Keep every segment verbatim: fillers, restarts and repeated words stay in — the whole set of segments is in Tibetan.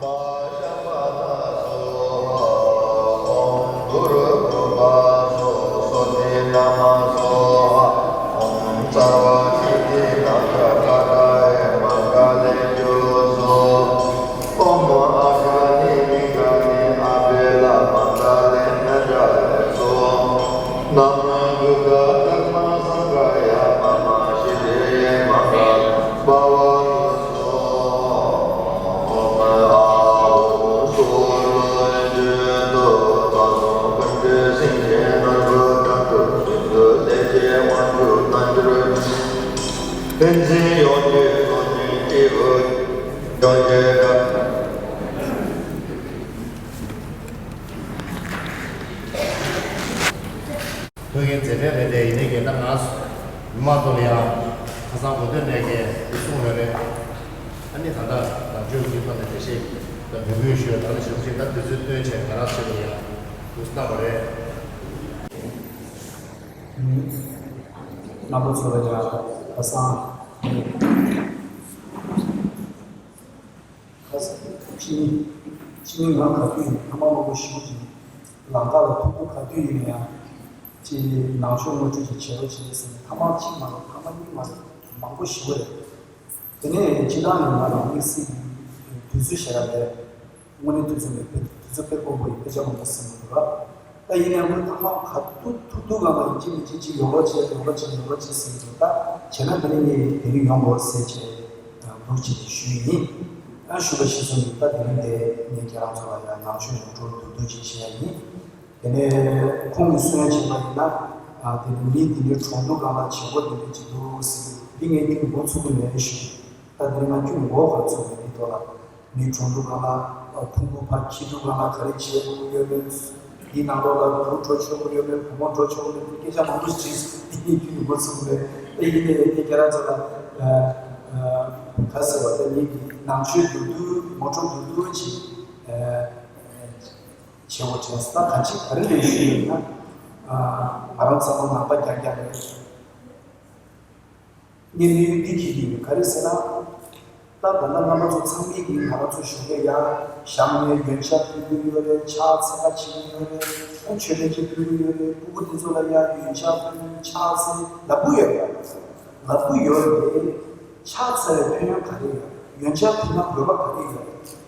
ཐུགས་རྗེ་ཆེ། དེ་འདྲ་རེད་དེ། ཡིན་ནའི་གི་ད་ང་མི་མང་ཚོ་ལ་ཡང་ཁ་སང་གོ་ཐོས་ནས་གི་གསུངས་ཡོད་རེད། ཨ་ནི་ད་ལྟ་ནང་ཆོས་ཀྱི་ཐོག་ནས་འགྲེལ་བཤད་དང་འབོད་སྐུལ་ཞུས། ད་ནི་ཞབས་ཕྱི་ད་དུས་ཚོད་བཏོན་བྱས་ང་རང་ཚོ་ལ་ཡང་དུས་བཏང་བ་རེད། རྣམ་པ་ཚོ་ལ་ཡང་ཁ་སང་ཁ་སང་ཕྱི་ཉིན་ཕྱི་ཉིན་ང་ག་དུས་ཡིན་ཐ་མག་མང་པོ་ཞིག་གིས་ལམ་ཁ་ལ་ཐུག་ཐུག་ག་དུས་ཡིན་ཡང་ཅི་ནང་ཆོས་ངོ་སྤྲོད་ཅིག་བྱེད་རོགས་བྱེད་ཟེར་ནས་ཐ་མག་གཅིག་མ་རེད། ཐ་མག་གཉིས་མ་རེད། མང་པོ་ཞིག་རེད། དེ་ནས་སྤྱི་བཏང་ནས་ང་ལ་དམིགས་བསལ་གྱི་དུས་ཚོད་ཞེ་དྲག་མེད། དངོས་གནས་དུས་ཚོད་མེད། དུས་ཚོད་དཔེ་དཀོན་པོ་ཡིན། དཔེ་ཆ་མང་པོ་ཟིན་མི་འདུག་ལ། ད་ཡིན་ནའང་ཐ་མག་ག་དུས་ཐུག་ཐུག་གང་ལ་ཡིན་གཅིག་མིན་གཅིག་ཅིག་ཡོང་རོགས་བྱེད། ཡོང་རོགས་བྱེད། ཡོང་རོགས་བྱེད་ཟེར་གྱི་འདུག་ད་བྱས་ན་དེ་རིང་ངས་དེ་རིང་ཡོང་དགོས་ཟེར་བྱས་འབུལ་བྱས་ཏེ་ཞུས་ཡིན། ཨ་ཞུ་བ་ཞུས་སོང་། ད་དེ་རིང་དེ་ངས་ཁྱེད་རང་ཚོ་ལ་ཡང་ནང་ཆོས་ངོ་སྤྲོད་མདོར་བསྡུས་ཅིག་བྱས་ཡིན། དེ་ནས་ཁོང་གིས་གསུང་ཡ་བྱས་པ་ཡིན་ན། ཨ་དེ་ནི་མི་དེ་འདྲའི་གྲོང་དུ་གང་ལ་བྱེད་སྒོ་དེ་འདྲ་ཅིག་འདུག་ཟེར། འདི་ངས་ཁྱོན་མགོ་ཚུགས་ཀྱི་མེད་ཞུ། ད་དེ་རིང་ང་ཁྱོན་མགོ་ག་ཚུགས་ཀྱི་མེད། འདི་ཐོག་ལ་མི་གྲོང་དུ་གང་ལ་ཕུང་པོ་ཕར་འཁྱེར་དུས་གང་ལ་ག་རེ་བྱེད་དགོས་ཡོད་མེད། འདི་ནང་ལོགས་ལ་བུ་འགྲོ་ཆོག་གི་ཡོད་མེད། བུ་མོ་འགྲོ་ཆོག་གི་མེད། འདི་སྐད་ཆ་མང་པོ་ཞིག་དྲིས་སོང་། འདི་ངས་ཁྱོན་མགོ་ཚུགས་ཀྱི་མེད། ད་ཡིན་ནའི་ངས་ཁྱེད་རང་ཚོ་ལ་ཨ་ཨ་ག་ཟེར་བ། ད་ངས་ནང་ཆོས་མདོར་བསྡུས་ངོ་སྤྲོད་མདོར་བསྡུས་ཅིག་ཨ། བྱེད་དགོས་དྲན་སོང་། ད་གང་ཅི་ག་རེ་ལས་ཞུས་ཡོད་ན། ཨ་ང་རང་ཚང་མ་ནང་པ་རྐྱང་རྐྱང་རེད། ངས་དམིགས་ཡུལ་འདི་འཁྱེར་གྱི་ཡོད། ག་རེ་ཟེར་ན། ད་ད་ལྟ་རྣམ་པ་ཚོ་ཚང་མས་ཀྱིས་ང་རང་ཚོ་གཞོན་སྐྱེས་ཡ་བཞག་ནས་ཡོན་ཆབ་ཕུལ་གྱི་ཡོད་རེད། ཕྱག་འཚལ་བ་བྱེད་ཀྱི་ཡོད་རེད། ཨ་མཆོད་པ་ཅིག་ཕུལ་གྱི་ཡོད་རེད། སྤུ་གུ་འདི་ཚོ་ལ་ཡ་ཡོན་ཆབ་ཕུལ། ཕྱག་འཚལ་ལབ་ཀྱི་ཡོད་རེད། ལབ་ཀྱི་ཡོད་རེད། ཕྱག་འཚལ་བའི་ཕན་ཡོན་ག་རེ་ཡོད། ཡོན་ཆབ་ཕུལ་ན་དགོས་པ་ག་རེ་ཡོད།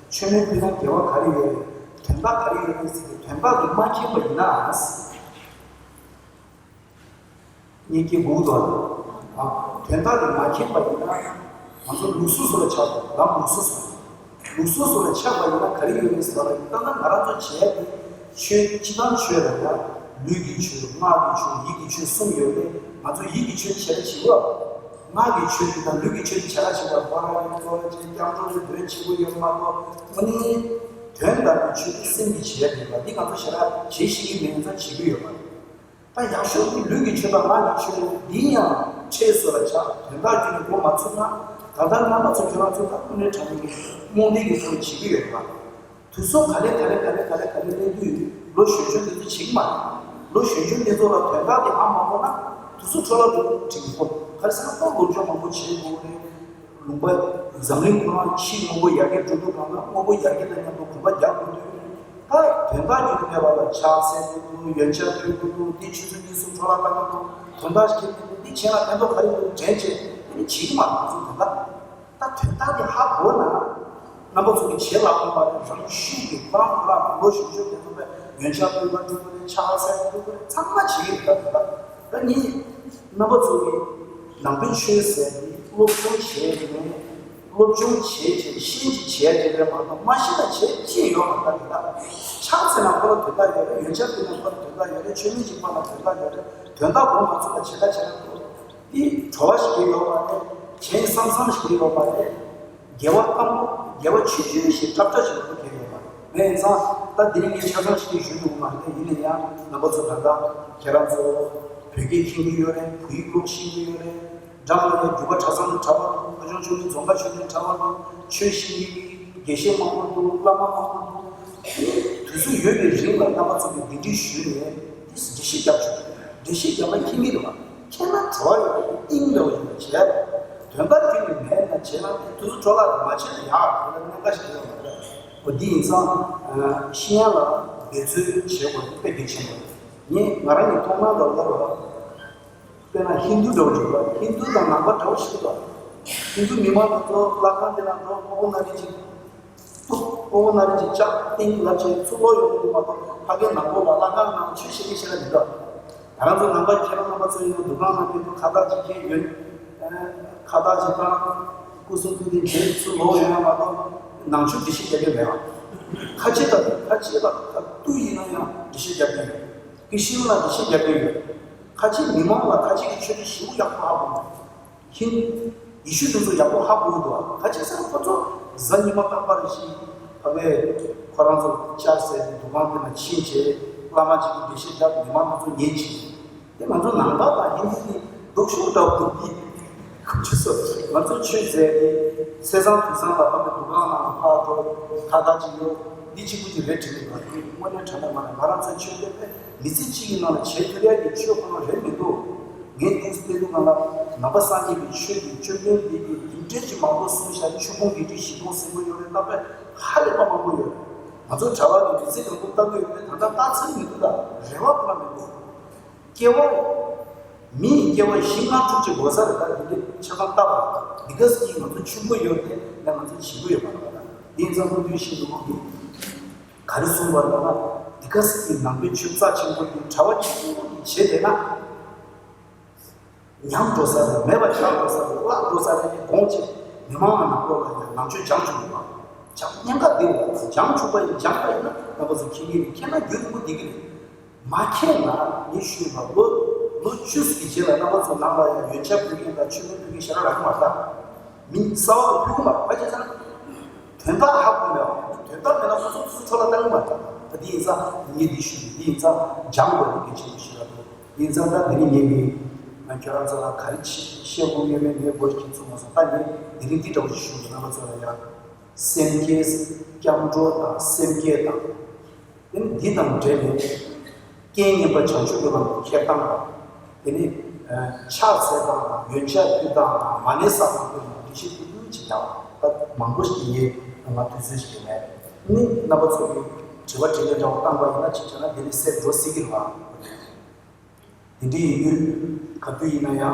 མཆོད་མེ་ཕུལ་ན་དགེ་བ་ག་རེ་ཡོད། དོན་དག་ག་རེ་ཡོད་རེད་ཟེར་ཏེ། དོན་དག་དེ་མ་མཁྱེན་པ་ཡིན་ན། ངས་སྐྱེ་དགོས་འདུག་ཨ། དོན་དག་དེ་མ་མཁྱེན་པ་ཡིན་ན། ང་ཚོ་ལུགས་སྲོལ་སོགས་ལ་ཆགས་དགོས། ལམ་ལུགས་སྲོལ་སོགས། ལུགས་སྲོལ་སོགས་ལ་ཆགས་པ་ཡིན་ན་ག་རེ་ཡོད་རེད་ཟེར་བ་ཡིན་ན། ད་ལྟ་ང་རང་ཚོ་བྱས་ཏེ་ཆོས་སྤྱི་བཏང་ཆོས་ལ་ཡང་ལུས་ཀྱི་ཆོས། ངག་གི་ཆོས། ཡིད་ཀྱི་ཆོས་གསུམ་ཡོད་རེད། ང་ཚོ་ཡིད་ཀྱི་ཆོས་བྱས་བྱེད་པ། ངག་གི་ཆོས་དེ་དང་ལུས་ཀྱི་ཆོས་དེ་བྱ་ར་བྱེད་པ། ཕོ་ར་ཡིན་ཚོ་ར་བྱེད། སྐྱབས་འགྲོ་ལ་འདོན་བྱེད་དགོས་ཡོད་མ་གཏོགས། དངོས་གནས་དོན་དམ་པའི་ཆོས་དེ་སེམས་ཀྱིས་བྱས་ཡོད་པ་འདི་ང་ཚོ་ཞེ་དྲག་བྱེད་ཤེས་ཀྱི་མེད་ཙང་བྱེད་ཀྱི་ཡོད་མ་རེད། ད་ཡག་ཤོས་དེ་ལུས་ཀྱི་ཆོས་དང་ངག་གི་ཆོས་འདི་ཡང་འཕྲལ་སོ་ལ་ཆགས། དོན་དག་རྒྱུད་ནས་གོ་མ་ཚུགས་ན། ད་ལྟ་རྣམ་པ་ཚོ་ཁྱོད་རང་ཚོ་ད་དངོས་གནས་དྲང་གནས་ཀྱི་རྨོངས་དད་ཀྱི་ཐོག་ནས་བྱེད་ཀྱི་ཡོད་པ། དུས་ཚོད་ག་ལེ་ག་ལེ་ག་ལེ་ག་ལེ་ག་ལེ་སླེབས་དུས་ལོ་གཞོན་གཞོན་དེ་ཚོ་བྱེད་ཀྱི་མ་རེད། ལོ་གཞོན་གཞོན་དེ་ཚོ་ལ་དོན་དག་དེ་ཧ་མ་གོ་ན་དུས་ཚོད་འཕྲོ་བརླག་འགྲོ་འགྲིག་གི་ཁོ། ག་རེ་ཟེར་ན་ཁོ་ལོ་ཆུང་མང་པོ་བྱེད་དགོས་རེད། ལུང་པ་འཛམ་གླིང་ཁོ་རང་ཕྱིའི་དངོས་པོ་ཡར་རྒྱས་འགྲོ་དུས་གང་ལ་དངོས་པོ་ཡར་རྒྱས་དང་མཉམ་དུ་གོམ་པ་རྒྱག་དགོས་དུས། ད་དོན་དག་རྒྱུད་དུ་མེད་པ་ལ་ཕྱག་འཚལ་དགོས་འདུག་ཡོན་ཆབ་ཕུལ་དགོས་འདུག་འདི་ཆུ་ཚོད་གཉིས་གསུམ་འཕྲོ་བརླག་བཏང་གི་འདུག་དོན་དག་ཤེས་ཀྱི་འདུག་འདི་བྱས་ན་ཕན་ཐོགས་ག་རེ་འདུག་དྲན་བྱས་དེ་ནི་བྱེད་ཀྱི་མ་རེད། ང་ཚོ་དོན་དག་ད་དོན་དག་དེ་ཧ་གོ་ན། རྣམ་པ་ཚོ་གི་བྱེད་ལ་དགོངས་པ་རེད། རང་ཤུགས་ཀྱིས་ཁོ་རང་ཁོ་རང་ལོ་གཞོན་གཞོན་དེ་ཚོ་ལ་ཡོན་ཆབ་ཕུལ་བ་འགྲུབ་པ་རེད། ཕྱག་འཚལ་བ་འགྲུབ་པ་རེད། ཚང་མ་བྱེད་ཀྱི་རེད། ད་དོན་དག་ད་ནི་རྣམ་པ་ཚོ་གི་ནང་པའི་ཆོས་ཟེར་དེ་སློབ་སྦྱོང་བྱས་ནས། སློབ་སྦྱོང་བྱས་བྱས་ཤེས་ཀྱི་བྱས་དེ་རེད་མ་གཏོགས་མ་ཤེས་ན་བྱས་ཅི་ཡོད་མ་རེད། ད་དོན་དག་ཕྱག་འཚལ་ན་ཁོ་ལ་དོན་དག་ཡོད་རེད། ཡོན་ཆབ་ཕུལ་ན་ཁོ་ལ་དོན་དག་ཡོད་རེད། མཆོད་མེ་གཅིག་སྤར་ན་དོན་དག་ཡོད་རེད། དོན་དག་གོ་མ་ཚུགས་པ་བྱེད་ཀ་བྱེད་ན་འདུག་འདི་བྲོ་བ་ཞིག་ཡོད་མ་རེད། གཞན་བསམ་བསམ་ཞིག་ཡོད་མ་རེད། དགེ་བ་སྐམ་པོ་དགེ་བ་ཆུང་ཆུང་ཞིག་སྐྲག་སྐྲག་ཞིག་ལ་ཁེལ་ཡོད་མ་རེད། ཡིན་ན་ཡང་ད་འདི་རིང་ངས་ཆ་ཚང་ཞིག་ཞུ་ཐུབ་མ་རེད། ཡིན་ན་ཡང་རྣམ་པ་ཚོ་ད་ལྟ་ཁྱེད་རང་ཚོ་བོད་སྐད་མཁྱེན་གྱི་ཡོད་རེད། བོད་ཡིག་ཀློག་ཤེས་ཀྱི་ཡོད་རེད། འགྲམ་ལ་ཡང་རྒྱུད་པ་གྲྭ་ཚང་དང་གྲྭ་པ་འདུག་ཕ་ཆུང་ཆུང་ནས་རྫོང་ཁ་ཆུང་ནས་གྲྭ་པ་འདུག་ཆོས་ཤེས་ཀྱི་དགེ་བཤེས་མང་པོ་འདུག་བླ་མ་མང་པོ་འདུག་དུས་ཚོད་ཡོད་པའི་རིང་ལ་རྣམ་པ་ཚོ་གིས་འདི་འདྲའི་ཞུས་ནས་འདི་འགྲེལ་བཤད་རྒྱབ་ཆོག་འགྲེལ་བཤད་རྒྱབ་ན་མཁྱེན་གྱི་རེད་པ། མཁྱེན་ན་བྲོ་བ་ཡོད་པའི་དབྱིངས་འདྲ་བ་ཞིག་ལ་བྱས་པ། དོན་དག་ཁྱོད་ཀྱིས་མེད་ན་བྱས་ན་དེ་དུས་ཚོད་འཕྲོ་བརླག་རེད། མ་བྱས་ན་ཡག་རེད། དེ་ལ་གནད་འགག་ཞིག་ཡོད་མ་རེད། འོ་འདི་ཡིན་ཙང་། ཤེས་ཡོན་ལ་འབད་རྩོལ་བྱེད་དགོས་དཔེ་གལ་ཆེན་པོ་རེད། ངས་ང་རང་གི་མཐོང་སྣང་འདྲ་བོ་ལབ་རོགས། དཔེར་ན་ཧིན་རྡུ་འདྲ་བོ་ཞིག་རེད། ཧིན་རྡུ་དང་ནང་པ་འདྲ་བོ་ཞིག་རེད། ཧིན་རྡུ་མི་མང་དེ་ཚོ་ལྷ་ཁང་དེ་ལ་འགྲོ། སྤོ་བོ་ན་རེ་གཅིག་གཏུབ། སྤོ་བོ་ན་རེ་གཅིག་ལྕགས་ཏིང་ལབ་བྱས་ཚུར་ལོག་ཡོང་གི་འདུག་མ་གཏོགས། ཕ་གིའི་ནང་ལོགས་ལ་ལྷ་ཁང་ནང་ཆོས་བཤད་མཁན་ཞིག་ལ་མི་འདུག་ང་རང་ཚོ་ནང་པ་ཁྱེད་རང་རྣམ་པ་ཚོ་ཡིན་ན་འདུ་ཁང་ནང་དེ་ཚོ་ཁ་བཏགས་ཅིག་འཁྱེར་ཡོད། ཁ་བཏགས་ཅིག་བཏང་། སྐུ་གསུང་ཐུགས་རྟེན་དེ་ཚུར་ལོག་ཡོང་ཡ་མ་གཏོགས་ནང་ཆོས་འགྲེལ་བཤད་རྒྱག་གི་མེད་པ། ཁ་ཆེ་དང་ཁ་ཆེ་ལ་ཁ་ཏུ་ཡིན་ན་ཡང་འགྲེལ་བཤད་རྒྱག་གི་ཡོད། ཀི་ཤིན་ལ་འགྲེལ་བཤད་རྒྱག་གི་ཡོད། ཁ་ཆེ་མི་མང་ལ་ཁ་ཆེ་གི་ཆོས་འབྲེལ་ཞིབ་ཡག་པོ་ཧ་གོ་མ། ཧིན། ཡེ་ཤུ་དེ་ཚོ་ཡག་པོ་ཧ་གོ་གི་འདུག་ཁ་ཆེ་ས་ཁོ་ཚོ་གཟའ་ཉི་མ་རྟག་པར་ཞིག་ཕ་གིའི་ཁོ་རང་ཚོ་ཅར་ཟེར་ནས་འདུ་ཁང་དེ་ན་ཕྱིན་བྱས་བླ་མ་གཅིག་གིས་འགྲེལ་བཤད་རྒྱབ། མི་མང་དེ་ཚོ་ཉན་བྱས། དེ་ང་ཚོ་ནང་པ་དང་ཧིན་དུ་གི་ལྡོག་ཕྱོགས་འདྲ་བོ་འདུག་གི། ཁ་ཆེ་སོ། ང་ཚོ་ཆོས་མཛད་དེ་ཚེས་བཟང་དུས་བཟང་ལ་ཕ་གི་འདུ་ཁང་ནང་ལ་ཕར་འགྲོ། ཁ་བཏགས་ཅིག་གཡོག་འདི་གཅིག་པུ་ཅིག་རེད་དྲན་གི་འདུག་དངོས་གནས་དྲང་གནས་མ་རེད། ང་རང་ཚོའི་ཆོས་དེ་དཔེ་མི་ཚེ་གཅིག་གི་ནང་ལ་བྱེད་ཐུབ་ཡག་གི་ཆོས་ཁོ་ན་རེད་མི་འདུག་ངས་དུས་སུ་བལྟས་དུས་སྒང་ལ་ནང་པ་སངས་རྒྱས་པའི་ཆོས་ཀྱི་བཅོམ་ལྡན་འདས་ཀྱིས་འདི་འདྲའི་ཅིག་མང་པོ་གསུངས་བཞག་ཆོས་ཕུང་བདུན་ཁྲི་བཞི་སྟོང་ཟེར་གྱི་ཡོད་རེད། ད་དཔེ་ཧ་ལས་པ་མང་པོ་ཡོད་རེད། ང་ཚོ་གྲྭ་པ་གི་མི་ཚེ་ཡོངས་རྫོགས་ལྟ་གི་ཡོད་པས་ད་ལྟ་ལྟ་ཚར་མི་འདུག་ད་རེ་བ་ཁོ་ན་མི་འདུག་སྐྱེ་བ། མི་ཡི་སྐྱེ་བ་བཞི་ལྔ་དྲུག་ཅིག་འགོར་ས་རེད། ད་འདི་འདྲའི་ཆ་ཚང་ལྟ་བ་འདི་ག་ཟིག་ང་ཚོ་ཆུང་པོ་ཡོད་དེ་ལ་ང་ཚོ་བྱེད་དགོས་ཡོད་པ་རེད། ད་འདི་ཡིན་ཙང་སྐུ་མདུན་ཞིག་འདུག་གི་ག་རེ་གསུངས་པ་རེད་ན། འདི་ག་ཟིག་གི་ནང་པའི་ཆོས་རྩ་ཆེན་པོ་དེ་གྲྭ་པ་གཅིག་པུ་གིས་བྱས་བསྡད་ན། ཉམས་འགྲོ་ས་རེད། མེད་པ་ཆགས་འགྲོ་ས་རེད། བརླག་འགྲོ་ས་རེད་དེ་དགོངས་བྱས། མི་མང་ལ་ནང་ལོགས་ལ་ཡང་ནང་ཆོས་སྦྱང་བཅུག་དགོས་པ། སྦྱང་གཉན་ཁ་བདེ་བ་སྦྱང་བཅུག་པ་ཡིན། སྦྱངས་པ་ཡིན་ན་རྣམ་པ་ཚོ་མཁྱེན་གྱི་རེད། མཁྱེན་ན་རྒྱུན་རིང་པོ་བསྡད་ཀྱི་རེད། མ་མཁྱེན་ན་ངས་ཞུས་པ་ལོ་ལོ་བཅུ་ཙམ་གྱི་རྗེས་ལ་རྣམ་པ་ཚོ་ནང་ལ་ཡང་ཡོན་ཆབ་ཕུལ་མཁན་དང་མཆོད་མེ་ཕུལ་མཁན་ཞེ་དྲག་རག་གི་མ་རེད། མི་གསར་པ་ལ་ཕུལ་གི་མ་རེད། ཕལ་ཆེར་ཟེར་ན་དོན་དག་ཧ་གོ་མེད་པ། དོན་དག་མེད་ན་ཁོ་ཚོ་ཚུར་འཕྲོ་བརླག་བཏང་གི་མ་རེད། ད་འདི་ཡིན་ཙང་ངས་འདི་ཞུས། འདི་ཡིན་ཙང་སྦྱང་དགོས་པ་གལ་ཆེན་པོ་ཞིག་རེད་འདུག་ཡིན་ཙང་ད་དེ་རིང་ངས་ངས་ང་ཁྱོད་རང་ཚོ་ལ་ག་རེ་བྱེད་བཤད་དགོས་ཡོད་མེད་ངས་མགོ་ཁྱེར་ཚུགས་མ་སོང་། ད་ངས་དེ་རིང་འདི་འདྲ་བོ་ཞིག་ཞུ་གི། རྣམ་པ་ཚོ་ལ་ཡང་སེམས་བསྐྱེད། སྐྱབས་འགྲོ་དང་སེམས་བསྐྱེད་དང་། དེ་ནི་འདི་དང་འབྲེལ་ནས་རྐྱེན་ངན་པ་བྱང་ཆུབ་ཀྱི་ལམ་དུ་ཁྱེར་སྟངས་དང་། དེ་ནི་ཕྱག་འཚལ་སྟངས་དང་། ཡོན་ཆབ་ཕུལ་སྟངས་དང་། མ་ཎི་བསགས་སྟངས་ཀྱི་ནང་འགྲེལ་བཤད་ཐུང་ཐུང་ཅིག་ཀྱང་ད་མང་པོ་ཞིག་ཡིན། ང་དུས་ཚོད་ཞིག་ཡོད་མེད་ནི་རྣམ་པ་ཚོ་གིས་དྲི་བ་དྲིས་ལན་འདྲ་བོ་བཏང་པ་ཡིན་ན་ཅིག་བྱས་ན་འདི་ནི་སེལ་འགྲོ་སྲིད་ཀྱི་རེད་བ། དེ་འདྲ་ཡིན་དུས་ག་དུས་ཡིན་ན་ཡང་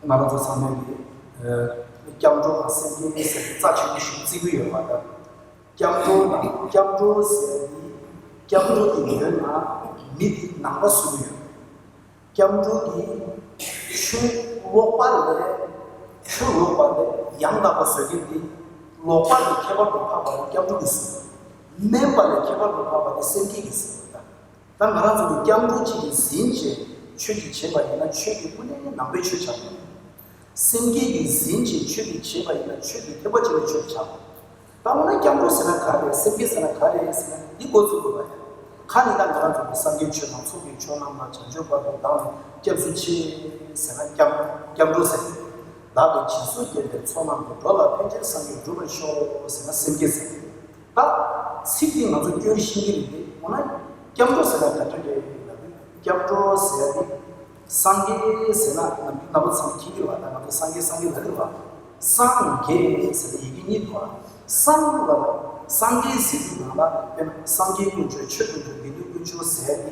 ང་རང་ཚོ་ཚང་མས་ཀྱི་སྐྱབས་འགྲོ་དང་སེམས་བསྐྱེད་ཟེར་རྩ་ཆེན་པོ་ཞིག་བརྩི་གི་ཡོད་པ་དང་། སྐྱབས་འགྲོ་དང་སྐྱབས་འགྲོ་ཟེར་དེ་སྐྱབས་འགྲོ་དེ་ཡོད་ན་མི་དེ་ནང་པ་བཟོ་གི་ཡོད། སྐྱབས་འགྲོ་དེ་ཆོས་ལོག་པ་ལས་ཆོས་ལོག་པ་ལས་ཡང་དག་པ་བཟོ་མཁན་དེ་ལོག་པ་ལས་ཁྱད་པར་དུ་འཕགས་པ་དེ་སྐྱབས་འགྲོ་གིས་བཟོ། དམན་པ་ལས་ཁྱད་པར་དུ་འཕགས་པ་དེ་སེམས་བསྐྱེད་ཀྱིས་བཟོ། ད་ང་རང་ཚོ་གི་སྐྱབས་འགྲོ་གཅིག་གིས་ཟིན་བྱས་ཆོས་ཀྱི་བྱེད་པ་ཡིན་ན་ཆོས་ཀྱི་ཀུན་ནས་ནང་པའི་ཆོས་ཆགས་འགྲོ། སེམས་བསྐྱེད་ཀྱིས་ཟིན་བྱས་ཆོས་ཀྱི་བྱེད་པ་ཡིན་ན་ཆོས་ཀྱི་ཐེག་པ་ཆེན་པོའི་ཆོས་ཆགས་འགྲོ། ད་འོ་ན་སྐྱབས་འགྲོ་ཟེར་ན་ག་རེ། སེམས་བསྐྱེད་ཟེར་ན་ག་རེ་ཟེར་ན་འདི་འགོ་ཚུགས་དགོས་པ་ཡིན། ཁ་ནས་ད་ང་རང་ཚོ་གི་སངས་རྒྱས་ཆོས་དང་ཚོགས་ཀྱི་མཆོག་རྣམས་དང་། བྱང་ཆུབ་བར་དུ་བདག་ནི་སྐྱབས་སུ་མཆི་ཟེར་ན་སྐྱབས་སྐྱབས་འགྲོ་ཟེར། བདག་གིས་སྦྱིན་སོགས་བགྱིས་པའི་ཚོགས་རྣམས་ཀྱིས། འགྲོ་ལ་ཕན་ཕྱིར་སངས་རྒྱས་འགྲུབ་པར་ཤོག་ཟེར་ན་སེམས་བསྐྱེད་ཟེར། ད་ཚིག་འདི་ང་ཚོ་སྐྱོན་ཤེས་ཀྱི་རེད་དེ། འོ་ན་སྐྱབས་འགྲོ་ཟེར་ན་ག་འདྲ་རེད་ལབ་དུས། སྐྱབས་འགྲོ་ཟེར་ཡ་དེ་སངས་རྒྱས་ཟེར་ན་རྣམ་པ་ཚང་མ་མཁྱེན་གྱི་རེད་བ། ད་ང་ཚོ་སངས་རྒྱས་སངས་རྒྱས་ལབ་ཀྱི་རེད་བ། སངས་རྒྱས་ཟེར་ན་ཡི་གེ་གཉིས་འདུག་བ། སངས་ལབ་ན་སངས་རྒྱས་ཟེར་དུས་ནང་ལ་དཔེར་ན་སངས་རྒྱས་དཀོན་མཆོག་ཆོས་དཀོན་མཆོག་དགེ་འདུན་དཀོན་མཆོག་ཟེར་ཡ་དེ་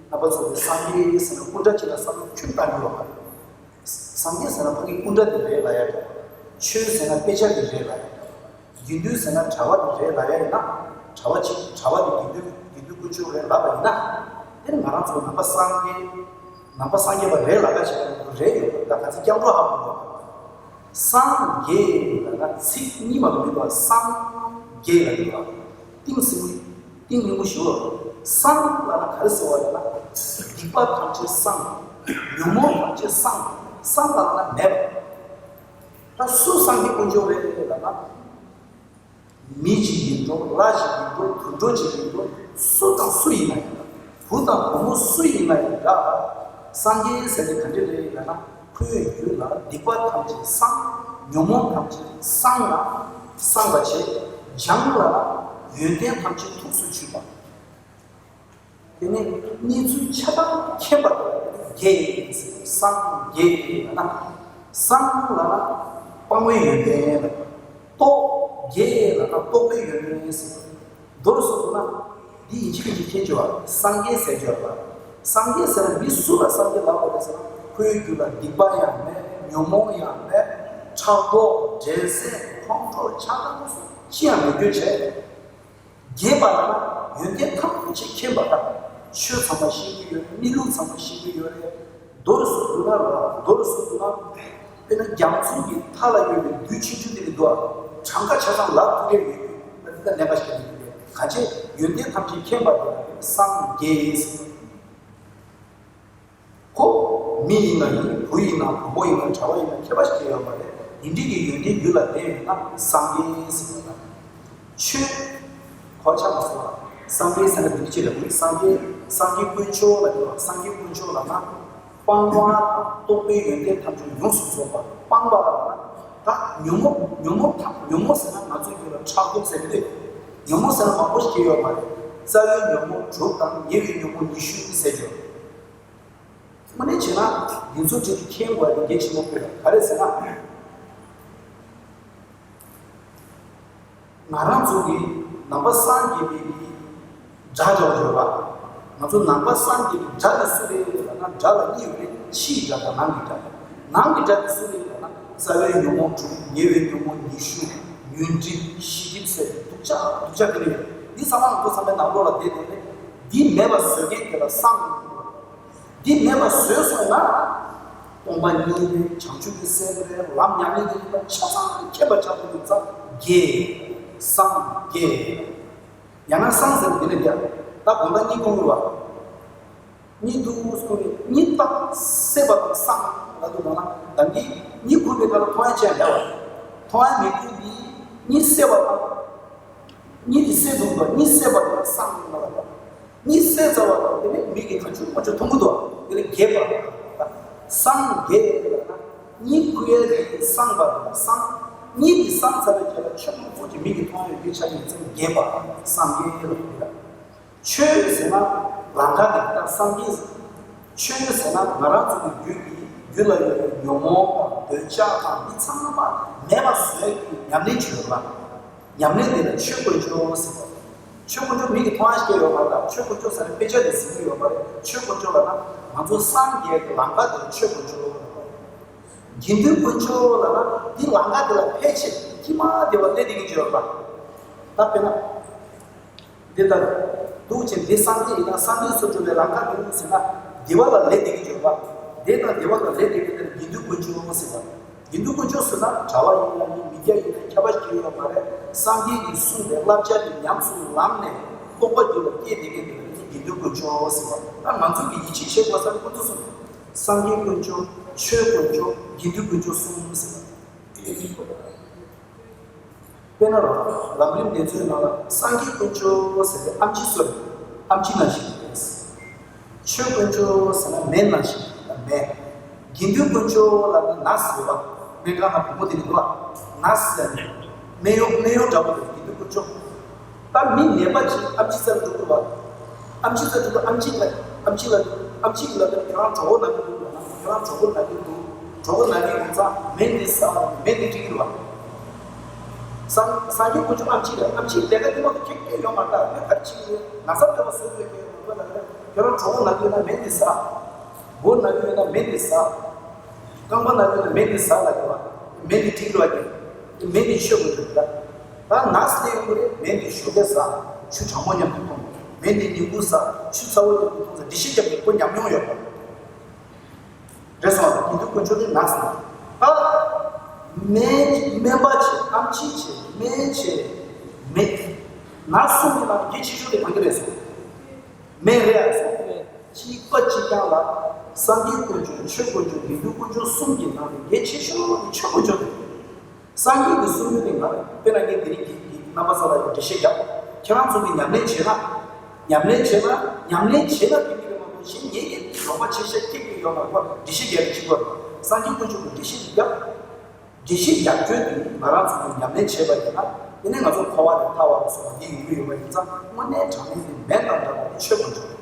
རྣམ་པ་ཚོ་གི་སངས་རྒྱས་ཟེར་ན་སྐུ་འདྲ་ཅིག་ལ་བསམ་བློ་ཁྱོན་བཏང་གི་ཡོད་པ་རེད། སངས་རྒྱས་ཟེར་ན་ཕ་གི་སྐུ་འདྲ་དེ་རེད་ལབ་ཡ་འདྲ། ཆོས་ཟེར་ན་དཔེ་ཆ་དེ་རེད་ལབ་ཡ་འདྲ། དགེ་འདུན་ཟེར་ན་གྲྭ་པ་དེ་རེད་ལབ་ཡ་ཡིན་ན། གྲྭ་པ་ཅིག་གྲྭ་པ་དེ་དགེ་འདུན་དགེ་འདུན་དཀོན་མཆོག་རེད་ལབ་པ་ཡིན་ན། དེ་ནི་ང་རང་ཚོ་ནང་པ་སངས་རྒྱས་ནང་པ་སངས་རྒྱས་པ་རེད་ལབ་ཡ་ཞིག་རེད་ཡོད་པ། ད་ག་ཚོད་སྐྱབས་འགྲོ་ཧ་གོ་གོ། སངས་རྒྱས་ལབ་ན་ཚིག་གཉིས་མ་གཏོགས་མི་འདུག་བ། སངས་རྒྱས་ལབ་ཀྱི་འདུག་བ། ཏིང་སིང་ཏིང་རིང་པོ་ཞིག་ལ། སངས་ལབ་ན་ག་རེ་ཟེར་བ་ཡིན་ན། སྡིག་པ་ཐམས་ཅད་སངས། ཉོན་མོངས་ཐམས་ཅད་སངས། སངས་ལབ་ན་མེད་པ། ད་སུ་སངས་རྒྱས་དཀོན་མཆོག་རེད་ལབ་ན། མི་ཅིག་ཡིན་འགྲོ། ལྷ་ཅིག་ཡིན་འགྲོ། དུད་འགྲོ་ཅིག་ཡིན་འགྲོ། སུ་དང་སུ་ཡིན་ན་ཡང་འདྲ། བུ་དང་བུ་མོ་སུ་ཡིན་ན་ཡང་འདྲ། སངས་རྒྱས་ཟེར་དེ་ག་འདྲ་རེད་ལབ་ན། ཁོའི་རྒྱུད་ལ་སྡིག་པ་ཐམས་ཅད་སངས། ཉོན་མོངས་ཐམས་ཅད་སངས་ལ། སངས་པ་བྱས། སྦྱངས་ལ་ཡོན་ཏན་ཐམས་ཅད་ཐུགས་སུ་ཆུད་པ། དེ་ནས་གནས་ཚུལ་ཆ་ཚང་མཁྱེན་པ་དེ་ལ་རྒྱས་ཟེར། སངས་རྒྱས་ལབ་ན། སངས་ལབ་ན་ སྤང་བའི་ཡོན་ཏན་ལ། རྟོག་གེ་ལ་ན་རྟོག་པའི་ཡོན་ཏན་ཟེར། མདོར་བསྡུ་ན། འདི་ཡིན་གཅིག་མིན་གཅིག་མཁྱེན་བརྗོད་པ་སངས་རྒྱས་ཟེར་བརྗོད་པ། སངས་རྒྱས་ཟེར་ན་མི་སུ་ལ་སངས་རྒྱས་ལབ་དགོས་རེད་ཟེར་ན། ཁོའི་རྒྱུད་ལ་སྡིག་པ་ཡང་མེད། ཉོན་མོངས་ཡང་མེད། ཕྲག་དོག་འགྲན་སེམས་ཁོང་ཁྲོ་ཆགས་སྡང་སོགས་ཅི་ཡང་མེད་རྒྱུ་བྱས། རྒྱས་པ་ལ་ན་ཡོན་ཏན་ཐམས་ཅད་མཁྱེན་པ་དང་། ཆོས་ཚང་མ་ཤེས་ཀྱི་ཡོད་རེད། གནས་ལུགས་ཚང་མ་ཤེས་ཀྱི་ཡོད་རེད། མདོར་བསྡུ་ན་རོ། མདོར་བསྡུ་ན། དཔེར་ན་རྒྱ་མཚོ་གི་མཐའ་ལ་ཡོད་པའི་རྡུལ་ཆུང་ཆུང་དེ་ལས་འདུག་ཨ། གྲངས་ཀ་ཆ་ཚང་ལབ་ཐུབ་ཀྱི་ཡོད་རྒྱུ་ད་གནས་པ་ཞིག་རེད། གང་བྱས་ཡོན་ཏན་ཐམས་ཅད་མཁྱེན་པ་དེ་སངས་རྒྱས་ཟེར། ཁོ་མི་ཡིན་ན་ཡིན། བུ་ཡིན་ན། བུ་མོ་ཡིན་ན། གྲྭ་པ་ཡིན་ན། མཁས་པ་ཞིག་ཡོད་མ་རེད། དེ་འདྲའི་གི་ཡོན་ཏན་རྒྱུད་ལ་ལྡན་ཡོད་ན་སངས་རྒྱས་ཟེར་བ་དང་། ཆོས་གོ་ཆ་མ་སོང་བ། སངས་རྒྱས་ཟེར་ན་འདི་ཅི་ལ་ཡིན། སངས་རྒྱས། སངས་རྒྱས་དཀོན་མཆོག་ལ་ཡོད། སངས་རྒྱས་དཀོན་མཆོག་ལ་ན། སྤང་བ་དང་རྟོགས་པའི་ཡོན་ཏན་ཐམས་ཅད་ཡོངས་སུ་རྫོགས་པ། སྤངས་པ་ལ་ན། ད་ཉོན་མོངས། ཉོན་མོངས་ཐ། ཉོན་མོངས་ཟེར་ན་ང་ཚོའི་རྒྱུད་ལ་ཕྲག་དོག་ཟེར་གི་རེད། ཉོན་མོངས་ཟེར་ན་མང་པོ་ཞིག་ཡོད་མ་རེད། རྩ་བའི་ཉོན་མོངས་དྲུག་དང་ཉེ་བའི་ཉོན་མོངས་ཉི་ཤུ་ཟེར་གྱི་ཡོད། དངོས་གནས་བྱས་ན་འདི་ཚོ་ཁྲིད་དེ་མཁྱེན་དགོས་པ་དེ་གལ་ཆེན་པོ་དཔེ་ག་རེ་ཟེར་ན། ང་རང་ཚོ་གི་ནང་པ་སངས་རྒྱས་པའི་གི་དགྲ་འདྲ་བོ་ཡོད་པ། ང་ཚོ་ནང་པ་སངས་རྒྱས་པའི་དགྲ་དེ་སུ་རེད་ལབ་ན། དགྲ་ལ་གཉིས་ཡོད་རེད། ཕྱིའི་དགྲ་དང་ནང་གི་དགྲ། ནང་གི་དགྲ་དེ་སུ་རེད་ལབ་ན། རྩ་བའི་ཉོན་མོངས་དྲུག་ཉེ་བའི་ཉོན་མོངས་ཉི་ཤུ། ཉོན་སྒྲིབ་ཞི་སྒྲིབ་ཟེར་སྡུག་ཅག་སྡུག་ཅག་དེ་རེད། འདི་ཚང་མ་ང་ཚོ་ཚང་མའི་ནང་ལོགས་ལ་བསྡད་དེ་རེད། འདི་མེད་པ་བཟོ་མཁན་དེ་ལ་སངས། འདི་མེད་པ་བཟོས་སོང་ན། སྟོང་པ་ཉིད་རེད། བྱང་ཆུབ་ཀྱི་སེམས་རེད། ལམ་ཉམས་ལེན་གྱི་རིམ་པ་ཆ་ཚང་མཁྱེན་པ་ཆགས་པ་ཡིན་ཙང་རྒྱས། སངས་རྒྱས། ཡང་ན་སངས་ཟེར་བ་འདི་ལས་རྒྱས། ད་དགོངས་པ་གཉིས་ཁུངས་རེད་བ། གཉིད་དུ་སོང་ནས་གཉིད་བཏང་སད་པ་དང་སངས་ལབ་དུས་ན། ད་གིན་གཉིད་ཁུག་པའི་སྐབས་ལ་མཐོང་ཡ་ཅི་ཡང་མེད་པ། མཐོང་ཡ་མེད་དུས་ནི་གཉིད་སད་པ་དང་། གཉིད་དེ་སད་འདུག་པ། གཉིད་སད་པ་དང་སངས་ལབ་པ། གཉིད་སད་ཚར་བ་དང་དེ་ནས་མིག་གིས་གང་བྱུང་མང་བྱུང་མཐོང་གི་འདུག་དེ་ལས་རྒྱས་པ། སངས་རྒྱས་ལབ་ན་གཉིད་ཁུག་ཡ་དེ་སངས་པ་དང་སངས། གཉིད་དེ་སངས་ཚར་བའི་རྗེས་ལ་ཆོས་མང་པོ་ཅིག་མིག་གིས་མཐོང་ཡོང་རྒྱུའི་ཆ་ནས་ཚིག་རྒྱས་པ་སངས་རྒྱས་ལ་ཡོད་ལ། ཆོས་ཟེར་ན་ལམ་ཁ་དེ་དང་སངས་རྒྱས། ཆོས་ཟེར་ན་ང་རང་ཚོ་གི་རྒྱུད་ཀྱི་རྒྱུད་ལ་ཡོད་པའི་ཉོན་མོངས་དང་འདོད་ཆགས་དང་འདི་ཚང་མ་མེད་པ་བཟོ་ཡ་གི་ཉམས་ལེན་བྱེད་ཡོད་པ། ཉམས་ལེན་དེ་ལ་ཆོས་དཀོན་མཆོག་ཟེར་བ། ཆོས་དཀོན་མཆོག་མིག་གིས་མཐོང་ཡ་ཞིག་ཡོད་མ་རེད། ཆོས་དཀོན་མཆོག་ཟེར་ན་དཔེ་ཆ་དེ་གཟིགས་ཀྱི་ཡོད་མ་རེད། ཆོས་དཀོན་མཆོག་ལབ་ན་ང་ཚོ་སངས་རྒྱས་ཀྱི་ལམ་ཁ་དེ་ལ་ཆོས་དཀོན་མཆོག་ལབ་པ། དགེ་འདུན་དཀོན་མཆོག་ལབ་ན་འདི་ལམ་ཁ་དེ་ལ་ཕལ་ཆེར་ཁྱིམ་མ་བདེ་བ་སླེབས་བསྡད་ཀྱི་ཡོད་པ། ད་དཔེར་ན། འདི་ལྟར། འདུག་ཅིང་འདི་སངས་རྒྱས་ཡིན་ན་སངས་རྒྱས་སུ་འགྲོ་བའི་ལམ་ཁ་འདི་ཟེར་ན། བདེ་བ་ལ་ལས་འདི་གི་འབྱོར་བ། བདེ་དང་བདེ་བ་ལ་ལས་འདི་གི་དེར་དགེ་འདུན་དཀོན་མཆོག་ཟེར་བ། དགེ་འདུན་དཀོན་མཆོག་ཟེར་ན་གྲྭ་བ་ཡིན་ན་ཡིན། མི་སྐྱ་ཡིན་ན་མཁས་པ་ཞིག་ཡོད་མ་རེད། སངས་རྒྱས་ཀྱིས་གསུངས་པའི་བསླབ་བྱ་འདི་ཉམས་སུ་བླངས་ནས་རྟོགས་པ་རྒྱུད་ལ་སྐྱེས་བསྡད་མཁན་འདི་ལ་དགེ་འདུན་དཀོན་མཆོག་ཟེར་བ། ད་ང་ཚོ་གི་ཡིད་ཆེས་བྱེད་དགོས་ས་ནི་ཁོ་ཚོ་གསུམ། སངས་རྒྱས་དཀོན་མཆོག་ཆོས་དཀོན་མཆོག་དགེ་འདུན་དཀོན་མཆོག་གསུམ་ཟེར་བ། དཔེར་ན་ལམ་རིམ་བདེ་མཆོག་ནང་ལ་སངས་རྒྱས་དཀོན་མཆོག་ཟེར་བའི་ཨམ་ཆི་སོ་རེད། ཨམ་ཆི་ནང་བཞིན་རེད། ཆོས་དཀོན་མཆོག་ཟེར་ན་མེ་ནང་བཞིན་མེ། དགེ་འདུན་དཀོན་མཆོག་ལ་ནི་ན་ཟེར་བ། སྨན་ཁང་ནང་བུ་མོ་དེ་ནི་འདུག་ཨ། ན་ཟེར་ནས་སྨན་གཡོག་སྨན་གཡོག་འདྲ་པོ་རེད། དགེ་འདུན་དཀོན་མཆོག་ད་མི་ནད་པ་ཅིག་ཨམ་ཆི་རྩར་འགྲོ་དགོས་པ། ཨམ་ཆི་རྩར་འགྲོ་དུས་ཨམ་ཆི་ལ། ཨམ་ཆི་ལ། ཨམ་ཆི་གིས་ལབ་དུས་ཁྱོད་རང་གྲོད་ཁོག་ན་གི་འདུག་ལབ་ན། ཁྱོད་རང་གྲོད་ཁོག་ན་གི་འདུག་གྲོད་ཁོག་ན་གི་ཡོང་ཙང་མེ་འདི་ཟ། མེ་འདི་འགྲིག་གི་རེད་བ། སངས་སངས་རྒྱས་དཀོན་མཆོག་ཨམ་ཆི་ལ། ཨམ་ཆི་ལས་ཀ་འདི་མ་གཏོགས་ཁྱེད་ཀྱིས་ཡོང་མ་ད། ཁྱོད་ག་རེ་བྱེད་ཀྱི་ཡོད། ན་ཚ་ཕོག་པ་བཟོས་ཡོད་ཀྱི་ཡོད་པ་ལ། ཁྱོད་རང་གྲོད་ཁོག་ན་གི་ཡོད་ན་མེ་འདི་ཟ། མགོ་ན་གི་ཡོད་ན་མེ་འདི་ཟ། རྐང་པ་ན་གི་ཡོད་ན་མེ་འདི་ཟ་ལབ་ཀྱི་བ། མེ་འདི་འགྲིག་རོགས་ཀྱི། མེ་འདི་ཆོས་དཀོན་མཆོག་རེད། ད་ན་ཚ་ཡོང་གི་རེད། མེ་འདི་ཞོགས་ཀས་ཟ། ཆུ་གྲང་མོ་མཉམ་དུ་འཐུང་། མེ་འདི་ཉིན་གུང་ཟ། ཆུ་ཚ་བོ་མཉམ་དུ་འཐུང་ཟེར་འགྲེལ་བཤད་རྒྱབ་ནས་ཁོ་ཉམས་མྱོང་ཡོད་པ། རེད་སོང་། དགེ་འདུན་དཀོན་མཆོག་དེ་ན་ཟེར། ད་སྨན་སྨན་པ་བྱས། ཨམ་ཆི་བྱས། སྨན་བྱས། མེ་ན་གསུམ་གྱི་ནང་གི་ཆེ་ཤོས་དེ་གང་གི་རེད་སོང་། མེ་རེད་ཨ་སོང་། གཅིག་པ་གཅིག་རྐྱང་ལ། སངས་རྒྱས་དཀོན་མཆོག་ཆོས་དཀོན་མཆོག་དགེ་འདུན་དཀོན་མཆོག་གསུམ་གྱི་ནང་ནས་གལ་ཆེ་ཤོས་དེ་ཆོས་དཀོན་མཆོག་དེ། སངས་རྒྱས་ཀྱིས་གསུངས་ཡོད་པའི་ངར། དཔེར་ན་ངས་དེ་རིང་གི་གི་རྣམ་པ་ཚོ་ལ་ཡང་འགྲེལ་བཤད་རྒྱབ། ཁྱེད་རང་ཚོ་གིས་ཉམས་ལེན་བྱས་ན། ཉམས་ལེན་བྱས་ན། ཉམས་ལེན་བྱས་ན་དེ་མི་རེད་མ་གཏོགས་གཞན་ངེད་ཀྱིས་ལོག་པ་ཆེ་ཤ་སྐྱེ་གི་ཡོད་མ་རེད་པ། འགྲེལ་བཤད་རྒྱབ་ཀྱི་ཅིག་པ། སངས་རྒྱས་དཀོན་མཆོག་གིས་འགྲེལ་བཤད་ཅིག་རྒྱབ། འགྲེལ་བཤད་རྒྱབ་སྐྱོན་དེ་ང་རང་ཚོ་གིས་ཉམས་ལེན་བྱས་པ་ཡིན་ན། དེ་ནས་ང་ཚོ་འཁོར་བ་ལས་ཐར་བ་ལ་སོགས་པ་འདི་ཡོང་གི་ཡོད་པ་ཡིན་ཙང་། དངོས་གནས་དྲང་གནས་དེ་མེ་དང་འདྲ་བ་དེ་ཆོས་དཀོན་མཆོག་རེད།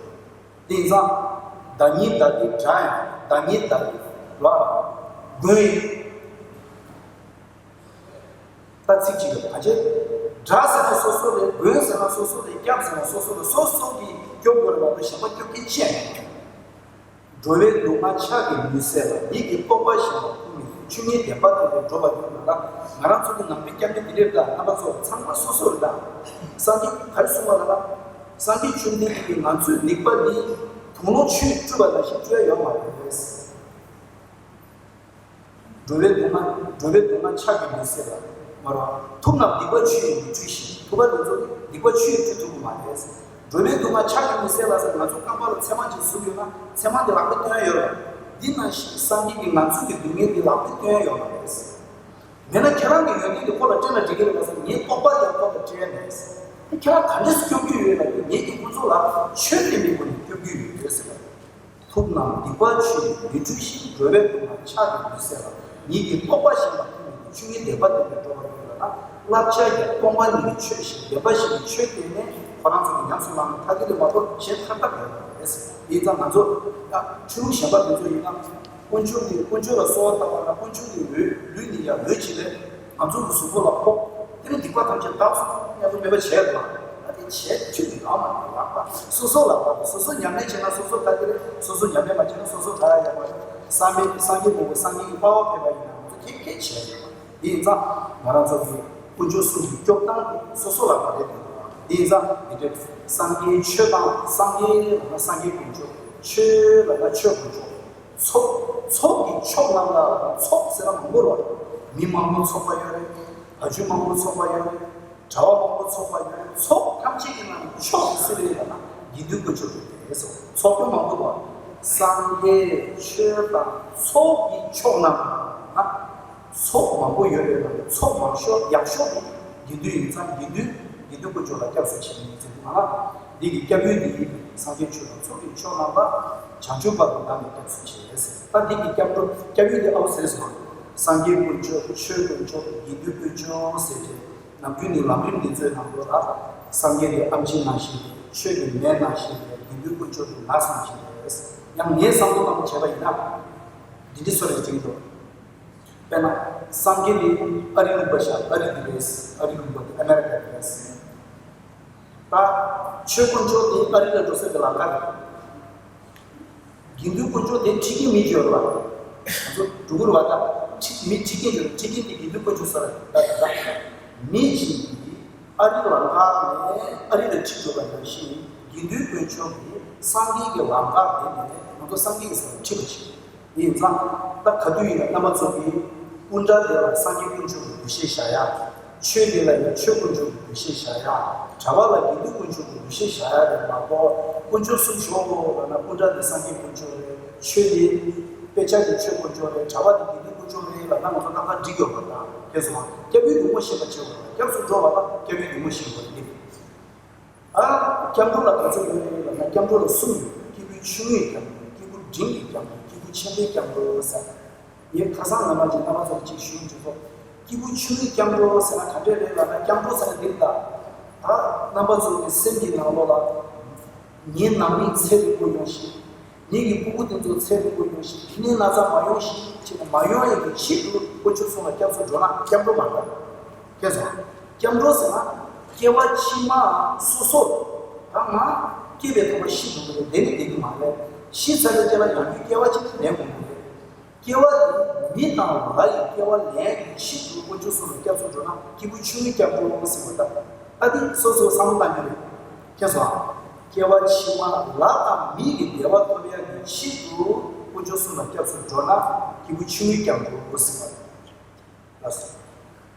དེ་ཡིན་ཙང་། བདག་ཉིད་བདག་གི་དགྲ་ཡང་། བདག་ཉིད་བདག་གི་ལ་མགོན་ཡིན། ད་ཚིག་གཅིག་ལ་ག་བྱེད། དགྲ་ཟེར་ན་སོ་སོ་རེད། མགོན་ཟེར་ན་སོ་སོ་རེད། སྐྱབས་ཟེར་ན་སོ་སོ་རེད། སོ་སོ་གིས་སྐྱོབ་དགོས་རེད་མ་གཏོགས་གཞན་པ་སྐྱོབ་མཁན་ཅི་ཡང་མེད། འགྲོ་བའི་སྡུག་བསྔལ་ཕྱག་གིས་མི་སེལ་བ། ཉིད་ཀྱི་རྟོགས་པ་གཞན་ལ་ཕུལ་མི་ཕུལ། ཆོས་ཉིད་བདེན་པ་དེ་ལས་སྒྲོལ་བར་འགྱུར་ལ། ང་རང་ཚོ་གི་ནང་པའི་སྐྱབས་གནས་འདི་འདྲ་རེད། ད་རྣམ་པ་ཚོ་ཚང་མ་སོ་སོ་རེད། ད་སངས་རྒྱས་ག་རེ་གསུངས་པ་ལ། ད་སངས་རྒྱས་བཅོམ་ལྡན་འདས་ཀྱིས་ང་ཚོའི་སྡིག་པ་འདི་དུག་སློག་ཆུས་བཀྲུས་པ་ནང་བཞིན་བཀྲུ་ཡ་ཡོད་མ་རེད། འགྲོ་བའི་སྡུག་བསྔལ། འགྲོ་བའི་སྡུག་བསྔལ་ཕྱག་གིས་མི་སེལ་བ། མ་རེད། ཐུབ་རྣམས་སྡིག་པ་ཆུ་ཡིས་མི་འཁྲུ་ཞིང་། ཐུབ་པ་དེ་ཚོ་ནི་སྡིག་པ་ཆུ་ཡིས་འཁྲུ་ཐུབ་ཀྱི་མ་རེད། འགྲོ་བའི་སྡུག་བསྔལ་ཕྱག་གིས་མི་སེལ་བ་ཟེར། ང་ཚོ་རྐང་པ་ལ་ཚེར་མ་ཅིག་ཟུག་ཡོད་ན་ཚེར་མ་དེ་ལག་པས་བཏོན་ཡ་ཡོད་རེད། འདི་ནང་བཞིན་སངས་རྒྱས་ཀྱིས་ང་ཚོ་གི་སྡུག་བསྔལ་འདི་ལག་པས་བཏོན་ཡ་ཡོད་མ་རེད། མེད་ན་ཁྱེད་རང་གི་ཡོན་ཏན་དེ་ཁོ་ལ་སྤྲད་ན་འགྲིག་གི་རེད་པ་ཟེར། ངའི་རྟོགས་པ་དེ་ཁོ་ལ་སྤྲད་ཡ་མེད། ཁྱེད་རང་ག་འདྲས་སེ་སྐྱོབ་རྒྱུ་ཡོད་ལབ་དུས་ངེད་ཀྱིས་ཁོ་ཚོ་ལ་ཆོས་བསྟན་པའི་སྒོ་ནས་སྐྱོབ་རྒྱུ་ཡོད་ཟེར་བ། ཐུབ་རྣམས་སྡིག་པ་ཆུ་ཡིས་མི་འཁྲུ་ཞིང་། འགྲོ་བའི་སྡུག་བསྔལ་ཕྱག་གིས་མི་སེལ་བ། ཉིད་ཀྱི་རྟོགས་པ་གཞན་ལ་ཕུལ་མི་ཕུལ། ཆོས་ཉིད་བདེན་པ་དེ་ལས་སྒྲོལ་བར་འགྱུར་ལ། བསླབ་བྱ་ཡང་སྟོང་པ་ཉིད་ཀྱི་ཆོས་བཞིན། བདེན་པ་བཞི་ཡི་ཆོས་བསྟན་ནས། ཁོ་རང་ཚོ་གིས་ཉམས་སུ་བླངས་ན་ཐར་གྱི་རེད་མ་གཏོགས་གཞན་ཐར་ཐབས་ཡོད་མ་རེད། ཡིན་ཙང་ང་ཚོ་ད་ཆོས་ལུགས་གཞན་པ་དེ་ཚོ་ཡིན་ན། དཀོན་མཆོག་གིས་དཀོན་མཆོག་ལ་གསོལ་བ་བཏབ་པ་ན་དཀོན་མཆོག་གི་འོད་ལུས་ནས་ཡར་འོད་ཅིག་ལས་ང་ཚོ་གི་གཟུགས་པོ་ལ་ཕོག་དེ་ནས་སྡིག་པ་ཐམས་ཅད་དག་སོང་། དམྱལ་བ་མེད་པ་བྱས་འདུག་ད་དེ་བྱས་ཆོས་ཀྱི་ལམ་མ་རེད། ལག་པ་སོ་སོ་ལ་བབས། སོ་སོ་ཉམས་ལེན་བྱས་ན་སོ་སོ་ཐར་གྱི་རེད། སོ་སོ་ཉམས་ལེན་མ་བྱས་ན་སོ་སོ་ཐར་ཡ་ཡོད་མ་རེད། བསམ་པའི་སངས་རྒྱས་མང་པོ་སངས་རྒྱས་ཀྱི་དཔའ་བ་ཕེབས་པ་ཡིན་ན་ང་ཚོ་ཁྱེད་ཁྱེད་བྱས་ཡོད་མ་རེད། དེ་ཡིན་ཙང་ང་རང་ཚོ་གི་དཀོན་མཆོག་གསུམ་གྱི་སྐྱོབ་སྟངས་དེ་སོ་སོ་ལ་མ་རེད་འདུག་དེ་ཡིན་ཙང་འདི་འདྲའི་སངས་རྒྱས་ཆོས་དང་། སངས་རྒྱས་ལབ་ན་སངས་རྒྱས་དཀོན་མཆོག་ཆོས་ལབ་ན་ཆོས་དཀོན་མཆོག་ཚོགས། ཚོགས་ཀྱི་མཆོག་རྣམས་ལ། ཚོགས་ཟེར་ན་མང་པོ་རེད། མི་མང་པོ་ཚོགས་པ་ཡོད་རེད། བ་ཕྱུགས་མང་པོ་ཚོགས་པ་ཡོད་རེད། གྲྭ་པ་མང་པོ་ཚོགས་པ་ཡོད་རེད། ཚོགས་ཐམས་ཅད་ཀྱི་ནང་ནས་མཆོག་ཏུ་སུ་རེད་ལབ་ན་དགེ་འདུན་དཀོན་མཆོག་རེད་ཟེར། ཚོགས་དཔོན་མང་པོ་འདུག་སངས་རྒྱས་ཆོས་དང་ཚོགས་ཀྱི་མཆོག་རྣམས་ལ། ཚོགས་མང་པོ་ཡོད་རེད་ལབ་ན་ཚོགས་མང་ཤོས་ཡག་ཤོས་དེ་དགེ་འདུན་ཡིན་ཙང་དགེ་འདུན། དགེ་འདུན་དཀོན་མཆོག་ལ་སྐྱབས་སུ་མཆི་ཡིན་ཟེར་གྱི་མ་ལ། འདི་གི་སྐྱབས་ཡུལ་འདི་སངས་རྒྱས་ཆོས་དང་ཚོགས་ཀྱི་མཆོག་རྣམས་ལ། བྱང་ཆུབ་བར་དུ་བདག་ནི་སྐྱབས་སུ་མཆི་ཟེར། ད་འདི་གི་སྐྱབས་འགྲོ་སྐྱབས་ཡུལ་འདི་ཨའུ་ཟེར་སོང་། སངས་རྒྱས་དཀོན་མཆོག་ཆོས་དཀོན་མཆོག་དགེ་འདུན་དཀོན་མཆོག་ཟེར་ཏེ། ནམ་རྒྱུན་ནི་ལམ་རིམ་འདི་ཚོའི་ནང་ལོགས་ལ། སངས་རྒྱས་ཀྱི་ཨེམ་ཆི་ནང་བཞིན་རེད། ཆོས་ཀྱི་མེ་ནང་བཞིན་རེད། དགེ་འདུན་དཀོན་མཆོག་གི་ལགས་ནང་བཞིན་རེད། ཡང་ངའི་བསམ་བློ་ནང་བྱས་པ་ཡིན་ན། འདི་འདྲ་བཟོ་རེད་དྲན་གྱི་འདུག་དཔེར་ན། སངས་རྒྱས་ནི་ཨ་རི་ལུང་པ་ཤར། ཨ་རི་འདི་རེད། ཨ་རི་ལུང་པ་འདི་ཨ་མེ་རི་ཀ་འདི་རེད། ད་ཆོས་དཀོན་མཆོག་དེ་ཨ་རི་ལ་འགྲོ་ས་གི་ལམ་ཁ་རེད། དགེ་འདུན་དཀོན་མཆོག་དེ་ཁྲིད་མཁན་མི་ཅིག་ཡོད་རེད་པ། ང་ཚོ་འགྲོ་གི་རེད་པ། ད་ཁྲིད་མི་ཁྲིད་མཁན་ཡོད་རེད། ཁྲིད་མཁན་དེ་དགེ་འདུན་དཀོན་མཆོག་ཟེར་རེད། ད་ད་ད་མི་གཅིག་གིས་ཨ་རི་ལམ་ཁ་ནས་ཨ་རི་ལ་ཁྲིད་འགྲོ་བ་ནང་བཞིན་དགེ་འདུན་དཀོན་མཆོག་གིས་སངས་རྒྱས་ཀྱི་ལམ་ཁ་དེ་ནས་ང་ཚོ་སངས་རྒྱས་ཀྱི་ས་ལ་ཁྲིད་པ་བྱེད། ཡིན་ཙང་། ད་ག་དུས་ཡིན་ན་རྣམ་པ་ཚོ་གིས་སྐུ་འདྲ་དེ་ལ་སངས་རྒྱས་དཀོན་མཆོག་གི་འདུ་ཤེས་བཞག་ཡ། ཆོས་དེ་ལ་ཡང་ཆོས་དཀོན་མཆོག་གི་འདུ་ཤེས་བཞག་ཡ། གྲྭ་པ་ལ་དགེ་འདུན་དཀོན་མཆོག་གི་འདུ་ཤེས་བཞག་ཡ་རེད་མ་གཏོགས། དཀོན་མཆོག་གསུམ་ཞོག་ལབ་ན་སྐུ་འདྲ་དེ་སངས་རྒྱས་དཀོན་མཆོག་རེད། ཆོས་དེ། དཔེ་ཆ་དེ་ཆོས་དཀོན་མཆོག་རེད། གྲྭ་པ་དེ་དགེ་འདུན་དཀོན་མཆོག་རེད་ལབ་ན་ང་ཚོ་ཏག་ཏག་འགྲིག་ཡོད་པ་དང་། ཁྱེད་ཚོ་སྐྱབས་ཡུལ་ཉུང་ངུ་ཤེས་པ་བྱེད་དགོས། སྐྱབས་སུ་འགྲོ་བ་ལ་སྐྱབས་ཡུལ་ཉུང་ངུ་ཤེས་དགོས་རེད། ཨ། སྐྱབས་འགྲོ་ལ་ག་ཚོད་ཡོད་རེད་ལབ་ན། སྐྱབས་འགྲོ་ལ་གསུམ་ཡོད། སྐྱེས་བུ་ཆུང་ངུའི་སྐྱབས་འགྲོ། སྐྱེས་བུ་འབྲིང་གི་སྐྱབས་འགྲོ། སྐྱེས་བུ་ཆེན་པོའི་སྐྱབས་འགྲོ་ཟེར། ངས་ཁ་སང་ལ་མ་ཅིག་རྣམ་པ་ཚོར་ཅིག་ཞུ་འཇུག་ཚོ། སྐྱེས་བུ་ཆུང་ངུའི་སྐྱབས་འགྲོ་ཟེར་ན་ག་འདྲས་རེད་ལབ་ན། སྐྱབས་འགྲོ་ཟེར་ན་འདི་རེད་ད། ད་རྣམ་པ་ཚོ་གི་སེམས་ཀྱི་ནང་ལོགས་ལ། ངའི་ནང་མི་ཚེ་རིང་པོ་ཡོང་ཞིག་ངེད་ཀྱི་སྤུ་གུ་དེ་ཚོ་ཚེ་རིང་པོ་ཡོང་ཞིག་ཕྱི་ནས་ན་ཚ་མ་ཡོང་ཞིག་ཅེས་མ་ཡོང་ཡས་ཀྱི་ཆེད་དུ་དཀོན་མཆོག་གསུམ་ལ་སྐྱབས་སུ་འགྲོ་ན་སྐྱབས་འགྲོ་མ་འདྲ། ཁྱེད་ཚོ། སྐྱབས་འགྲོ་ཟེར་ན། སྐྱེ་བ་ཕྱི་མ་སོ་སོ། ད་ང་སྐྱེས་པའི་ཐོག་མ་ཤི་འགྲོ་གི་རེད། བསྡད་ནི་བསྡད་ཀྱི་མ་རེད། ཤི་ཚར་བའི་རྗེས་ལ་ཡང་བསྐྱར་སྐྱེ་བ་གཅིག་ལེན་དགོས་ཀྱི་རེད། སྐྱེ་བ་དེ་མི་དང་ལྷ་ཡི་སྐྱེ་བ་ལེན་ཡས་ཀྱི་ཆེད་དུ་དཀོན་མཆོག་གསུམ་ལ་སྐྱབས་སུ་འགྲོ་ན་སྐྱེས་བུ་ཆུང་ངུའི་སྐྱབས་འགྲོ་ཟེར་བ་ལྟ། ད་འདི་སོ་སོའི་བསམ་བློ་གཏང་རྒྱུ་རེད། ཁྱེད་ཚོ། སྐྱེ་བ་ཕྱི་མ་ལྷ་དང་མི་ཡི་བདེ་བ་ཐོབ་ཡ་གི་ཆེད་དུ་དཀོན་མཆོག་གསུམ་ལ་སྐྱབས་སུ་འགྲོ་ན་སྐྱེས་བུ་ཆུང་ངུའི་སྐྱབས་འགྲོ་ཟེར་བ་ལ་སོ།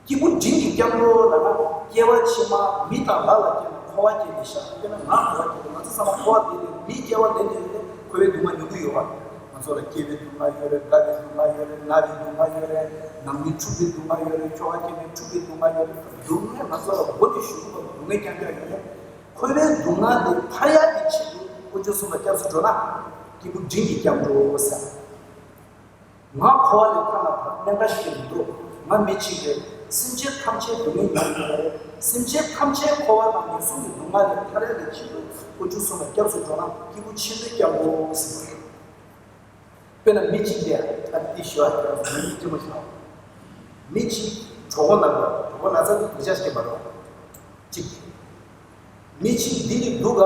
སྐྱེས་བུ་འབྲིང་གི་སྐྱབས་འགྲོ་ལབ་ན། སྐྱེ་བ་ཕྱི་མ་མི་དང་ལྷ་ལ་སྐྱེས་ན་འཁོར་བ་སྐྱེས་ནས་ཤི། དཔེར་ན་ང་འཁོར་བ་སྐྱེས་ཏེ། ང་ཚོ་ཚང་མ་འཁོར་བ་སྐྱེས་ཏེ་མིའི་སྐྱེ་བ་ལེན་ནས་ཡོད་དེ་འཁོར་བའི་སྡུག་བསྔལ་མྱོང་གི་ཡོད་པ། ང་ཚོ་ལ་སྐྱེ་བའི་སྡུག་བསྔལ་ཡོད་རེད། རྒ་བའི་སྡུག་བསྔལ་ཡོད་རེད། ན་བའི་སྡུག་བསྔལ་ཡོད་རེད། ནང་མི་འཁྲུག་པའི་སྡུག་བསྔལ་ཡོད་རེད། ཁྱོ་ག་སྐྱེས་ནས་འཁྲུག་པའི་སྡུག་བསྔལ་ཡོད་རེད། སྡུག་བསྔལ་ང་ཚོ་ལ་མགོ་ནས་གཞུག་གུ་བར་སྡུག་བསྔལ་རྐྱང་རྐྱང་ཡོད་རེད། འཁོར་བའི་སྡུག་བསྔལ་དེ་ཐར་ཡག་གི་ཆེད་དུ་དཀོན་མཆོག་གསུམ་ལ་སྐྱབས་སུ་འགྲོ་ན་སྐྱེས་བུ་འབྲིང་གི་སྐྱབས་འགྲོ་ཟེར། ང་འཁོར་བ་ལས་ཐར་ན་ད་གནད་འགག་ཞིག་མི་འདུག་ང་མི་གཅིག་རེད། སེམས་ཅན་ཐམས་ཅད་སྡུག་བསྔལ་མྱོང་གི་རེད། སེམས་ཅན་ཐམས་ཅད་འཁོར་བ་དང་ངན་སོང་གི་སྡུག་བསྔལ་ལས་ཐར་ཡག་གི་ཆེད་དུ་དཀོན་མཆོག་གསུམ་ལ་སྐྱབས་སུ་འགྲོ་ན་སྐྱེས་བུ་ཆེན་པོའི་སྐྱབས་འགྲོ་ཟེར་བ་རེད། དཔེར་ན་མི་གཅིག་དེ་ཡང་ད་འདི་ཞུ་བ་དེ་རང་མི་གཅིག་མ་ཞིག་ལ། མི་གཅིག་གྲོད་ཁོག་ན་བ། གྲོད་ཁོག་ན་ཚ་དེ་སྡུག་ཅག་ཞིག་མ་རེད། གཅིག་མི་གཅིག་འདི་ནི་སྡུག་ག་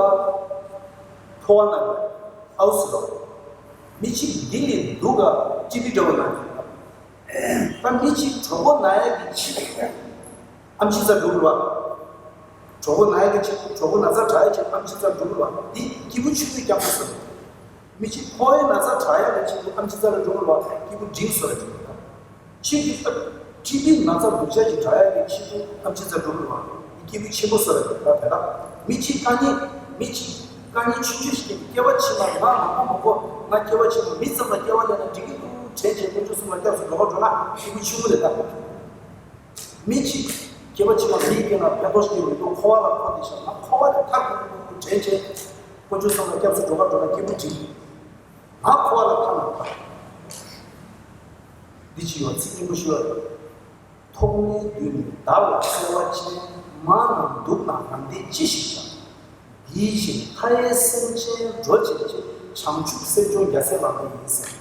འཕོ་བ་ན་ཨའུ་སི་རོ། མི་གཅིག་འདི་ནི་སྡུག་ག་ཊི་བི་འདྲ་བོ་ན་ནི། ད་མི་གཅིག་གྲོད་ཁོག་ན་ཡ་གི་ཆེད་དུ་ཨམ་ཆི་ཚ་འགྲོ་དགོས་རེད་བ། གྲོད་ཁོག་ན་ཡ་གི་ཆེད་དུ་གྲོད་ཁོག་ན་ཚ་དྲག་ཡ་ཆེད་དུ་ཨམ་ཆི་ཚ་འགྲོ་དགོས་རེད་བ། འདི་སྐྱེས་བུ་ཆུང་ངུའི་སྐྱབས་འགྲོ་ཟེར། མི་གཅིག་ཕོ་བའི་ན་ཚ་དྲག་ཡ་གི་ཆེད་དུ་ཨམ་ཆི་ཚ་ལ་འགྲོ་དགོས་རེད་བ། སྐྱེས་བུ་འབྲིང་ཟེར་རེད། ཕྱིས་ཀྱི་སྐབས་ཊི་བི་ན་ཚ་སྡུག་ཅག་ཅིག་དྲག་ཡ་གི་ཆེད་དུ་ཨམ་ཆི་ཚ་འགྲོ་དགོས་རེད་བ། འདི་སྐྱེས་བུ་ཆེན་པོ་ཟེར་རེད། ད་དེ་ལ་མི་གཅིག་དཀའ་ངལ་མི་གཅིག་དཀའ་ངལ་ཆུང་ཆུང་ཞིག་གི་སྐྱེ་བ་ཕྱི་མ་ང་མ་གོ་མ་གོ་ང་སྐྱེ་བ་ཕྱི་མ་མི་ཙམ་ལ་སྐྱེ་བ་ལེན་ན་འགྲིག་གི་འདུག་དྲན་བྱས་དཀོན་མཆོག་གསུམ་ལ་སྐྱབས་སུ་འགྲོ་ག་འགྲོ་ན་སྐྱེས་བུ་ཆུང་ངུ་རེད་ད། མི་གཅིག་སྐྱེ་བ་ཕྱི་མ་མིའི་སྐྱེ་ན་ཕན་ཐོགས་ཤིག་མི་འདུག་འཁོར་བ་ལ་འཁོར་བསྡད་ཤག་ང་འཁོར་བ་ལས་ཐར་དགོས་འདུག་དྲན་བྱས་དཀོན་མཆོག་གསུམ་ལ་སྐྱབས་སུ་འགྲོ་ག་འགྲོ་ན་སྐྱེས་བུ་འབྲིང་། ང་འཁོར་བ་ལ་ཐར་མ་ཐར། འདི་ཅི་ཡོད་ཚིག་སྙན་པོ་ཞུ་བ་རེད། ཐོག་མའི་དུས་ནས་བདག་ལ་གསོལ་བ་ཅན། མ་རྣམས་སྡུག་ན་རང་བདེ་ཅི་ཞིག་ཀྱང་། འདིའི་ཕྱིར་མཐའ་ཡས་སེམས་ཅན་སྒྲོལ་བྱེད་ཅིང་། བྱང་ཆུབ་སེམས་སྦྱོང་རྒྱལ་སྲས་ལག་ལེན་ཡིན་ཟེར།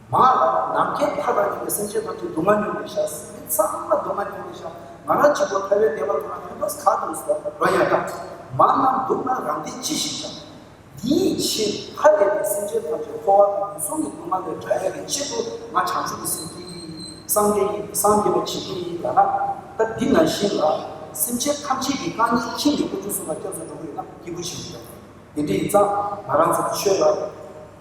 མ་ལ་ནམ་མཁའི་མཐའ་དང་མཉམ་པའི་སེམས་ཅན་ཐམས་ཅད་སྡུག་བསྔལ་མྱོང་བའི་ཤ་མི་ཚང་མ་སྡུག་བསྔལ་མྱོང་བའི་ཤ་ང་རང་གཅིག་པོ་ཐར་པའི་བདེ་བ་ཐོབ་ན་ཕན་ཐོགས་ག་འདུག་ཟེར་རོ་ཡ་ད། མ་རྣམས་སྡུག་ན་རང་བདེ་ཅི་ཞིག་ཀྱང་། འདིའི་ཕྱིར་མཐའ་ཡས་པའི་སེམས་ཅན་ཐམས་ཅད་འཁོར་བ་དང་ངན་སོང་གི་སྡུག་བསྔལ་ལས་བསྒྲལ་ཡ་གི་ཆེད་དུ་ང་བྱང་ཆུབ་ཀྱི་སེམས་ཀྱིས་སངས་རྒྱས་ཀྱི་སངས་རྒྱས་པ་བྱེད་ཀྱི་ཡིན་ལ་ན། ད་འདི་ནང་བཞིན་ལ་སེམས་ཅན་ཐམས་ཅད་ཀྱི་དཀའ་ངལ་མཁྱེན་ནས་དཀོན་མཆོག་གསུམ་ལ་སྐྱབས་སུ་འགྲོ་གི་ཡོད་ན་སྐྱེས་བུ་ཆེན་པོ་ཡོད། དེ་འདྲ་ཡིན་ཙང་ང་རང་ཚོ་ཆོས་ལ་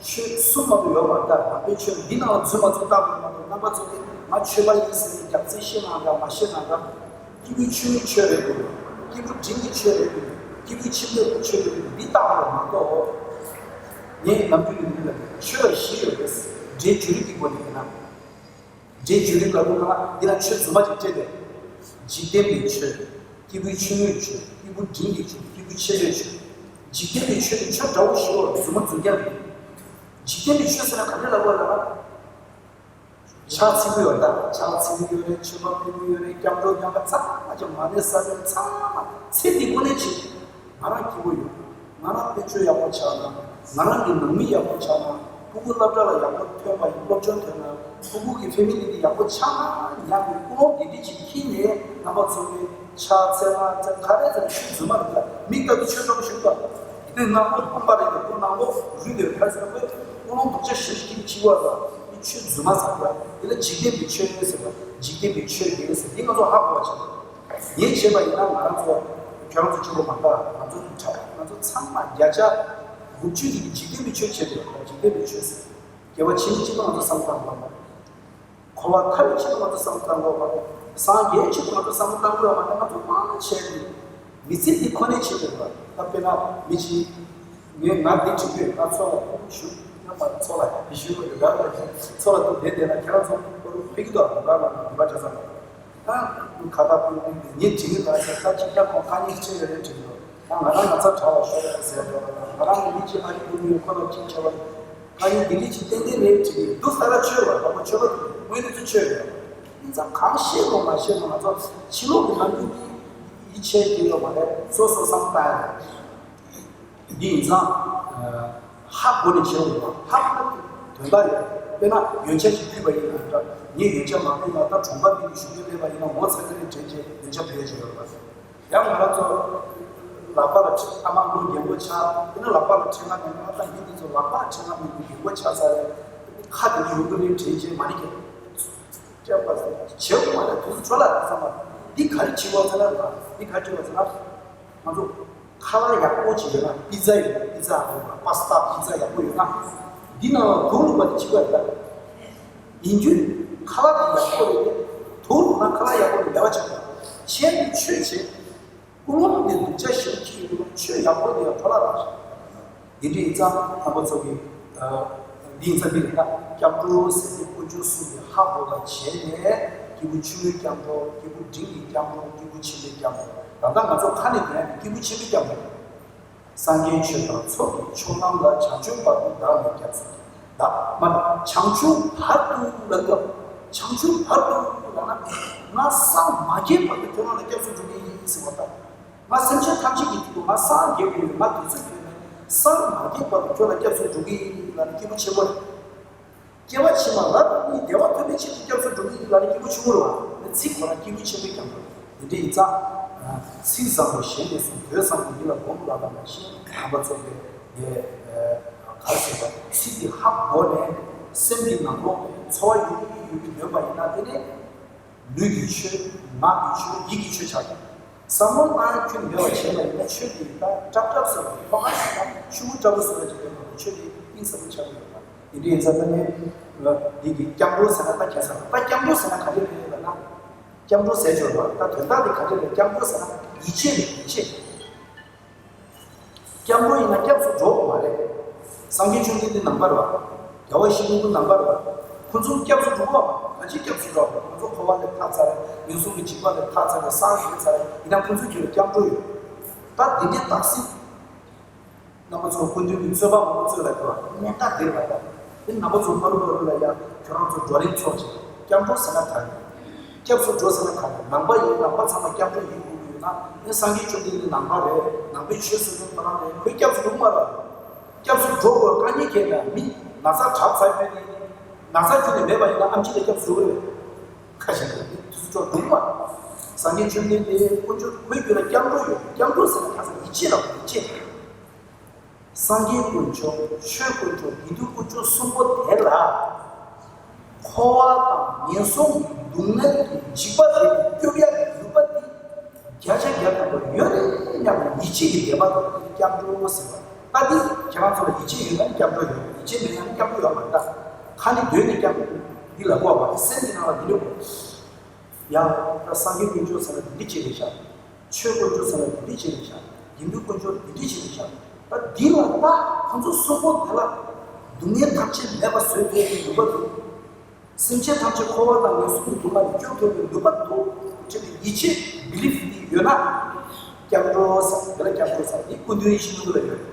ཆོས་གསུམ་མ་གཏོགས་ཡོད་མ་རེད། ད་ནང་པའི་ཆོས་འདི་ནང་ལ་ཚུད་མ་ཚུད་བལྟ་དགོས་མ་གཏོགས་རྣམ་པ་ཚོ་གིས་ང་ཆོས་པ་ཡིན་ཟེར་ནས་རྒྱབ་རྩེས་བཤད་གནང་དང་མ་བཤད་གནང་དང་། སྐྱེས་བུ་ཆུང་ངུའི་ཆོས་རེད་འདུག་སྐྱེས་བུ་འབྲིང་གི་ཆོས་རེད་འདུག་སྐྱེས་བུ་ཆེན་པོའི་ཆོས་རེད་འདུག་འདི་བལྟ་དགོས་མ་གཏོགས། ངས་ནམ་རྒྱུན་ནས་འདི་ལ་ཆོས་བཞི་ཡོད་རེད། སྒྲའི་བརྗོད་རིམ་གྱི་སྒོ་ནས་ཡིན་ན། སྒྲའི་བརྗོད་རིམ་ལ་དགོངས་ན་འདི་ལ་ཆོས་རྫུན་མ་ཅིག་སྤྲད་དེ། འཇིག་རྟེན་པའི་ཆོས། སྐྱེས་བུ་ཆུང་ངུའི་ཆོས། སྐྱེས་བུ་འབྲིང་གི་ཆོས། སྐྱེས་བུ་ཆེན་པོའི་ཆོས། འཇིག་རྟེན་པའི་ཆོས་ནི་ཆོས་འདྲ་བོ་ཞིག་རྫུན་མ་རྫུན་རྐྱང་རེད། འཇིག་རྟེན་པའི་ཆོས་ཟེར་ན་ག་འདྲ་ལབ་དགོས་ལབ་ན། ཕྱག་འཚལ་གྱི་ཡོད་ད། ཕྱག་འཚལ་གྱི་ཡོད་རེད། མཆོད་པ་ཕུལ་གྱི་ཡོད་རེད། སྐྱབས་འགྲོ་སྐྱབས་པ་ཚང་མ་ཀྱང་མ་ཎི་བསགས་ཡོད་ཚང་མ་ཚེ་འདི་ཀུན་ནས་བྱེད། ང་རང་སྐྱིད་པོ་ཡོད། ང་རང་དཔལ་འབྱོར་ཡག་པོ་ཆགས་ན། ང་རང་གི་ནང་མི་ཡག་པོ་ཆགས་ན། ཕྲུ་གུ་སློབ་གྲྭ་ལ་ཡག་པོ་ཐོན་པ་ཡིན། སློབ་སྦྱོང་ཐོན་ན། ཕྲུ་གུ་གི་ཕེ་མི་ལི་འདི་ཡག་པོ་ཆགས་ན་ཡག་གི་ཀུན་སློང་དེ་འདྲ་ཅིག་འཁྱེར་ནས་རྣམ་པ་ཚོ་གི་ཕྱག་འཚལ་མ་འཚལ་ག་རེ་ཟེར་ན་ཆོས་རྫུན་མ་རེད་ད། མིག་ལྟ་དུས་ཆོས་འདྲ་པོ་ཞིག་འདུག་དེ་ནང་ལོགས་ཕོངས་པ་རེད་དེ། ཁོ་ནང་ལོགས་རུལ་དེ་ག་རེ་ཟེར་ན་ཁོས་ཀུན་སློང་སྡུག་ཅག་ཞེ་པོ་ཅིག་འཁྱེར་བ་ལ་མི་ཆོས་རྫུན་མ་ཟེར་བ། དེ་ལ་འཇིག་རྟེན་པའི་ཆོས་ཟེར་བ། འཇིག་རྟེན་པའི་ཆོས་རེད་ཟེར། འདི་ང་ཚོ་ཧ་གོ་བ་བྱེད། ངས་བྱས་པ་ཡིན་ན་ང་རང་ཚོ་ཁྱོད་རང་ཚོ་གཅིག་པོ་མ་གཏོགས་ང་ཚོ་གྲྭ་པ་ང་ཚོ་ཚང་མ་བརྒྱ་ཆ་དགུ་བཅུ་ཞིག་གིས་འཇིག་རྟེན་པའི་ཆོས་བྱེད་དགོས་པ། འཇིག་རྟེན་པའི་ཆོས་ཟེར། དགེ་བ་ཆེན་པོ་གཅིག་ལ་ང་ཚོ་བསམ་བློ་བཏང་དགོས་པ། འཁོར་བ་ཐར་བའི་ཆེད་དུ་ང་ཚོ་བསམ་བློ་བཏང་དགོས་པ། སངས་རྒྱས་ཆེད་དུ་ང་ཚོ་བསམ་བློ་བཏང་དགོས་པ་མ་གཏོགས་ང་ཚོ་མང་ཆེ་ནི་མི་ཚེ་འདི་ཁོ་ནའི་ཆེད་དུ་རེད་པ། ད་དཔེར་ན་མི་གཅིག་ངས་ང་འདི་བྲིས་དུས་ང་ཚོ་ལ་ཞུ་ཡང་མ་ཚོ་ལ་ཞུ་ར་ཚོ་ལ་དུ་བསྡད་བསྡད་ན་ཁྱེད་རང་ཚོ་ཕེབས་ཀྱི་འདུག་ར་ལ་ནང་འདི་པ་བྱ་ཚང་ད་ཁ་བརྡ་ཕུལ་དུས་ངས་བྲིས་ཀྱི་ད་ཆ་ད་ཅིག་ཀྱང་ཁོང་དཀའ་ངལ་ཆེ་ཡོད་རེད་བྲིས་ཀྱི་འདུག་ད་ང་རང་ན་ཚ་དྲག་པ་ཤོར་ཡོད་ཟེར་འདུག་ང་རང་གི་མི་གཅིག་ཨ་རི་འདུག་མི་ཁོ་ལ་གཅིག་བྱས་པ་རེད། ཨ་ནི་འདི་འདྲ་ཅིག་ཏན་ཏན་རེད་དྲན་གྱི་འདུག་ས་ར་ཆོས་ལ་དང་པོ་ཆོས་པ་དངོས་གནས་ཚུལ་ཆོས་རེད། ཨིན་ཙང་གང་ཤེས་དགོས་མ་ཤེས་དགོས་ང་ཚོ་ཕྱི་ལོགས་ཀྱི་ནང་ཁུལ་གྱི་ཡིད་ཆེས་ཀྱི་ཡོད་མ་རེད། སོ་སོ་བསམ་བཏང་ཡ་རེད། འདི་ཡིན་ཙང་ཧ་གོ་ནས་བྱེད་དགོས་པ་ཧ་གོ་ན་དོན་དག་ཡོད། དཔེར་ན་ཡོན་ཆབ་ཞིག་ཕུལ་བ་ཡིན་ན་འདྲ། ངས་ཡོན་ཆབ་མ་ཕུལ་ན་ད་གྲོང་པ་མི་གི་ཞུ་རྒྱུ་མེད་པ་ཡིན་ན་ངོ་ཚ་གི་རེད་དྲན་བྱས་ཡོན་ཆབ་ཕུལ་ཡ་ཅིག་ཡོད་རེད་པ། ཡང་ང་རང་ཚོ་ལག་པ་ལ་ཁྲི་ཨ་མ་ལོ་རྒན་པོ་ཆགས། དེ་ནས་ལག་པ་ལ་ཁྲི་ལྔ་མེད་ན་ཨ་ད་མི་འདི་ཚོ་ལག་པ་ཁྲི་ལྔ་མེད་པའི་རྒན་པོ་ཆགས་ཚར་རེད། ཁ་དེ་ནི་ཡོང་གི་རེད་དྲན་བྱས་མ་ཎི་བགྱིས། སྐྱབས་པ་བྱེད་དགོས་མ་རེད། དུས་ཚོད་འཕྲོ་བརླག་བསམ་པ་འདི་ག་རེ་བྱེད་དགོས་ཟེར་ན་རེད་པ། འདི་ག་རེ་བྱེད་དགོས་ཟེར་ན། ང་ཚོ་ཁ་ལག་ཡག་པོ་ཅིག་ཡོད་ན་པི་ཛ་ཡོད་ན་པི་ཛ་ཡག་པོ་ཡོད་ན་པ་སི་ཏཱ་པི་ཛ་ཡག་པོ་ཡོད་ན་འདི་ནང་ལ་དུག་བླུགས་པ་དེ་བྱེད་དགོས་རེད་ད། ཡིན་རྒྱུ་ཁ་ལག་དེ་ཡག་པོ་རེད་དེ། དུག་བླུགས་ན་ཁ་ལག་ཡག་པོ་རེད་ལས་པ་བྱེད་དགོས། ཆེད་དུ་ཆོས་བྱེད། ཀུན་སློང་དེ་སྡུག་ཅག་ཞིག་ཁྱེར་ཡོང་ཆོས་ཡག་པོ་དེ་ཡང་འཕྲོ་བརླག་རག་ཞིང་། དེ་འདྲ་ཡིན་ཙང་རྣམ་པ་ཚོ་གིས་འདི་ཡིན་ཙང་འདི་རེད་ད། སྐྱབས་འགྲོ་ཟེར་དེ་དཀོན་མཆོག་གསུམ་གྱི་ཧ་གོ་བ་བྱས་ནས་སྐྱེས་བུ་ཆུང་ངུའི་སྐྱབས་འགྲོ། སྐྱེས་བུ་འབྲིང་གི་སྐྱབས་འགྲོ། སྐྱེས་བུ་ཆེན་པོའི་སྐྱབས་འགྲོ། ད་ལྟ་ང་ཚོ་ཁ་ནས་དོན་ཡག་གི་སྐྱེས་བུ་ཆེན་པོའི་སྐྱབས་འགྲོ། སངས་རྒྱས་ཆོས་དང་ཚོགས་ཀྱི་མཆོག་རྣམས་ལ། བྱང་ཆུབ་བར་དུ་བདག་ནི་སྐྱབས་སུ་མཆི། ད་མ་བྱང་ཆུབ་བར་དུ་ལ་སྐབས་བྱང་ཆུབ་བར་དུ་ལ་ན་ང་སངས་མ་རྒྱས་བར་དུ་ཁྱོད་རང་ལ་སྐྱབས་སུ་འགྲོ་གི་ཡིན་ཟེར་བ་དང་། ང་སེམས་ཅན་ཐམས་ཅད་ཀྱི་དོན་དུ་ང་སངས་རྒྱས་དགོས་ཡོད། ང་དུས་ཚོད་ཐོན་ནས་སངས་མ་རྒྱས་བར་དུ་ཁྱོད་ལ་སྐྱབས་སུ་འགྲོ་གི་ཡིན་ལབ་ནས་སྐྱེས་བུ་ཆེན་པོ་རེད། སྐྱེ་བ་ཕྱི་མ་ལ་དང་ནི་བདེ་བ་ཐོབ་པའི་ཆེད་དུ་སྐྱབས་སུ་འགྲོ་གི་ཡིན་ལབ་ནས་སྐྱེས་བུ་ཆུང་ངུ་རེད་བ། ཚིག་ཁོ་རང་སྐྱེས་བུ་ཆེན་པོའི་སྐྱབས་འགྲོ། དེ་འདྲ་ཡིན་ཙང་། ཚིག་བཟང་པོ་ཞལ་ནས་གསུངས། དོན་བཟང་པོ་ཡིད་ལ་སྒོམ་ལབ་པ་ནང་བཞིན་དམ་པ་ཚོ་གིས་ངས་ག་རེ་ཟེར་བ། ཚིག་གི་ཧ་གོ་ནས་སེམས་ཀྱི་ནང་ལོགས་ནས་ཚོར་བ་ཡོད་ཀྱི་ཡོད་ཀྱི་འདོན་པ་ཡིན་ན། དེ་ནི་ལུས་ཀྱི་ཆོས། ངག་གི་ཆོས། ཡིད་ཀྱི་ཆོས་ཆགས་ཀྱི། བསམ་བློ་བཏང་ཁྱོན་མེད་པ་བྱས་པ་ཡིན་ན། ཆོས་དེ་ད་སྲབ་སྲབ་བཟོ་བའི་ཐོག་ཁ་ཞིག་དང་ཆུ་བུར་སྲབ་པོ་བཟོ་བ་ཅིག་ཡོད་པ་ན། ཆོས་དེ་གཏིང་ཟབ་པོ་ཆགས་ཀྱི་ཡོད་པ། དེ་འདྲ་ཡིན་ཙང་། ད་ནི་འདི་གི་སྐྱབས་འགྲོ་ཟེར་ན་ད་ག་རེ་ཟེར་ན། ད་སྐྱབས་འགྲོ་ཟེར་ན་ག་རེ་རེད་ལབ་ན། སྐྱབས་འགྲོ་ཟེར་ཆོག་པ། ད་དོན་དག་དེ་ག་རེ་རེད། སྐྱབས་འགྲོ་ཟེར་ན་ཡིད་ཆེས་རེད། ཡིད་ཆེས། སྐྱབས་འགྲོ་ཡིན་ན་སྐྱབས་སུ་འགྲོ་དགོས་མ་རེད། སངས་རྒྱས་བཅོམ་ལྡན་འདས་ནང་པ་རེད་པ། རྒྱལ་བ་ཡིད་བཞིན་ནོར་བུ་ནང་པ་རེད་པ། ཁོ་ཚོ་སྐྱབས་སུ་འགྲོ་དགོས་པ། ག་ཅི་སྐྱབས་སུ་འགྲོ་དགོས། ཁོ་ཚོ་འཁོར་བ་ལས་ཐར་ཚར་རེད། ངན་སོང་གི་འཇིགས་པ་ལས་ཐར་ཚར་རེད། སངས་རྒྱས་ཚར་རེད། ཡིན་ན་ཁོ་ཚོའི་རྒྱུད་ལ་སྐྱབས་འགྲོ་ཡོད། ད་འདི་འདྲའི་རྟགས་ཤིག་རྣམ་པ་ཚོ་སྐུ་མདུན་གྱི་རྩོད་པ་མང་པོ་རྩོད་ལ་འགྲོ་བ་སྔོན་རྟགས་དེ་རེད་པ། ད་དེ་རྣམ་པ་ཚོ་ཕ་རུ་ཕ་རུ་ལ་ཡ། ཁྱོད་རང་ཚོ་བགྲོ་གླེང་ཚོགས་ཅིག་སྐྱབས་འགྲོ་ཟེར་ན་ག་རེ། སྐྱབས་སུ་འགྲོ་ཟེར་ན་ག་རེ། ནང་པ་ཡིན། ནང་པ་ཚང་མ་སྐྱབས་འགྲོ་ཡིན་དགོས་ཀྱི་ཡོད་ན། ཨེ། སངས་རྒྱས་བཅོམ་ལྡན་འདས་ནང་པ་རེད། ནང་པའི་ཆོས་སྲུང་མཁན་ཁོ་རང་རེད། ཁོས་སྐྱབས་སུ་འགྲོ་གི་མ་རེད། སྐྱབས་སུ་འགྲོ་དགོས་དཀའ་ངལ་གང་ཡིན་ན། མི་ན་ཚ་དྲག་ཚར་ཡོད་དེ། ན་ཚ་ཁྱོན་ནས་མེད་པ་ཡིན་ན་ཨེམ་ཆི་ལ་སྐྱབས་སུ་འགྲོ་གི་རེད། ཁ་ཞིག་རེད། དུས་སུ་འགྲོ་གི་མ་རེད། སངས་རྒྱས་བཅོམ་ལྡན་འདས་དཀོན་མཆོག་ཁོའི་རྒྱུད་ལ་སྐྱབས་འགྲོ་ཡོད། སྐྱབས་འགྲོ་ཟེར་ན་ག་རེ། ཡིད་ཆེས་རེད། ཡིད་ཆེས། སངས་རྒྱས་དཀོན་མཆོག་ཆོས་དཀོན་མཆོག་དགེ་འདུན་དཀོན་མཆོག་གསུམ་པོ་དེ་ལ། འཁོར་བ་དང་ངན་སོང་གི་སྡུག་བསྔལ་གྱི་འཇིགས་པ་དེ་སྐྱོབ་ཡག་གི་ནུས་པ་དེ་བརྒྱ་ཆ་བརྒྱ་ཐམ་པ་ཡོད་རེད་སྙམ་པའི་ཡིད་ཆེས་ཀྱི་དད་པ་དེ་སྐྱབས་འགྲོ་ཟེར་བ། ད་འདི་ཁྱེད་རང་ཚོ་ལ་ཡིད་ཆེས་ཡོད་ན་ནི་སྐྱབས་འགྲོ་ཡོད། ཡིད་ཆེས་མེད་ན་ནི་སྐྱབས་འགྲོ་ཡོད་མ་རེད། ད་ཁ་ནས་འདོན་ནས་སྐྱབས་འདི་ལ་གོ་བ། སེམས་ཀྱི་ནང་ལ་འདི་འདྲ་གོ། ཡང་ད་སངས་རྒྱས་དཀོན་མཆོག་ཟེར་ན་འདི་འདྲ་བྱས་རེད་ཤག་ཆོས་དཀོན་མཆོག་ཟེར་ན་འདི་འདྲ་བྱས་རེད་ཤག་དགེ་འདུན་དཀོན་མཆོག་འདི་འདྲ་བྱས་རེད་ཤག་ད་འདི་ལ་ད་ཁོང་ཚོ་གསུམ་པོ་དེ་ལ་སྡུག་བསྔལ་ཐམས་ཅད་མེད་པ་བཟོ་ཐུབ་པའི་ནུས་པ་འདུག་སེམས་ཅན་ཐམས་ཅད་འཁོར་བ་དང་ངན་སོང་གི་སྡུག་བསྔལ་ལས་སྐྱོབ་ཐུབ་པའི་ནུས་པ་འདུག་ཅེས་པའི་ཡིད་ཆེས། བི་ལིབ་འདི་ཡོད་ན། སྐྱབས་འགྲོ་ཟེར། དེ་ལ་སྐྱབས་འགྲོ་ཟེར། འདི་སྐུ་མདུན་ཡིད་བཞིན་ནོར་བུ་ལ་ཡོད།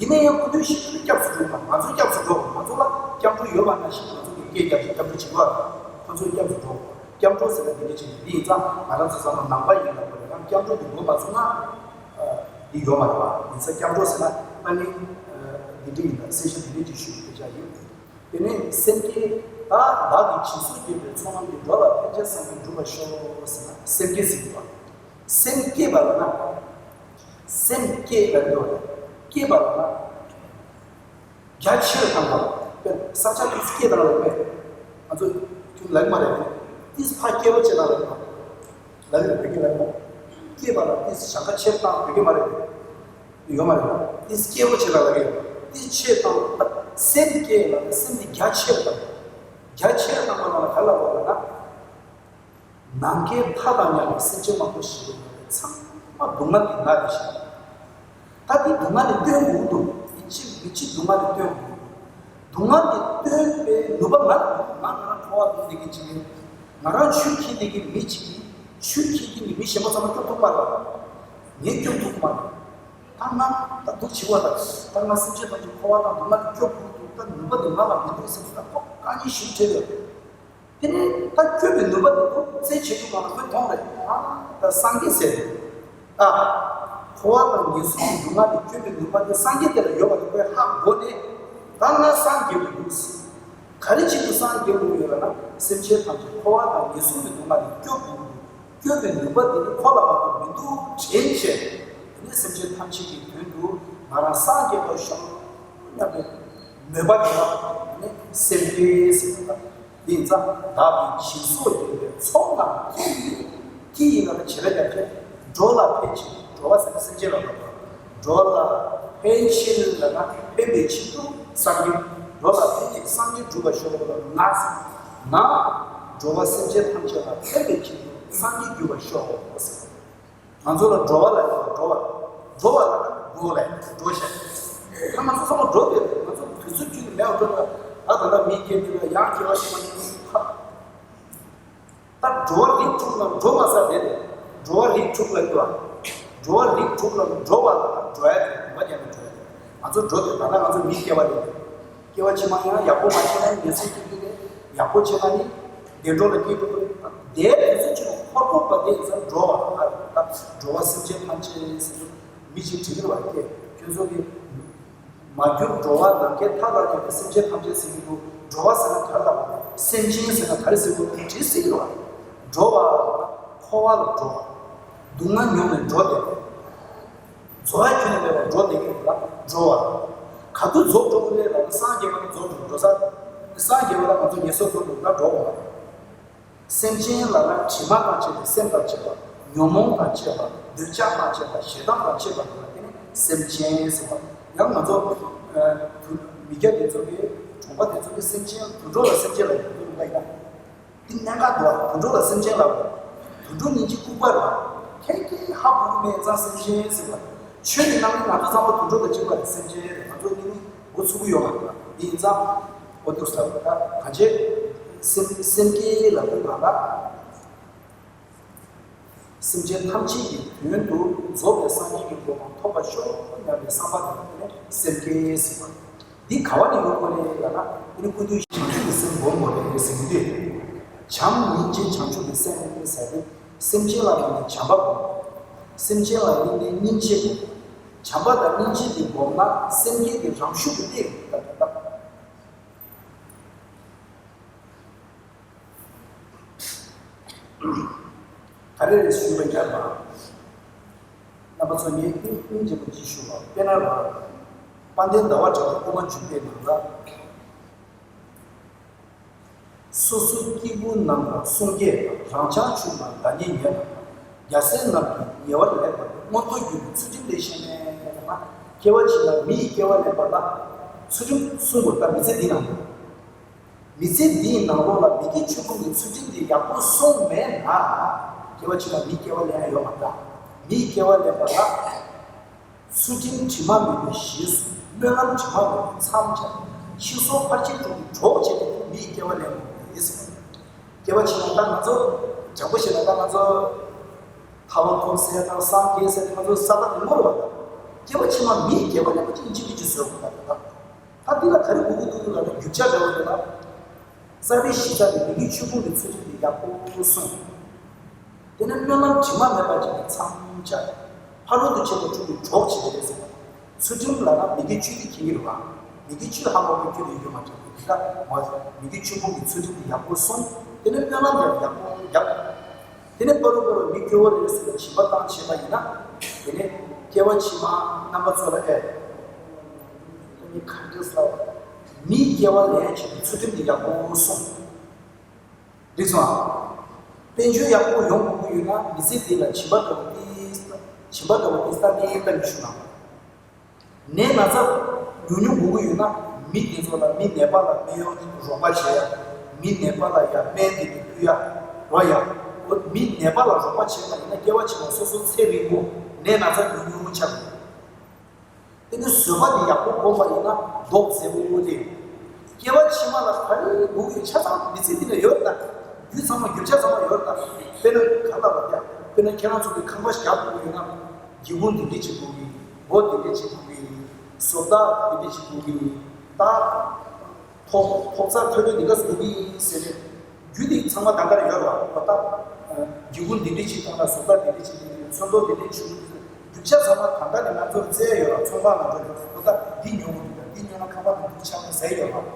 ཡིན་ན་ཡང་སྐུ་མདུན་ཡིད་བཞིན་ནོར་བུ་སྐྱབས་སུ་འགྲོ་དགོས། ང་ཚོ་སྐྱབས་སུ་འགྲོ་དགོས། ང་ཚོ་ལ་སྐྱབས་འགྲོ་ཡོད་པ་ནང་བཞིན་ང་ཚོ་གི་སྐད་རྒྱབ་ཅིང་སྐྱབས་འགྲོ་བྱེད་དགོས། ཁོ་ཚོ་སྐྱབས་སུ་འགྲོ་དགོས། སྐྱབས་འགྲོ་ཟེར་ན་འདི་འདྲ་བྱེད་ཀྱི་འདི་ཡིན་ཙང་། ང་རང་ཚོ་ཚང་མ་ནང་པ་ཡིན་ལབ་པ་རེད། ཡང་སྐྱབས་འགྲོ་འདི་འགོ་མ་ཚུགས་ན། འདི་ཡོད་མ་རེད་པ། ཡིན་ཙང་སྐྱབས་འགྲོ་ཟེར་ན་ཨ་ནི་འདི་འདྲ་ཡིན་ད། གསལ་བཤད་འདི་འདྲ་ཅིག་ཞུ་རྒྱུ་དེ་ཆགས་ཡིན། དེ་ནས་སེམས་བསྐྱེད། བདག་བདག་གིས་བྱིན་གཟུགས་བགྱིས་པའི་ཚོགས་རྣམས་ཀྱིས། འགྲོ་ལ་ཕན་ཕྱིར་སངས་རྒྱས་འགྲུབ་པར་ཤོག་ཟེར་ན་སེམས་བསྐྱེད་ཟེར་གྱི་འདུག་སེམས་བསྐྱེད་པ་ལབ་ན། སེམས་བསྐྱེད་ལབ་འདུག་བསྐྱེད་པ་ལབ་ན། རྒྱ་ཆེར་བཏང་བ། དཔེར་ས་ཆ་དེ་བསྐྱེད་བཏང་ལབ་པས། ང་ཚོ་ཁྱོད་ལབ་མ་རེད། ཏིས་ཕ་སྐྱེ་བོ་ཆེ་ན་ལབ་མ་ལབ་ཡོད། བོད་སྐད་ལབ་མ། སྐྱེད་པ་ལ་ཏིས་ཞག་ཁ་ཆེར་བཏང་། བོད་སྐད་མ་རེད། ཡོད་མ་རེད། ཏིས་སྐྱེ་བོ་ཆེ་ན་ལབ་ཡོད། ཏིས་ཆེར་བཏང་། སེམས་བསྐྱེད་ལ་སེམས་དེ་རྒྱ་ཆེར་བཏང་། རྒྱ་ཆེར་བཏང་བ་ལ་ག་ལབ་པ་ལབ་ན། ནམ་མཁའི་མཐའ་དང་མཉམ་པའི་སེམས་ཅན་མང་པོ་ཞིག་ཡོད་པ་ཚང་མ་སྡུག་བསྔལ་གྱིས་མནར་བསྡད་ཤག་ད་དེ་སྡུག་བསྔལ་ལས་བཏོན་དགོས་འདུག་མི་འཆི་མི་འཆི་སྡུག་བསྔལ་ལས་བཏོན་དགོས་འདུག་སྡུག་བསྔལ་ལས་བཏོན་པའི་ནུས་པ་ང་ལ་འདུག་ང་ང་རང་འཁོར་བ་སྡུག་བསྔལ་གྱི་འཇིགས་མེད། ང་རང་ཆུ་འཁྱེར་བསྡད་མཁན་མི་གཅིག་གིས་ཆུ་འཁྱེར་མཁན་གྱི་མི་གཞན་པ་ཚང་མ་སྐྱོབ་ཐུབ་མ་རེད། ངས་སྐྱོབ་ཐུབ་མ་རེད། ད་ང་ད་སྡུག་ཆེ་བ་ལ། ད་ང་སེམས་ཅན་ཐམས་ཅད་འཁོར་བ་དང་སྡུག་བསྔལ་ལས་སྐྱོབ་དགོས་འདུག་ད་ནུས་པ་འདི་ང་ལ་མི་འདུག་སེམས་སུ་ད་ཁོ་དཀའ་ངལ་ཞིག་འཕྲད་ཡོད། དེ་ནས་ད་སྐྱོབ་པའི་ནུས་པ་དེ་ཁོ་རྩལ་ཆེ་ཆུང་གང་ལ་ཁོས་མཐོང་རེད། ཨ། ད་སངས་རྒྱས་ཟེར། ཨ། འཁོར་བ་དང་ངན་སོང་གི་སྡུག་བསྔལ་ལས་སྐྱོབ་པའི་ནུས་པ་དེ་སངས་རྒྱས་དེ་ལ་ཡོད་པ་དེ་ཁོས་ཧ་གོ་ནས། ད་ང་སངས་རྒྱས་འགྲོ་དགོས། ག་རེ་བྱེད་དུ་སངས་རྒྱས་འགྲོ་ཡོད་ལབ་ན། སེམས་ཅན་ཐམས་ཅད་འཁོར་བ་དང་ངན་སོང་གི་སྡུག་བསྔལ་ལས་སྐྱོབ་དགོས་ཀྱི་འདུག་སྐྱོབ་པའི་ནུས་པ་དེ་ནི་ཁོ་ལ་མ་གཏོགས་མི་འདུག་དྲན་བྱས། དེ་ནས་སེམས་ཅན་ཐམས་ཅད་ཀྱི་དོན་དུ་ང་རང་སངས་རྒྱས་པར་ཤོག་སྙམ་པའི་མོས་པ་དེ་ལ་ནི་སེམས་བསྐྱེད་ཟེར་བ། དེ་ཡིན་ཙང་བདག་གིས་བྱིན་གཟུགས་བགྱིས་པའི་ཚོགས་རྣམས་ཀྱིས། ཀྱིས་ཡིན་ན་བྱེད་པ་རྒྱབ་ཀྱི། འགྲོ་ལ་ཕན་ཕྱིར། འགྲོ་བ་ཟེར་ན་སེམས་ཅན་ལ་ལབ་པ། འགྲོ་ལ་ཕན་ཕྱིར་ལབ་ན་ཕན་པའི་ཕྱིར་དུ་སངས་རྒྱས། འགྲོ་ལ་ཕན་ཕྱིར་སངས་རྒྱས་འགྲུབ་པར་ཤོག་ལབ་ན། ན། འགྲོ་བ་སེམས་ཅན་ཐམས་ཅད་ལ་ཕན་པའི་ཕྱིར་དུ་སངས་རྒྱས་འགྱུར་བར་ཤོག་ཟེར། ང་ཚོ་ལ་འགྲོ་བ་ལ་ཡོད་པ་འགྲོ་བ། འགྲོ་བ་ལ་འགྲོ་ལ་འགྲོ་བྱ། ད་ང་ཚོ་ཚང་མ་འགྲོ་བསྡད་རེད། ང་ཚོ་དུས་ཚོད་རྒྱུན་ནས་མེད་པ་འགྲོ་ན། ད་ད་ལྟ་མི་སྐྱེ་འདི་ལ་ཡང་སྐྱེ་བ་ཞིག་མ་ཡིན་ཁ། ད་འགྲོ་བ་རིགས་དྲུག་ལ་འགྲོ་མ་ཟེར་བསྡད་དེ། འགྲོ་བ་རིགས་དྲུག་ལ་འགྲོ་བ། འགྲོ་བ་རིགས་དྲུག་ལ་འགྲོ་བ་ལ་འགྲོ་ཡ་དེ་མ་རྒྱབ་ནས་འགྲོ་ཡ་དེ། ང་ཚོ་འགྲོ་དེ་ད་ལྟ་ང་ཚོ་མི་སྐྱེ་བ་རེད། སྐྱེ་བ་ཕྱི་མ་ཡང་ཡག་པོ་མ་བྱས་ན་ངན་སོང་སྐྱེ་རྒྱུ་རེད། ཡག་པོ་བྱས་ན་ནི་བདེ་འགྲོ་ལ་སྐྱེ་རྒྱུ་རེད། དེ་དུས་ཚོད་ཕྱི་མ་འཁོར་འཁོར་བ་དེ་ཡིན་ཙང་འགྲོ་བ་ལ་ད་འགྲོ་བ་སེམས་ཅན་ཐམས་ཅད་ཟེར་དུས་མི་ཞིག་དྲི་གི་རེད་བ། ཁྱེད་ཁྱོད་ཚོ་གི་མ་གྱུར་འགྲོ་བ་ནམ་མཁའི་མཐའ་དང་མཉམ་པའི་སེམས་ཅན་ཐམས་ཅད་ཟེར་གྱི་འདུག་འགྲོ་བ་ཟེར་ན་ག་རེ་ལབ་པ། སེམས་ཅན་ཟེར་ན་ག་རེ་ཟེར་དགོས་འདུག་དྲིས་ཟེར་གྱི་རེད་བ། འགྲོ་བ་ལ་འཁོར་བ་ལ་འགྲོ་བ། སྡུག་བསྔལ་མྱོང་ནས་འགྲོ་བསྡད་པ། རྫོགས་ཡ་ཁྱོན་ནས་མེད་པར་འགྲོ་བསྡད་མཁན་ལ་འགྲོ་བ། ག་དུས་རྫོགས་འགྲོ་གི་རེད་ལབ་ན་སངས་རྒྱས་པ་ལ་རྫོགས་འགྲོ་འགྲོ་ས། སངས་རྒྱས་པ་ལ་ང་ཚོ་ངེས་སོ་རྫོགས་འགྲོ་ད་འགྲོ་བ་རེད། སེམས་ཅན་ལ་ལ་དྲི་མ་དང་བཅས་པའི་སེམས་དང་བཅས་པ། ཉོན་མོངས་དང་བཅས་པ། འདོད་ཆགས་དང་བཅས་པ། ཞེ་སྡང་དང་བཅས་པ་དེ་ལ་དེ་ནི་སེམས་ཅན་ཟེར་བ། ཡང་ང་ཚོ་ཨ་དུ་མི་སྐྱ་དེ་ཚོ་གི་གྲོང་པ་དེ་ཚོ་གི་སེམས་ཅན་དུད་འགྲོ་ལ་སེམས་ཅན་ལབ་ཡོང་དུས་ལ་ཡང་དེ་གནད་འགག་འདུག་དུད་འགྲོ་ལ་སེམས་ཅན་ལབ་དགོས། དུད་འགྲོ་སྙིང་རྗེ་ལྐུགས་པ་རེད་བ། ཁྱེད་ཀྱིས་ཧ་གོ་གི་མེད་ཙང་སེམས་ཅན་ཟེར་བ། ཆོས་ཀྱི་རྣམ་སྨིན་ང་ཚོ་ཚང་མ་དུད་འགྲོ་དང་གཅིག་པ་རེད། སེམས་ཅན་རེད། ང་ཚོ་སྙིང་མགོ་ཚུགས་ཀྱི་ཡོད་མ་རེད་བ། དེ་ཡིན་ཙང་འོ་འདུག་ས་རེད། ད་གང་བྱེད། སེམས་སེམས་བསྐྱེད་ལབ་དུས་ང་ལ། སེམས་ཅན་ཐམས་ཅད་ཀྱི་དོན་དུ་རྫོགས་པའི་སངས་རྒྱས་ཀྱི་གོ་འཕང་ཐོབ་པར་ཤོག་སྙམ་པའི་བསམ་པ་དང་བསྟུན་ནས་སེམས་བསྐྱེད་ཟེར་བ། འདི་ག་བ་ནས་ཡོང་དགོས་རེད་ལབ་ན། དེ་ནི་ཀུན་འདུས་བྱང་ཆུབ་ཀྱི་སེམས་སྒོམ་དགོས་རེད་ཟེར་གྱི་འདུག་བྱམས་སྙིང་རྗེ་བྱང་ཆུབ་ཀྱི་སེམས་ཟེར་ཏེ། སེམས་ཅན་ལ་དམིགས་ནས་བྱམས་པ་སྒོམ། སེམས་ཅན་ལ་དམིགས་ནས་སྙིང་རྗེ་སྒོམ། བྱམས་པ་དང་སྙིང་རྗེ་འདི་སྒོམ་ན་སེམས་བསྐྱེད་ཀྱི་རང་ཤུགས་ཀྱིས་གནས་ཡོང་གི་ད་ད་ད། ག་རེ་རེད་ཞུས་པ་ཡིན་ན། རྣམ་པ་ཚོ་ངས་སྙིང་སྙིང་རྗེ་པོ་ཅིག་ཞུ་བ། དཔེར་ན་ལ། དཔལ་ལྡན་ཟླ་བ་གྲགས་པའི་དབུ་མ་འཇུག་པའི་ནང་ལ། སོ་སོ་སྐྱེ་བོ་རྣམས་ལ་སངས་རྒྱས་དང་། རང་བྱང་ཆུབ་ལ་བདག་ཉིད་ཉེ་བ་དང་། རྒྱལ་སྲས་རྣམས་ཀྱི་ཉེ་བར་ལེན་པ་ནི། མངོན་རྟོགས་རྒྱུད་ལ་ཚུལ་ཁྲིམས་ལས་བཤད་མེད་ལབ་ན། སྐྱེ་བ་ཕྱི་མ་མི་ཡི་སྐྱེ་བ་ལེན་པ་ལ་ཚུལ་ཁྲིམས་སྲུང་དགོས། ད་མི་ཚེ་འདི་ནང་། མི་ཚེ་འདིའི་ནང་ལོགས་ལ་མི་དགེ་བཅུ་སྤོང་གི་ཚུལ་ཁྲིམས་འདི་ཡག་པོ་སྲུང་མེད་ན། སྐྱེ་བ་ཕྱི་མ་མིའི་སྐྱེ་བ་ལེན་ཡ་ཡོད་མ་རེད། མིའི་སྐྱེ་བ་ལེན་པ་ལ་ཚུལ་ཁྲིམས་དྲི་མ་མེད་པའི་ཞེས་སུ། སྨོན་ལམ་དྲི་མ་མེད་པའི་མཚམས་སྦྱར། ཕྱིར་སོང་ཕར་ཕྱིན་དྲུག་གི་གྲོགས་བྱས་ཏེ་མིའི་སྐྱེ་བ་ལེན་དགོས་པ་རེད་ཟེར། སྐྱེ་བ་ཕྱི་མ་ད་ང་ཚོ་དྲང་པོ་བཤད་ན་ད་ང་ཚོ་ཐར་པ་ཐོབ་ཟེར་དང་སངས་རྒྱས་ཟེར་ཏེ་ང་ཚོ་ས་ཐག་རིང་པོ་རེད་བ། ད་སྐྱེ་བ་ཕྱི་མ་མིའི་སྐྱེ་བ་ལེན་པ་ཅིག་ཅིག་གི་ཅིག་བཟོས་དགོས་པ་རེད་ད། ད་འདི་ལ་ག་རེ་དགོས་ཀྱི་འདུག་ལབ་ན། རྒྱུ་ཆ་འདྲ་བོ་དེ་ལ། རྩ་བའི་གཞི་རྩ་དེ་མི་དགེ་བཅུ་སྤོང་གི་ཚུལ་ཁྲིམས་དེ་ཡག་པོ་སྲུང་། དེ་ནས་སྨོན་ལམ་དྲི་མ་མེད་པ་ཅིག་གི་མཚམས་སྦྱར། ཕ་རོལ་ཏུ་ཕྱིན་པ་དྲུག་གི་གྲོགས་བྱེད་པ་རེད་ཟེར་བ། ཚུལ་ཁྲིམས་ལབ་ན་མི་དགེ་བཅུ་དེ་མཁྱེན་གྱི་རེད་བ། མི་དགེ་བཅུ་ཧ་གོ་མཁན་ཁྱོད་ལ་ཡོད་མ་རེད། འདི་ལྟ་བ་མི་དགེ་བཅུ་སྤོང་གི་ཚུལ་ཁྲིམས་དེ་ཡག་པོ་སྲུང་། དེ་ནས་སྨོན་ལམ་ཡང་ཡག་པོ་རྒྱབ། དེ་ནས་པ་རུ་པ་རུ་མི་སྐྱོ་བོ་རེད་ཟེར་ནས་སྦྱིན་པ་བཏང་བྱས་པ་ཡིན་ན། དེ་ནས་སྐྱེ་བ་ཕྱི་མ་རྣམ་པ་ཚོ་ལ་ཨེ། མི་ག་འདྲ་ཟེར་བ། མིའི་སྐྱེ་བ་ལེན་བྱེད་པའི་ཚུལ་ཁྲིམས་འདི་ཡག་པོ་སྲུང་། འགྲིག་སོང་ཨ། དཔལ་འབྱོར་ཡག་པོ་ཡོང་དགོས་ཀྱི་ཡོད་ན་མི་ཚེ་འདི་ལ་སྦྱིན་པ་འདྲ་བོ་ཏིས། སྦྱིན་པ་འདྲ་བོ་ཏིས་ད་ནི་ལྟ་མི་ཞུ་ན། ནད་ན་ཚ་ཉུང་ཉུང་དགོས་ཀྱི་ཡོད་ན་མི་དེ་ཚོ་ལ་མི་ནད་པ་ལ་སྨན་ཡོང་རོགས་པ་བྱེད་ཡ། མི་ནད་པ་ལ་ཡ་སྨན་དེ་ནི་ཕུལ་ཡ། རོགས་ཡ། འོ་མི་ནད་པ་ལ་རོགས་པ་བྱེད་པ་ཡིན་ན་སྐྱེ་བ་ཕྱི་མ་སོ་སོ་ཚེ་རིང་པོ་ནད་ན་ཚ་ཉུང་ཉུང་ཆགས་དགོས། དེ་ནི་བཟོད་པ་དེ་ཡག་པོ་སྒོམ་པ་ཡིན་ན་མདོག་མཛེས་པོ་དེ། སྐྱེ་བ་ཕྱི་མ་ལ་ག་རེ་དགོས་ཀྱི་ཆ་ཚང་མི་ཚེ་འདི་ལ་ཡོད་ད། རྒྱུ་ཚང་མ་རྒྱུ་ཆ་ཚང་མ་ཡོད་ད། དཔེར་ན་ག་ལ་བ་ཡ། དཔེར་ན་ཁྱེད་རང་ཚོ་གི་ཁང་པ་ཞིག་རྒྱག་དགོས་ཡོད་ན། སྒེའུ་ཁུང་འདི་འདྲ་ཅིག་དགོས་ཀྱི། སྒོ་འདི་འདྲ་ཅིག་དགོས་ཀྱི། བཟོ་ལྟ་འདི་འདྲ་ཅིག་དགོས་ཀྱི། ད། ཐོག་ཐོག་རྩ་ཐོད་ཐོད་འདི་ག་ཟེར་གི་ཟེར་ནས། རྒྱུ་དེ་ཚང་མ་ད་ག་རེ་ཡོད་ར་བ་ད། སྒེའུ་ཁུང་འདི་འདྲ་ཅིག་བཏང་ན་བཟོ་ལྟ་འདི་འདྲ་ཅིག་འདི་འདྲ་ཚོན་མདོག་འདི་འདྲ་ཅིག་རྒྱུ་ཆ་ཚང་མ་ད་ག་ནས་ང་ཚོར་བཙལ་ཡོད་ར། ཚོང་ཁང་ནང་འགྲོ་ནས་བཟོ་ལྟ་འདི་ཉོ་དགོས་འདུག་འདི་ཉོ་ན་ཁང་པ་འདི་འདུག་ཆགས་ནས་ཟེར་ཡོད་ར།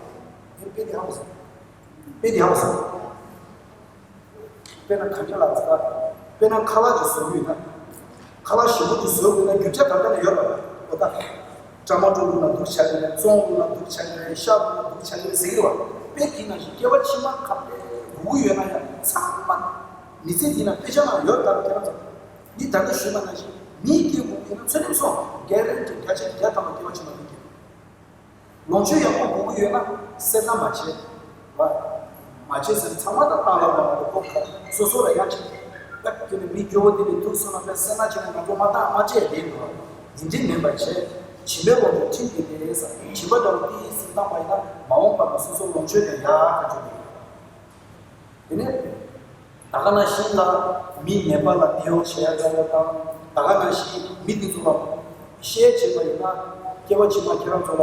དེ་དཔེ་དེ་ཧ་གོ་སོང་། དཔེ་དེ་ཧ་གོ་སོང་། དཔེར་ན་ག་འདྲ་ལབ་ཟེར་ན། དཔེར་ན་ཁ་ལག་ཅིག་བཟོ་གི་ཡོད་ན། ཁ་ལག་ཞིམ་པོ་ཅིག་བཟོ་དགོས་ན་རྒྱུ་ཆ་ད་ལྟ་ནས་ཡོད་པ་རེད། འོ་ད། ཀྲ་མ་ཀྲོ་བླུགས་ན་སྡུག་ཆགས་ཀྱི་རེད། བཙོང་བླུགས་ན་སྡུག་ཆགས་ཀྱི་རེད། ཤ་བླུགས་ན་སྡུག་ཆགས་ཀྱི་རེད་ཟེར་གྱི་རེད་བ། དཔེ་དེ་ནང་བཞིན་སྐྱེ་བ་ཕྱི་མ་ག་འདྲ་དགོས་ཀྱི་ཡོད་ན་ཡང་ཚང་མ་མི་ཚེ་འདི་ན་དཔེ་ཆ་ནང་ཡོད་ད་ཁྱེད་རང་ཚོ། འདི་ད་ལྟ་ཞུས་པ་ནང་བཞིན་མི་སྐྱེ་དགོས་ཀྱི་ཡོད་ན་ཚུལ་ཁྲིམས་སྲུང་། གྷེ་རན་ཊི་བརྒྱ་ཆ་བརྒྱ་ཐམ་པ་སྐྱེ་བ་ཕྱི་མ་མི་སྐྱེ། ལོངས་སྤྱོད་ཡག་པོ་དགོས་ཀྱི་ཡོད་ན་སེར་སྣ་མ་བྱེད། བ། མ་བྱེད་ཟེར་ཚང་མ་དང་བཏང་ལབ་པ་མ་གཏོགས་ཁོ་སོ་སོ་ལ་ཡང་བྱེད། ད་ཁྱོད་ནི་མི་སྐྱོ་བོ་དེ་ནི་ཐུག་སོང་ན་དཔེ་སེར་སྣ་བྱས་ནས་ང་ཚོ་མ་བཏང་མ་བྱས་བསྡད་འདུག་བ། འདི་འདྲའི་མིན་པ་བྱེད། སྦྱིན་པའི་ལོངས་སྤྱོད་ཁྲིམས་ཀྱིས་བདེ་ཟེར། སྦྱིན་པ་འདྲ་བོ་ཏིས་ཙམ་བཏང་པ་ཡིན་ན་མ་འོངས་པ་ལ་སོ་སོ་ལོངས་སྤྱོད་དེ་ཡག་ག་འགྱོ་གི་ཡོད། དེ་ནས་ད་ག་ནང་བཞིན་ལ་མི་ནད་པ་ལ་ནད་གཡོག་བྱེད་ཡ་འདྲ་བོ་དང་། ད་ག་ནང་བཞིན་མི་འདི་ཚོ་ལ་བཤད་བྱས་པ་ཡིན་ན་སྐྱེ་བ་ཕྱི་མ་ཁྱེད་རང་ཚོ་ལ་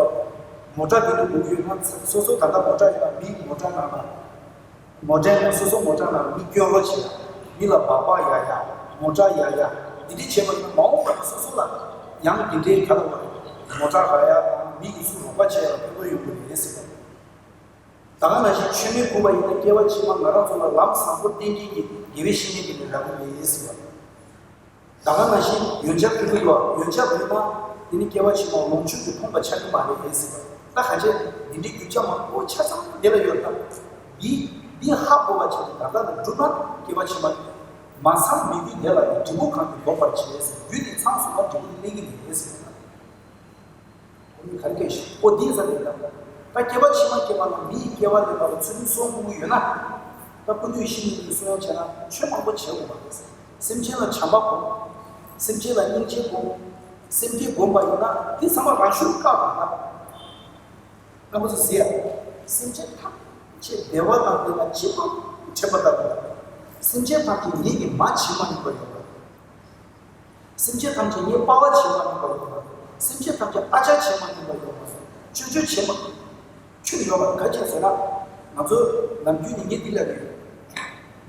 མོ་ཊ་འདི་འདྲ་དགོས་ཀྱི་ཡོད་ན་སོ་སོ་ད་ལྟ་མོ་ཊ་ཡོད་ན་མི་མོ་ཊ་ནང་ལ་མོ་ཊ་ཡང་སོ་སོ་མོ་ཊ་ནང་མི་སྐྱོན་རོགས་བྱེད་ཡ། མི་ལ་སྦག་སྦག་ཡ་ཡ། མོ་ཊ་ཡ་ཡ། འདི་འདྲ་བྱས་པ་ཡིན་ན་མ་འོངས་པར་སོ་སོ་ལ་ཡང་འདི་འདྲའི་ག་ལ་བ་མོ་ཊ་རག་ཡ་དང་མི་ཡི་སུ་རོགས་པ་བྱེད་ཡ་ལ་ཕན་ཐོགས་ཡོང་གི་རེད་ཟེར་བ། ད་ག་ནང་བཞིན་ཆོས་མེད་བསྒོམས་པ་ཡིན་ན་སྐྱེ་བ་ཕྱི་མ་ང་རང་ཚོ་ལ་ལམ་བཟང་པོ་བསྟན་མཁན་གྱི་དགེ་བའི་བཤེས་གཉེན་དེ་ནི་རག་གི་མེད་ཟེར་བ། ད་ག་ནང་བཞིན་ཡོན་ཆབ་ཕུལ་གྱི་ཡོད། ཡོན་ཆབ་ཕུལ་ན་དེ་ནི་སྐྱེ་བ་ཕྱི་མ་ལོངས་སྤྱོད་ཀྱིས་ཕོངས་པ་ཆགས་ཀྱི་མ་རེད་ཟེར་བ། ད་ག་བྱས་འདི་འདྲའི་རྒྱུ་ཆ་མང་པོ་ཆ་ཚང་དེ་ལ་ཡོད། ད་འདི་འདི་ཧ་གོ་བ་བྱས་ནས་ད་ལྟ་ནས་བསྒྲུབས་ན་སྐྱེ་བ་ཕྱི་མ་མ་ཚང་མི་རྒྱུད་དེ་ལ་ནི་འབྲས་བུ་གང་གིས་ལྡོག་པར་བྱེད་ཟེར། རྒྱུ་དེ་ཚང་སོང་ན་འབྲས་བུ་དེ་སླེབས་ཀྱི་མེད་ཟེར་བ། ཁོ་མི་ག་རེ་སྐད་ཤེས་ཁོ་འདི་ཟེར་ནས་ད་ད་སྐྱེ་བ་ཕྱི་མ་སྐྱེ་བ་ལ་མིའི་སྐྱེ་བ་ལེན་པ་ལ་ཚུལ་ཁྲིམས་སྲུང་དགོས་ཀྱི་ཡོད་ན། ད་ཀུན་འདུས་བཤེས་གཉེན་གྱིས་གསུང་ཡ་བྱས་ན་ཆོས་མང་པོ་བྱེད་དགོས་པ་རེད། སེམས་ཅན་ལ་བྱམས་པ་སྒོམ། སེམས་ཅན་ལ་སྙིང་རྗེ་སྒོམ། སེམས་བསྐྱེད་སྒོམ་པ་ཡིན་ན་དེ་ཚང་མ་རང་ཤུགས་བཀག་དང་ད། རྣམ་པ་ཚོ་གཟིགས་ཡ། སེམས་ཅན་ཐམས་ཅད་བདེ་བ་དང་ལྡན་པ་གཅིག་པུ་དྲན་པ་ལྟ་བུ་དང་། སེམས་ཅན་ཐམས་ཅད་ངེད་ཀྱི་མ་བྱེད་མ་ནུས་པ་ཡོད་པ། སེམས་ཅན་ཐམས་ཅད་ངའི་དཔའ་བ་བྱེད་མ་ནུས་པ་ཡོད་མ་རེད། སེམས་ཅན་ཐམས་ཅད་ཨ་ཅག་བྱེད་མ་ནུས་པ་ཡོད་མ་རེད། ཅོ་ཅོ་བྱེད་མ་ཁྱོད་ཡོད་མ་རེད། ག་ཅི་ཟེར་ན། ང་ཚོ་ནམ་རྒྱུན་ནས་ངས་འདི་ལབ་ཀྱི་ཡོད།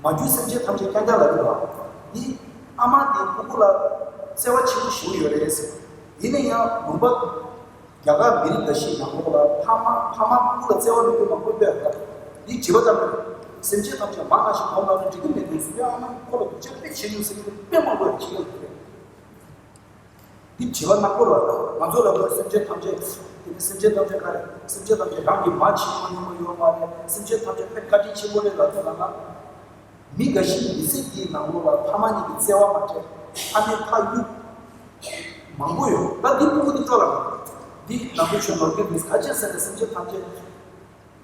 མ་རྒྱུད་སེམས་ཅན་ཐམས་ཅད་རྐྱང་རྐྱང་ལབ་ཀྱི་འདུག་འདི་ཨ་མ་དེའི་ཕྲུ་གུ་ལ་བརྩེ་བ་ཆེན་པོ་ཞིག་ཡོད་རེད་ཟེར། ཡིན་ན་ཡང་ལུང་པ། རྒྱ་གར་མི་རིགས་འགའ་ཤས་ནང་ལོགས་ལ་ཕ་མ་ཕ་མ་ཕྲུ་གུ་ལ་བརྩེ་བ་མེད་རྒྱུ་མང་པོ་ཡོད་པས། འདི་བྱིས་པ་ཙམ་མིན། སེམས་ཅན་ཐམས་ཅད་མ་ནང་བཞིན་སྒོམ་ལ་འགྲིག་གི་མེད་དུས་སུ་ཡང་ཨ་མ་ཁོ་ལ་སྡུག་ཅག་དཔེ་ཆེ་ཉུང་ཟེར་གྱི་དཔེ་མང་པོ་ཡོད་ཅེས་ལབ་ཀྱི་རེད། འདི་བྱིས་པ་ནག་པོ་རེད་པ། ང་ཚོ་ལ་ཁོས་སེམས་ཅན་ཐམས་ཅད་དེ་ནི་སེམས་ཅན་ཐམས་ཅད་ག་རེ་སེམས་ཅན་ཐམས་ཅད་རང་གི་མ་བྱེད་མ་མྱོང་བ་ཡོད་མ་རེད། སེམས་ཅན་ཐམས་ཅད་དཔེ་བཀའ་དྲིན་ཆེན་པོ་རེད་ལབ་ཐུབ་ན་ན། མི་འགའ་ཞིག་མི་ཚེ་འདིའི་ནང་ལོགས་ལ་ཕ་མ་གཉིས་ཀྱི་བརྩེ་བ་མ་སྤྲད། ཕ་མའི་ཕ་གཡུག་མང་པོ་ཡོད། ད་འདི་ཕྲུ་གུ་འདི་སྤྲོ་ལ་འདི་ནང་པའི་ཆོས་ནོར་གྱི་འདུག་ག་ཅི་ཟེར་ན་སེམས་ཅན་ཐམས་ཅད་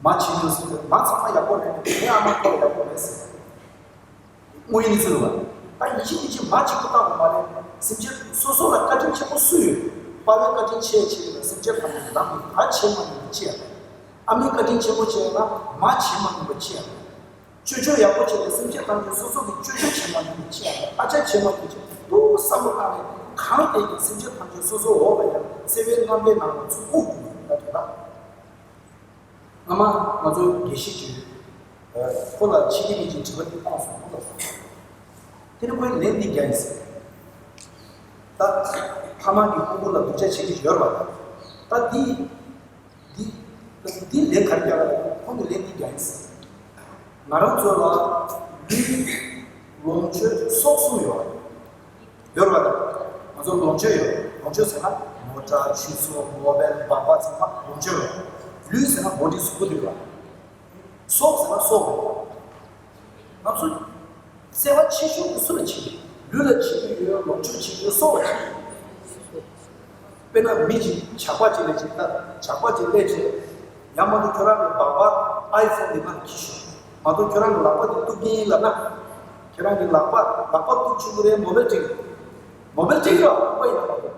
མ་བྱེད་ཉོན་ཟེར་བའི་མ་ཚང་མ་ཡག་པོ་རེད། ངའི་ཨ་མ་ཁོ་ལ་ཡག་པོ་རེད་ཟེར། དངོས་ཡོད་གནས་ཚུལ་རེད་པ། ད་ཡིན་གཅིག་མིན་གཅིག་མ་གཅིག་པུ་བལྟ་དགོས་མ་རེད། སེམས་ཅན་སོ་སོ་ལ་བཀའ་དྲིན་ཆེན་པོ་སུ་ཡོད། དཔའ་བོའི་བཀའ་དྲིན་ཆེ་ཆེ་ཡོད་ན་སེམས་ཅན་ཐམས་ཅད་ལ་ནང་གི་ད་ཆེ་མ་ཡིན་པ་ཅི་ཡང་མེད། ཨ་མའི་བཀའ་དྲིན་ཆེན་པོ་ཆེ་ཡོད་ན་མ་བྱེད་མ་ཡིན་པ་ཅི་ཡང་མེད། ཅོ་ཅོ་ཡག་པོ་བྱས་ནས་སེམས་ཅན་ཐམས་ཅད་སོ་སོ་གི་ཅོ་ཅོ་བྱེད་མ་ཡིན་པ་ཅི་ཡང་མེད། ཨ་ཅག་བྱེད་མ་ཡིན་པ་ཅི་ཡང་མེད། ཏུ་བསམ་བློ་བཏང་ནས་གང་བལྟས་ཀྱང་སེམས་ཅན་ཐམས་ཅད་སོ་སོ་འོག་ལ་ཡང་བརྩེ་བའི་རྣམ་པའི་ནང་ལ་ཚུར་བཀུག་དགོས་ཡོད་ད་དོན་དག་སྔ་མ་ང་ཚོ་དགེ་བཤེས་ཀྱིས་ཁོ་ལ་ཕྱི་རྒྱལ་མི་གཅིག་དྲི་བ་འདི་བཏང་སོང་ཁོ་ལ། དེ་ནི་ཁོའི་ལན་འདི་རྒྱག་ཡིན་ཟེར། ད་ཕ་མ་གི་ཕྲུ་གུ་ལ་སྡུག་ཅག་བྱེད་ཀྱི་ཡོད་རེད་པ། ད་འདི་འདི་འདི་ལན་ག་རེ་རྒྱག་ལ་ཁོང་གི་ལན་འདི་རྒྱག་ཡིན་ཟེར། ང་རང་ཚོ་ལ་ལུས་ལོངས་སྤྱོད་སྲོག་གསུམ་ཡོད་རེད། ཡོད་རེད་པ། ང་ཚོ་ལོངས་སྤྱོད་ཡོད། ལོངས་སྤྱོད་ཟེར་ན་མོ་ཊ་ཆུ་ཚོད་མོ་བེལ་སྦག་སྦག་ཚང་མ་ལོངས་སྤྱོད་རེད། ལུས་ཟེར་ན་བོ་ཌི་གཟུགས་པོ་དེ་རེད་པ། སྲོག་ཟེར་ན་སྲོག་རེད། ང་ཚོ་བརྩེ་བ་ཆེ་ཤོས་དེ་སུ་ལ་བྱེད་ཀྱི་ཡོད། ལུས་ལ་བྱེད་ཀྱི་ཡོད། ལོངས་སྤྱོད་བྱེད་ཀྱི་ཡོད། སྲོག་ལ་བྱེད་ཀྱི་ཡོད། དཔེར་ན་མི་གཅིག་ཇག་པ་གཅིག་ལ་གཅིག་ལྟ། ཇག་པ་གཅིག་སླེབས་བྱས། ཡང་མ་གཏོགས་ཁྱོད་རང་གི་སྦག་སྦག་ཨའི་ཕོན་དེ་མར་འཁྱེར་ཤོག་མ་གཏོགས་ཁྱོད་རང་གི་ལག་པ་དེ་གཏུབ་ཀྱི་ཡིན་ལབ་ན། ཁྱོད་རང་གི་ལག་པ་ལག་པ་གཏུབ་ཆོག་གི་རེད། མོ་བེལ་སྤྲད་ཀྱི་རེད། མོ་བེལ་སྤྲད་ཀྱི་རེད་པ་ཡིན་ན་མ་གཏོགས།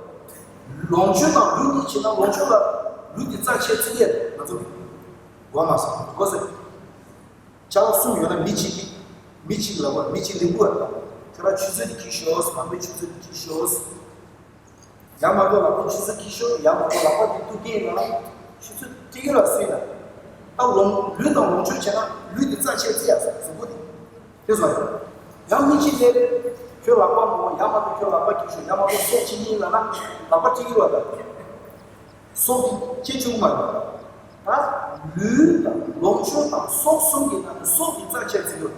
ལོངས་སྤྱོད་དང་ལུས་གཉིས་བྱེད་ན་ལོངས་སྤྱོད་ལ་ལུས་དེ་རྩ་ཆེ་བརྩི་ཡས་ང་ཚོ་གི་གོ་མ་སོང་གོ་སོང་། ཅ་ལག་གསུམ་ཡོད་ན་མི་གཅིག་གིས་མི་གཅིག་ལ་བ་མི་གཅིག་ལེན་དགོས་པ་དང་། ཁྱོད་རང་ཆུ་ཚོད་དེ་འཁྱེར་ཤོག་མ་མོའི་ཆུ་ཚོད་དེ་འཁྱེར་ཤོག་ཡང་མ་གཏོགས་ལག་པའི་ཆུ་ཚོད་འཁྱེར་ཤོག་ཡང་མ་གཏོགས་ལག་པ་དེ་གཏུབ་ཀྱི་ཡིན་ལབ་ན་ཆུ་ཚོད་སྤྲད་ཀྱི་རེད་སུས་ན། ད་ལོངས་ལུས་དང་ལོངས་སྤྱོད་བྱས་ན་ལུས་དེ་རྩ་ཆེ་བརྩི་ཡ་གཟུགས་པོ་དེ། དེ་སོང་ཡང་། ཡང་མི་གཅིག་ལས། ཁྱོད་ལག་པ་མོ་ཡང་མ་གཏོགས་ཁྱོད་ལག་པ་འཁྱེར་ཤོག་ཡང་མ་གཏོགས་སྲོག་འཁྱེར་གྱི་ཡིན་ལབ་ན་ལག་པ་སྤྲད་ཀྱི་རེད་ད། སྲོག་གི་སྐྱེ་བཅུག་མ་རེད། ད་ལུས་དང་ལོངས་སྤྱོད་དང་སྲོག་གསུམ་གྱི་ནང་ནས་སྲོག་གི་རྩ་ཆེ་ཚིག་ཡོད།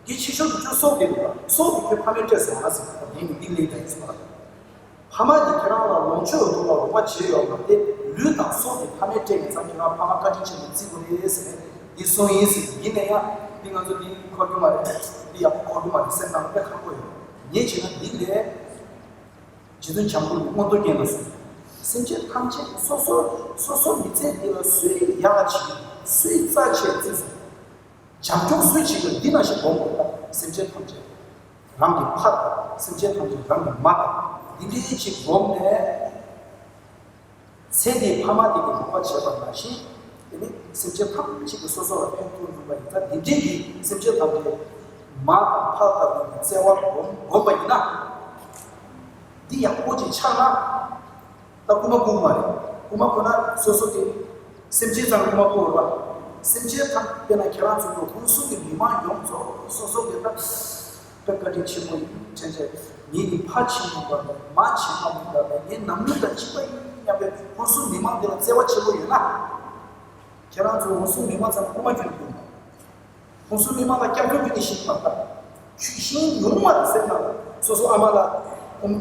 དེ་ཆེ་ཤོས་དེ་ཁྱོད་སྲོག་དེ་རེད་པ། སྲོག་དེ་ཁྱོད་ཕ་མས་སྤྲད་ཟེར་བ་ཟེར་བ་ངས་ནི་འདི་ལས་ཀྱང་ཡིན་ཟེར་བ། ཕ་མ་གིས་ཁྱེད་རང་ལ་ལོངས་སྤྱོད་འདུག་ལ་རོགས་པ་བྱས་ཡོད་མ་རེད། ལུས་དང་སྲོག་དེ་ཕ་མས་སྤྲད་ཡིན་ཙང་ཁྱེད་རང་ཕ་མ་བཀའ་དྲིན་ཆེན་པོ་བརྩི་དགོས་རེད་ཟེར་ནས་འདི་གསུངས་ཡིན་ཟེར། ཡིན་ན་ཡང་འདི་ང་ཚོ་འདི་འཁོར་རྒྱུ་མ་རེད། འདི་ཡག་པོ་འཁོར་རྒྱུ་མ་རེད། སེམས་ནང་དཔེ་ཁག་པོ་ཡོད། ངས་བྱས་ན་འདི་ལས། རྗེ་བཙུན་བྱམས་མགོན་གྱིས་མངོན་རྟོགས་རྒྱན་ལ་གསུངས། སེམས་ཅན་ཐམས་ཅད་སོ་སོ་སོ་སོ་མི་ཚེ་འདི་ལ་སུའི་ཡག་བྱེད། སུའི་རྩ་ཆེ་བརྩི་ཟེར། བྱམས་སྐྱོང་སུས་བྱེད་དགོས། འདི་ནང་བཞིན་སྒོམ་དགོས་ད། སེམས་ཅན་ཐམས་ཅད་རང་གི་ཕ་དང་། སེམས་ཅན་ཐམས་ཅད་རང་གི་མ་དང་། འདི་འདྲའི་ཅིག་སྒོམ་ནས། ཚེ་འདིའི་ཕ་མ་དེ་གི་རོགས་པ་བྱས་པ་ནང་བཞིན། དེ་ནི་སེམས་ཅན་ཐམས་ཅད་ཀྱི་སོ་སོ་ལ་ཕན་ཐོགས་ནུས་པ་ཡིན་ཙང་། འདི་འདྲའི་གི་སེམས་ཅན་ཐམས་ཅད་མ་དང་ཕ་ལྟ་བུའི་བརྩེ་བ་སྒོམ་སྒོམ་པ་ཡིན་ན། འདི་ཡག་པོ་ཅིག་ཆགས་ན། ད་རྐུ་མ་རྐུ་མ་རེད། རྐུ་མ་རྐུ་ན་སོ་སོ་གི་སེམས་ཅན་ཚང་རྐུ་མ་རྐུ་བ་རེད་པ། སེམས་ཅན་ཐམས་དཔེར་ན་ཁྱེད་རང་ཚོ་ཚོ་ཧུན་སུར་གྱི་མི་མང་ཡོངས་རྫོགས་སོ་སོ་གི་ད་དཔེ་བཀའ་དྲིན་ཆེན་པོ་ཡིན། དྲན་བྱས་ངེད་ཀྱི་ཕ་བྱིན་མིན་པ་མེད། མ་བྱིན་པ་མིན་པ་མེད། ངའི་ནང་མི་དང་གཅིག་པ་ཡིན་སྙམ་པའི་ཧུན་སུར་མི་མང་དེ་ལ་བརྩེ་བ་ཆེན་པོ་ཡོད་ན། ཁྱེད་རང་ཚོ་འོང་སྲུང་མི་མང་ཚང་མ་རྐུ་མ་ཁྱོད་ཀྱི་ཡོང་མ། འོང་སྲུང་མི་མང་ལ་སྐྱབས་བཅོལ་ཁྱོད་ནས་ཤིག་མ་ལྟ། ཁྱོད་ཤིང་ཡོང་མ་རེད་ཟེར་ན། སོ་སོ་ཨ་མ་ལ།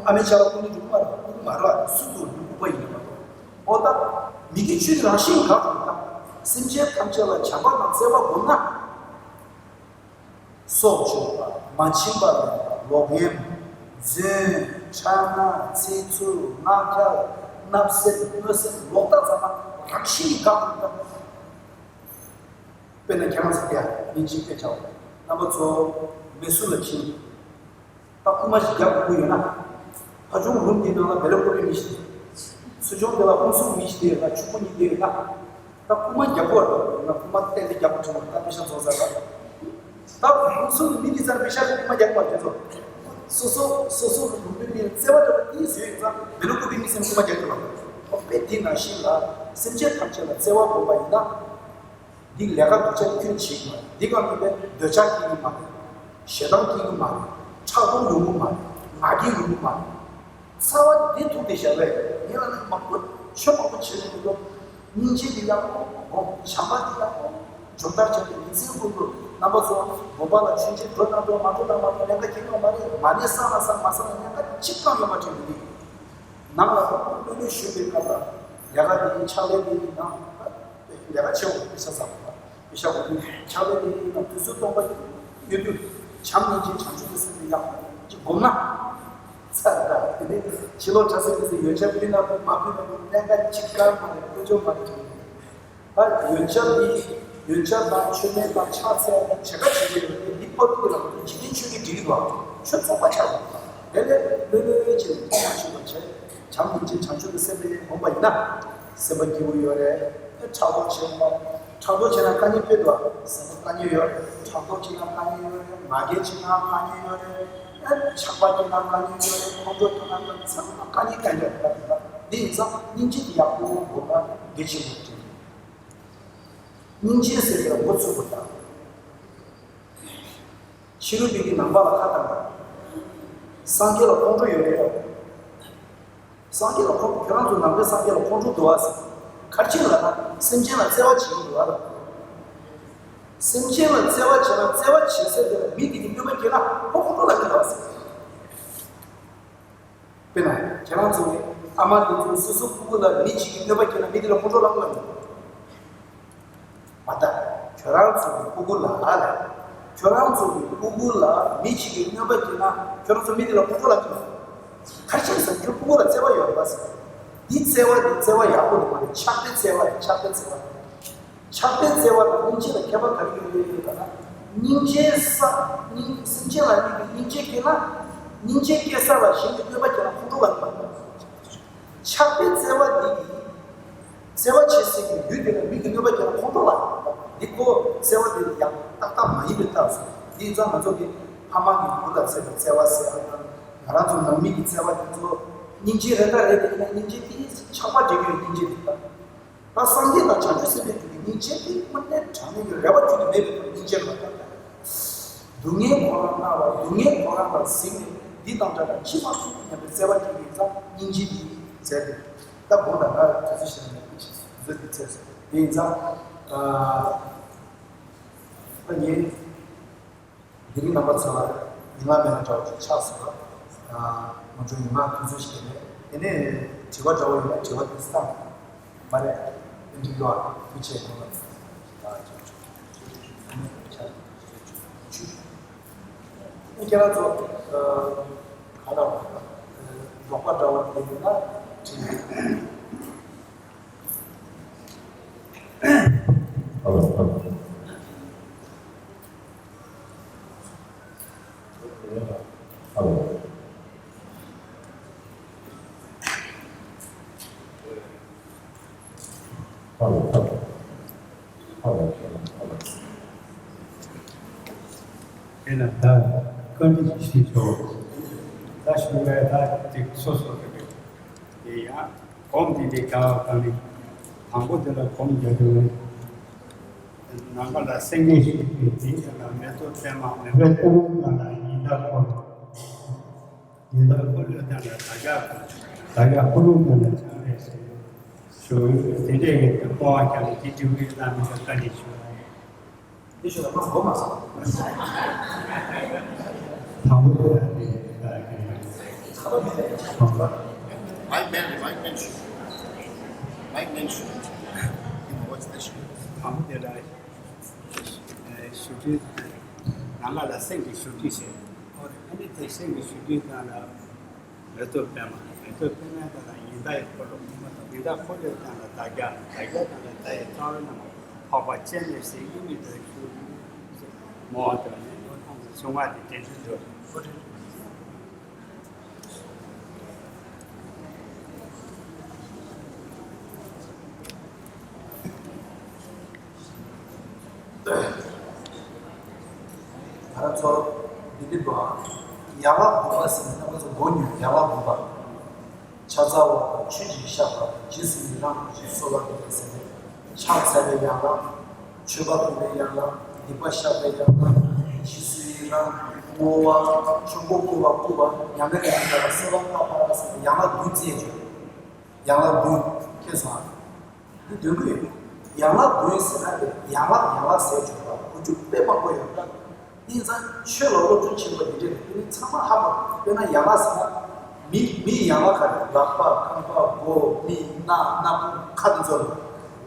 ཨ་མའི་ཆ་ལ་ཁོ་ནི་འགྲོ་གི་མ་རེད། ཁོ་གི་མ་རེད། སུ་དུ་ལུས་ལྐུགས་པ་ཡིན་པ། འོ་ད། མི་དགེ་བཅུ་ནི་རང་བཞིན་གང་དུ་ལྟ། སེམས་ཅན་ཐམས་ཅད་ལ་བྱམས་པ་དང་བརྩེ་བ་སྒོམ་ན། སྲོག་གཅོད་པ། མ་བྱིན་པར་ལེན་པ། ལོག་གཡེམ། རྫུན། ཁྲག་ནག་ཚིག་རྩུབ། ངག་འཁྱལ། བརྣབ་སེམས། གནོད་སེམས། ལོག་ལྟ་ཚང་མ་རང་བཞིན་གྱིས་འགག་ཐུབ་ད། དཔེར་ན་ཁྱེད་རང་ཚོ་དེ་ཡང་མི་གཅིག་དཔེ་བྱའོ། རྣམ་པ་ཚོ་མེ་སུ་ལ་ཕྱིན། ད་རྐུ་མ་ཞིག་རྒྱག་དགོས་ཡོད་ན། ཕ་ཆུང་རུམ་འདིའི་ནང་ལ་བེ་ལ་ཀོ་པི་མི་ཞིག་དེ། ཚུར་ཕྱོགས་དེ་ལ་ཧུན་སུར་མི་ཞིག་དེ་ཡོད་ན། ཕྱུག་པོ་གཉིས་དེ་ཡོད་ན། ད་རྐུ་མ་རྒྱག་པོ་རེད་ན། རྐུ་མ་གཏན་ནས་རྒྱག་པོ་བྱུང་བ་ད་པེ་ཤ་ཚོང་ས་རེད། ད་ཧུན་སུར་མི་དེ་ཚར་པེ་ཤ་རྐུ་མ་རྒྱག་པ་དེ་ཚོ། སོ་སོ་སོ་སོ་གི་ལུང་པའི་མི་ལ་བརྩེ་བ་འདྲ་པོ་དེ་བཟོས་ཡོད་ཙང་བེ་ལ་ཀོ་པི་མི་སེམས་རྐུ་མ་རྒྱག་གི་རེད། དཔེ་དེ་ནང་བཞིན་ལ་སེམས་ཅན་ཐམས་ཅད་ལ་བརྩེ་བ་སྒོམ་པ་ཡིན་ན། འདི་ལས་ཀ་སྡུག་ཅག་ཁྱོད་བྱེད་ཀྱི་མ་རེད། འདི་ག་མིན་པའི་འདོད་ཆགས་སྐྱེ་གི་མ་རེད། ཞེ་སྡང་སྐྱེ་གི་མ་རེད། ཕྲག་དོག་ཡོང་གི་མ་རེད། ང་རྒྱལ་ཡོང་གི་མ་རེད། རྩ་བ་འདི་ཐུག་སྟེ་བཞག་པས་ངས་ལ་ནི་མང་པོ་ཆོས་མང་པོ་བྱེད་ཀྱི་འདུག་སྙིང་རྗེ་འདི་ཡག་པོ་སྒོམ། བྱམས་པ་འདི་ཡག་པོ། སྦྱོང་བརྡར་བྱས་ཏེ་མི་ཚེའི་ཀུན་ཏུ་རྣམ་པ་ཚོ་དགོན་པ་ལ་མཆོད་མཇལ་འགྲོ་དང་འགྲོ། མ་འགྲོ་དང་མ་འགྲོ། ལས་ཀ་གང་ཡང་མ་རེད། མ་ནས་བསགས་ན་བསགས། མ་བསགས་ན་ལས་ཀ་གཅིག་ཀྱང་ཡོད་མ་རེད། འདི་ནང་ལ་ལྷོད་ལྷོད་བཞུགས་པའི་སྐབས་ལ་ལས་ཀ་འདི་ཕྱག་ལས་འདི་ནང་ལས་ཀ་བྱེད་དགོས། པེ་ཤ་བསགས་དགོས། པེ་ཤ་དགོས། ཕྱག་ལས་འདི་ནང་དུས་ཚོད་སྟོང་པ་ཡོད་དུས་བྱམས་སྙིང་རྗེ་བྱང་ཆུབ་ཀྱི་སེམས་དེ་ཡག་པོ་ཅིག་སྒོམ་ན། ཚར་ད་དེ་ནས་ཕྱི་ལོགས་གྲྭ་ས་དེ་ཚོ་ཡོན་ཆབ་ཕུལ་ན་ཕུལ། མ་ཕུལ་ན་ཕུལ། ལས་ཀ་གཅིག་ཀྱང་མ་རེད། ཀུན་སྤྱོད་མ་རེད། ད་ཡོན་ཆབ་འདི་ཡོན་ཆབ་དང་མཆོད་མེ་དང་ཕྱག་འཚལ་ནས་བྱེད་ཀ་བྱེད་ཀྱི་ཡོད་དེ། འདི་ཕ་ཕྲུག་གི་ལམ་དུ་འཇིག་རྟེན་ཆོས་ཀྱི་སྒྲིག་གི་འདུག་ཆོས་ཚོགས་པ་ཆགས་འདུག་དེ་ལས་ལྷོད་ལྷོད་བྱས་ནས་མཐོང་བ་ཆོས་པ་བྱས། བྱམས་སྙིང་རྗེ་བྱང་ཆུབ་ཀྱི་སེམས་དེ་སྒོམ་པ་ཡིན་ན། སེམས་པ་སྐྱིད་པོ་ཡོད་རེད། ཕྲག་དོག་བྱེད་མ། ཕྲག་དོག་བྱས་ན་དཀའ་ངལ་དཔེ་འདུག་སེམས་པ་དཀའ་ངལ་ཡོད་རེད། ཕྲག་དོག་བྱས་ན་དཀའ་ངལ་ཡོད་རེད། ང་རྒྱལ་བྱས་ན་དཀའ་ངལ་ཡོད་རེད། ཆགས་པ་སྐྱེས་ན་དཀའ་ངལ་ཡོད་རེད། ཁོང་ཁྲོ་སྐྱེས་ན་དཀའ་ངལ། ཚང་མ་དཀའ་ངལ་གང་ཡོད་རེད། ད་འདི་ཡིན་ཙང་སྙིང་རྗེ་དེ་ཡག་པོ་སྒོམ་པ་གལ་ཆེན་པོ་རེད། སྙིང་རྗེ་ཟེར་བའི་འགོ་ཚུགས་པ་དང་། ཕྱི་རོལ་པའི་གི་ནང་པ་ལ་ཁ་བཏང་བ། སངས་རྒྱས་ལ་ཁོང་ཁྲོ་ཡོད་རེད་ཡོད། སངས་རྒྱས་ལ་ཁོང་། ཁྱོད་རང་ཚོ་ནང་པའི་སངས་རྒྱས་ལ་ཁོང་ཁྲོ་འདུག་ཨ་ཟེར། ག་རེ་བྱས་ལབ་ན་སེམས་ཅན་ལ་བརྩེ་བ་བྱེད་ཀྱི་འདུག་ཨ་ལབ། སེམས་ཅན་ལ་བརྩེ་བ་བྱས་ན། བརྩེ་བ་བྱེད་ཟེར་དེ་ལ་མི་དེ་གི་གནོད་པ་སྐྱེལ་ན་ཁོ་ཁོང་ཁྲོ་ལངས་ཀྱི་འདུག་ཨ་ཟེར། དཔེར་ན་ཁྱེད་རང་ཚོ་གི་ཨ་མ་དེ་ཚོ་སོ་སོ་སྤུ་གུ་ལ་མི་གཅིག་གིས་གནོད་པ་བསྐྱལ་ན་མི་དེ་ལ་ཁོང་ཁྲོ་ལངས་ལ་མི། མ་ད། ཁྱོད་རང་ཚོ་གི་སྤུ་གུ་ལ་ལ། ཁྱོད་རང་ཚོ་གི་སྤུ་གུ་ལ་མི་གཅིག་གིས་གནོད་པ་བསྐྱལ་ན་ཁྱོད་རང་ཚོ་མི་དེ་ལ་ཁོང་ཁྲོ་ལངས་ལ་མི། ག་རེ་བྱས་ཟེར་ན་ཁྱོད་སྤུ་གུ་ལ་བརྩེ་བ་ཡོད་རེད་པ་ཟེར། འདི་བརྩེ་བ་འདི་བརྩེ་བ་ཡག་པོ་དེ་མ་རེད། ཆགས་པའི་བརྩེ་བ་རེད། ཆགས་པའི་བརྩེ་བ་རེད། ཆགས་པའི་བརྩེ་བ་དང་སྙིང་རྗེ་ལ་ཁྱད་པར་ག་རེ་ཡོད་ཡོད་ཡོད་ལབ་ན། སྙིང་རྗེ་ས། སྙིང་། སེམས་ཅན་ལ་སྙིང་རྗེ། སྙིང་རྗེ་སྐྱེས་ན། སྙིང་རྗེ་སྐྱེ་ས་ལ་གཞན་གྱིས་གནོད་པ་བསྐྱལ་ན་ཁོང་ཁྲོ་ལངས་པ། ཆགས་པའི་བརྩེ་བ་འདི་གིས། བརྩེ་བ་བྱེད་སའི་གི་ཡུལ་དེ་ལ་མི་གིས་གནོད་པ་བསྐྱལ་ན་ཁོང་ཁྲོ་ལངས་པ། འདི་ཁོ་བརྩེ་བ་དེ་ཡང་ཏག་ཏག་མ་ཡིན་པའི་རྟགས་སུ། འདི་ཡིན་ཙང་ང་ཚོ་གི་ཕ་མ་གི་བུ་ལ་བརྩེ་བའི་བརྩེ་བ་ཟེར་ཡ་དང་། ང་རང་ཚོ་ནང་མི་གི་བརྩེ་བ་དེ་ཚོ་སྙིང་རྗེ་རེད་ད་རེད། དེ་ཡིན་ན་སྙིང་རྗེ་དེ་ཆགས་པ་འདྲེས་ཀྱི་ཡོད། སྙིང་རྗེ་དེ་ད། ད་སངས་རྒྱས་དང་བྱང་ཆུབ་སེམས་དཔའི་རྒྱུད་ཀྱི་སྙིང་རྗེ་དེ་དངོས་གནས་དྲང་གནས་ཀྱི་རེ་བ་བཅོལ་ནས་མེད་པའི་ཐོག་སྙིང་རྗེ་ལ་ད། སྡུག་བསྔལ་ཁོ་རང་སྣང་བ། སྡུག་བསྔལ་ཁོ་རང་ལ་གཟིགས་ནས་འདི་དང་འདྲ་བ་ཅི་མ་ཐུབ་སྙམ་པའི་བརྩེ་བ་སྐྱེ་གི་ཙང་སྙིང་རྗེ་འདི་མཛད་དེ། ད་དགོངས་དག་ང་དུས་ཚོད་ཞིག་ནས་དུས་ཚོད་འདི་ཚོད་དེ་ཡིན་ཙང་། ད་ངས། དེ་རིང་རྣམ་པ་ཚོ་ལ་ཡན་ལག་མེད་ན་འདྲ་བོ་ཅིག་ཆགས་སོང་ལ། ང་ཚོ་ཡན་ལག་དུས་ཚོད་ཞིག་ཡིན་ནས། དེ་ནས་དྲི་བ་འདྲ་བོ་ཡོད་ན་དྲི་བ་དེ་བསམ་མ་རེད། དེ་འདྲ་ཡོད་ཨ། ཐུགས་རྗེ་ཆེ། ཁྱེད་རང་ཚོ་ག་ལ་རོགས་པ་འདྲ་བོ་དེ་ཡོད་ན་དྲིས། ཨ་ལོ། ཨ་ལོ། ཨ་ལོ། ཨ་ལོ། ཨ་ལོ། ཨ་ལོ། ཨ་ལོ། དེ་ན་ད་བཀའ་འདྲི་ཞིག་ཞུས་ཆོག་ད་ཞུ་བའི་ད་ཅིག་སོ་སོ་རེ་རེ་དེ་ཡང་། སྒོམ་དེ་འདྲའི་དགའ་བ་དང་ནི། དང་པོ་དེ་ལ་སྒོམ་རྒྱག་རྒྱུ་ནི། ནམ་མཁའ་ལ་སེང་གེ་བཞུགས་པའི་དེའི་ནང་ལ་མེ་ཏོག་པད་མ། མེ་ཏོག་པད་མའི་ནང་ལ་ཉི་ཟླ་འཁོར། ཉི་ཟླ་འཁོར་ལོའི་སྟེང་ལ་དར་ལྕོག་འཁོར། དར་ལྕོག་འཁོར་ལོའི་སྟེང་ལ་སྤྱན་རས་གཟིགས། དེ་འདྲའི་གི་སྤོང་བ་ཀྱང་དེ་འདྲའི་བླ་མའི་བཀའ་དྲིན་ཞུ་བ་རེད། དེ་ཞུ་ན་མ་གོ་མ་སོང་། དང་པོ་དེ་ལ་དེ་ལྟར་གི་རེད། Mic man, mic man ཞུ། Mic man ཞུ། དང་པོ་དེ་ལ་ཞུ་རྒྱུ། ནང་ལ་ལ་སེམས་ཀྱི་ཞུ་རྒྱུ་བྱས། ཨ་ནི་དེ་སེམས་ཀྱི་ཞུ་རྒྱུ་དང་ལ། མེ་ཏོག་པད་མ། མེ་ཏོག་པད་མ་དང་ཡི་དྭགས་ཀྱི་འཁོར་ལོ། ཡི་དྭགས་འཁོར་ལོའི་སྟེང་ལ་བདག་རྒྱ། བདག་རྒྱ་དང་ལ་བདག་ཡི་རྩ་བའི་རྣམ་པ་འཕགས་པ་སྤྱན་རས་གཟིགས་དབྱིངས་ཀྱི་ཏུ་ཞུ། མོ་དང་ནི་གསུང་བ་དེ་དྲན་ཚུལ་འདུག་ང་རང་ཚོ་འདི་འདྲ་འདུག་ཨ། ཡན་ལག་བདུན་པ་ཟེར་ནས་རྣམ་པ་ཚོ་མགོ་ཉོན། ཡན་ལག་བདུན་པ། ཕྱག་འཚལ་བ་དང་ཆོས་ཀྱི་ཞགས་པ་དང་། རྗེས་སུ་ཡི་རང་གསོལ་བ་འདེབས་ཟེར་ནས། ཕྱག་འཚལ་བའི་ཡན་ལག་མཆོད་པ་ཕུལ་བའི་ཡན་ལག་སྡིག་པ་བཤགས་པའི་ཡན་ལག་རྗེས་སུ་ཡི་རང་། བསྔོ་བ། ཆོས་འཁོར་བསྐོར་བ་བསྐུལ་བ། མྱ་ངན་ལས་མི་འདའ་བར་གསོལ་བ་བཏབ་པ་ཟེར་ནས་ཡན་ལག་བདུན་བརྩིས་བྱུང་། ཡན་ལག་བདུན། མཁྱེན་སོང་ཨ། འདི་འདོན་གྱི་ཡོད། ཡན་ལག་བདུན་ཟེར་ན་དེ་ཡན་ལག་ཡན་ལག་ཟེར་བྱུང་བ་གོ་རྒྱུ་དཔེ་མང་པོ་ཡོད་ད། དེ་ཡིན་ཙང་ཆོས་ལ་སློབ་སྦྱོང་བྱེད་པ་འདི་འདྲས་རེད། དེ་ནི་ཚང་མ་ཧ་གོ། དཔེར་ན་ཡན་ལག་ཟེར་ན། མི་མིའི་ཡན་ལག་ག་རེ། ལག་པ། རྐང་པ། མགོ། མིག། སྣ། སྣ་ཁུང་། ཁ། དེ་ཚོ་རེད།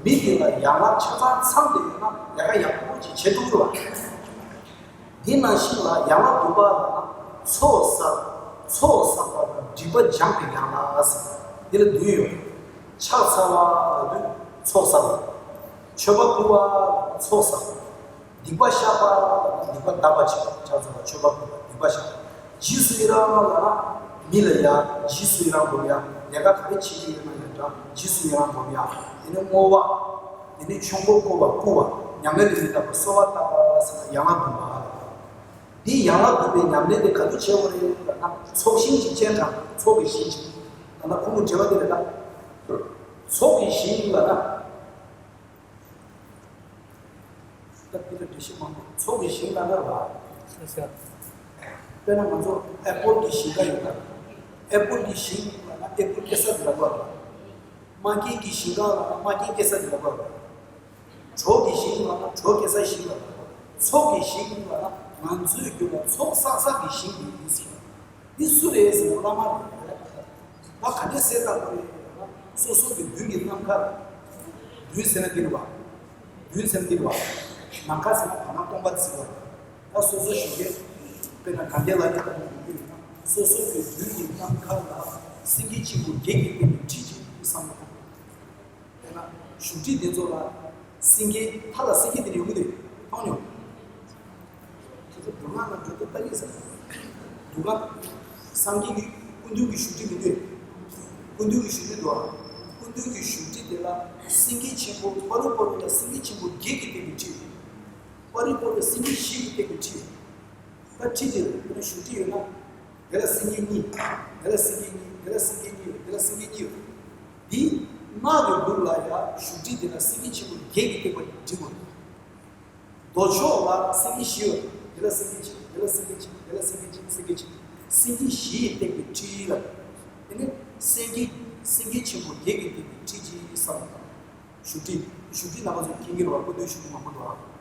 མི་དེ་ལ་ཡན་ལག་ཆ་ཚང་ཚང་བསྡད་ཡོད་ན་ལས་ཀ་ཡག་པོ་ཅིག་བྱེད་ཐུབ་ཀྱི་རེད་བ། དེ་ནང་བཞིན་ལ་ཡན་ལག་བདུན་པ་ལ་ན་ཚོགས་བསགས། ཚོགས་བསགས་པ་དང་སྒྲིབ་པ་སྦྱངས་པའི་ཡན་ལག་ཟེར། འདི་ལ་བདུན་ཡོད། ཕྱག་འཚལ་བ་ལ་དུས་ཚོགས་བསགས། མཆོད་པ་ཕུལ་བ་ལ་ཚོགས་བསགས། སྡིག་པ་བཤགས་པ་ལ་སྡིག་པ་དག་པ་བྱེད་པ། ཕྱག་འཚལ་བ། མཆོད་པ་ཕུལ་བ། སྡིག་པ་བཤགས། རྗེས་སུ་ཡི་རང་ལ་ན་མི་ལ་ཡ་རྗེས་སུ་ཡི་རང་སྒོམ་ཡ། ལས་ཀ་ག་རེ་བྱེད་ཀྱི་ཡོད་ན་ཡང་འདྲ་རྗེས་སུ་ཡི་རང་སྒོམ་ཡ། དེ་ནས་བསྔོ་བ། དེ་ནས་ཆོས་འཁོར་བསྐོར་བ་བསྐུལ་བ། མྱ་ངན་ལས་མི་འདའ་བར་གསོལ་བ་བཏབ་པ་ཟེར་ན་ཡན་ལག་བདུན་པ། འདིའི་ཡན་ལག་བདུན་པའི་ཉམས་ལེན་དེ་ག་དུས་བྱེད་དགོས་རེད་ལབ་ན་ཚོགས་ཞིང་ཅིག་སྤྱན་དྲངས། ཚོགས་ཀྱི་ཞིང་ཅིག་ད་ལྟ་ཁོང་གི་འགྲེལ་པ་དེ་རེད་ད། ཚོགས་ཀྱི་ཞིང་ལབ་ན། ད་འདི་ལ་འགྲེལ་བཤད་མང་པོ། ཚོགས་ཀྱི་ཞིང་ལབ་ན་ར། དཔེར་ན་ང་ཚོ་ཨེ་པོལ་གྱི་ཞིང་ཁ་ཡོད་ན། ཨེ་པོལ་གྱི་ཞིང་ལབ་ན་ཨེ་པོལ་སྐྱེ་ས་དེ་ལབ་པ་རེད། མ་རྒན་གྱི་ཞིང་ཁ་ལབ་ན་མ་རྒན་སྐྱེ་ས་དེ་ལབ་པ་རེད། གྲོ་གི་ཞིང་ལབ་ན་གྲོ་སྐྱེ་ས་ཞིང་ལབ་པ་རེད། ཚོགས་ཀྱི་ཞིང་ལབ་ན་ང་ཚོའི་རྒྱུད་ལ་ཚོགས་བསགས་བསགས་ཀྱི་ཞིང་དེ་ཡིན་ཟེར། འདི་སུ་རེད་ཟེར་ན་བླ་མ་རེད། ད་ག་འདྲས་སེལ་བཏང་དགོས་རེད་ཟེར་ན། སོ་སོ་གི་མདུན་གྱི་ནམ་མཁར། མདུན་ཟེར་ན་འདི་རེད་བ། མདུན་ཟེར་ན་འདི་རེད་བ། ནམ་མཁའ་ཟེར་ན་བར་སྣང་སྟོང་པ་ཟེར་བ། ད་སོ་སོ་ཞུགས་ཀྱི། དཔེར་ན་གན་རྐྱལ་ལ་ཡོད་པ་ཡིན་ན། སོ་སོ་གི་མདུན་གྱི་ནམ་མཁའ་ལ་སེང་གེ་ཆེན་པོ་བརྒྱད་ཀྱིས་བཏེགས་པའི་ཁྲི་ཅིག་བསམ་བློ་གཏོང་། དཔེར་ན་བཞུགས་ཁྲི་དེ་ཚོ་ལ་སེང་གེ། མཐའ་ལ་སེང་གེ་དེ་ཡོང་གི་རེད། མཐོང་མྱོང་། ཁྱེད་ཚོ་འདུ་ཁང་ནང་འགྲོ་དུས་ལྟ་གི་ཟེར། འདུ་ཁང་། སངས་རྒྱས་ཀྱི་སྐུ་མདུན་གྱི་བཞུགས་ཁྲི་མི་འདུག་སྐུ་མདུན་གྱི་བཞུགས་ཁྲི་འདུག་ཨ། སྐུ་མདུན་གྱི་བཞུགས་ཁྲི་དེ་ལ་སེང་གེ་ཆེན་པོ་པ་རུ་པ་རུ་ལ་སེང་གེ་ཆེན་པོ་བརྒྱད་ཀྱིས་བཏེགས་པའི་ཁྲི། པ་རུ་པ་རུ་ལ་སེང་གེ་བཞི་ཡིས་བཏེགས་པའི་ཁྲི། ད་ཁྲི་དེ་ལ་བཞུགས་ཁྲི་ཡོད་ན། དེ་ལ་སེང་གེ་གཉིས། དེ་ལ་སེང་གེ་གཉིས། དེ་ལ་སེང་གེ་གཉིས་ཡོད། དེ་ལ་སེང་གེ་གཉིས་ཡོད། འདི་སྔགས་ཀྱི་ལུགས་ལ་ཡང་བཞུགས་ཁྲི་དེ་ལ་སེང་གེ་ཆེན་པོ་བརྒྱད་ཀྱིས་བཏེགས་པ་འབྲི་དགོས། མདོ་ཕྱོགས་ལ་སེང་གེ་བཞི་ཡོད། དེ་ལ་སེང་གེ་གཅིག་དེ་ལ་སེང་གེ་གཅིག་དེ་ལ་སེང་གེ་གཅིག་སེང་གེ་གཅིག་སེང་གེ་བཞི་ཡིས་བཏེགས་པའི་ཁྲི་ལ། དེ་ནི་སེང་གེ། སེང་གེ་ཆེན་པོ་བརྒྱད་ཀྱིས་བཏེགས་པའི་ཁྲི་ཅིག་བསམ་བློ་བཏང་། བཞུགས་ཁྲི། བཞུགས་ཁྲི་རྣམ་པ་ཚོ་མཁྱེན་གྱི་རེད་བ། སྐུ་མདུན་བཞུགས་ཁྲི་མང་པོ་འདུག་ཨ།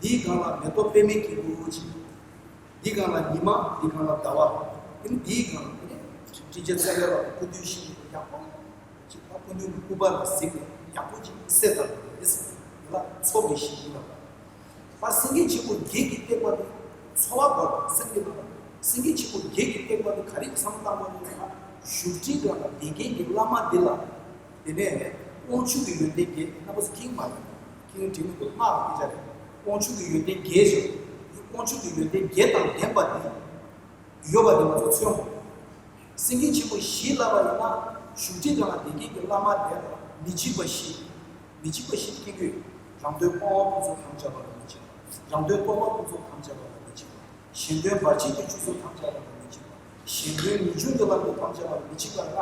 འདིའི་སྒང་ལ་མེ་ཏོག་པད་མའི་སྐྱེས་བུ་ཅིག་འདིའི་སྒང་ལ་ཉི་མ། འདིའི་སྒང་ལ་ཟླ་བ། དེ་ནི་འདིའི་སྒང་ལ་དེ་ནི་སྤྲིན་ཆེན་ཚེ་རིང་ལགས་སྐུ་མདུན་ཞིག་ཡག་པོ་ཅིག་ད་སྐུ་མདུན་གྱི་སྐུ་པར་ལ་གཟིགས་ནས་ཡག་པོ་ཅིག་གསལ་བཏབ་པ་རེད་ཟེར། དེ་ལ་ཚོགས་ཀྱི་ཞིང་ཡིན་ལ། ད་སེང་གེ་ཆེན་པོ་བརྒྱད་ཀྱིས་བཏེགས་པ་དེ་ཚོགས་པ་དགོས་པ་སེང་གེ་ལ། སེང་གེ་ཆེན་པོ་བརྒྱད་ཀྱིས་བཏེགས་པ་དེ་ག་རེ་བསམ་བློ་བཏང་དགོས་རེད་ཟེར་ན། བཞུགས་ཁྲི་སྒང་ལ་བསྡད་མཁན་གྱི་བླ་མ་འདི་ལ། དེ་ནས་དབང་ཕྱུག་གི་ཡོན་ཏན་བརྒྱད། རྣམ་པ་ཚོ་མཁྱེན་མ་རེད། མཁྱེན་དྲན་གྱི་འདུག་སྔགས་ལ་དེ་འདྲ་རེད། དབང་ཕྱུག་གི་ཡོན་ཏན་བརྒྱད་ཞེས། དབང་ཕྱུག་གི་ཡོན་ཏན་བརྒྱད་དང་ལྡན་པ་འདི་ཡོད་པ་འདི་ང་ཚོ་མཚོན་དགོས། སེང་གེ་ཆེན་པོ་བཞི་ལབ་པ་ཡིན་ན་བཞུགས་ཁྲི་སྒང་ལ་བསྡད་མཁན་གྱི་བླ་མ་དེ་ལ་མི་འཇིགས་པ་བཞི། མི་འཇིགས་པ་བཞི་སྐྱེ་དགོས། རང་དོན་སྤོང་བ་ཕུན་ཚོགས་དམ་བཅའ་བ་ལ་མི་འཇིགས་པ། རང་དོན་རྟོགས་པ་ཕུན་ཚོགས་དམ་བཅའ་བ་ལ་མི་འཇིགས་པ། གཞན་དོན་བར་ཆད་ཀྱི་བཅུ་ཚོགས་དམ་བཅའ་བ་ལ་མི་འཇིགས་པ། གཞན་དོན་ངེས་འབྱུང་གི་ལམ་དུ་དམ་བཅའ་བ་ལ་མི་འཇིགས་པ་ལ།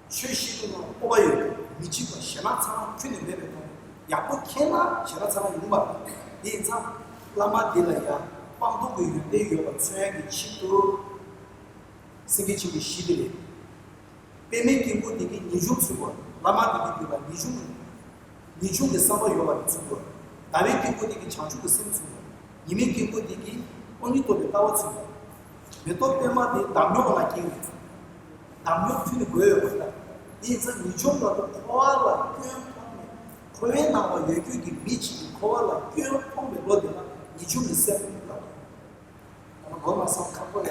ཆོས་བཤད་དུས་ན་སྤོབས་པ་ཡོད། མི་འཇིགས་པ་ཞེ་དྲག་ཚང་མ་ཁྱོན་ནས་མེད་པའི་ཐོག་ནས་ཡག་པོ་མཁྱེན་ན་ཞེ་དྲག་ཚང་མ་ཡོང་མ་རེད། དེ་ཡིན་ཙང་བླ་མ་འདི་ལ་ཡང་སྤངས་རྟོགས་ཀྱི་ཡོན་ཏན་ཡོད་པ་མཚོན་ཡག་གི་ཆེད་དུ་སེང་གེ་ཆེན་པོ་བཞི་དེ་རེད། པད་མའི་སྐྱེས་བུ་དེ་གའི་ངེས་འབྱུང་ཚུལ་བ། ཐ་མ་དེ་གི་རྒྱུད་ལ་ངེས་འབྱུང་ངེས་འབྱུང་གི་བསམ་པ་ཡོད་པ་དེ་མཚོན་དགོས། ཟླ་བའི་སྐྱེ་དགུ་དེ་གི་བྱང་ཆུབ་ཀྱི་སེམས་མཚོན་དགོས། ཉི་མའི་སྐྱེ་དགུ་དེ་གི་སྟོང་ཉིད་རྟོགས་པའི་ལྟ་བ་མཚོན་དགོས། མེ་ཏོག་པད་མ་དེ་འདམ་རྙོག་ལ་སྐྱེས་ཡོད། འདམ་རྙོག་ཐུག་ནས་འགོས་ཡོད་པ་ལྟར། དེ་ཡིན་ཙང་ངེས་འབྱུང་ལ་ཐུག་འཁོར་བ་ལ་སྐྱོན་མཐོང་ནས་འཁོར་བའི་སྣང་བ་ཡོད་རྒྱུ་གི་མི་གཅིག་གིས་འཁོར་བ་ལ་སྐྱོན་མཐོང་བའི་བློ་དེ་ལ་ངེས་འབྱུང་གི་སེམས་ལབ། ད་ལོ་མ་སོང་ཁ་པོ་ཡ། ད་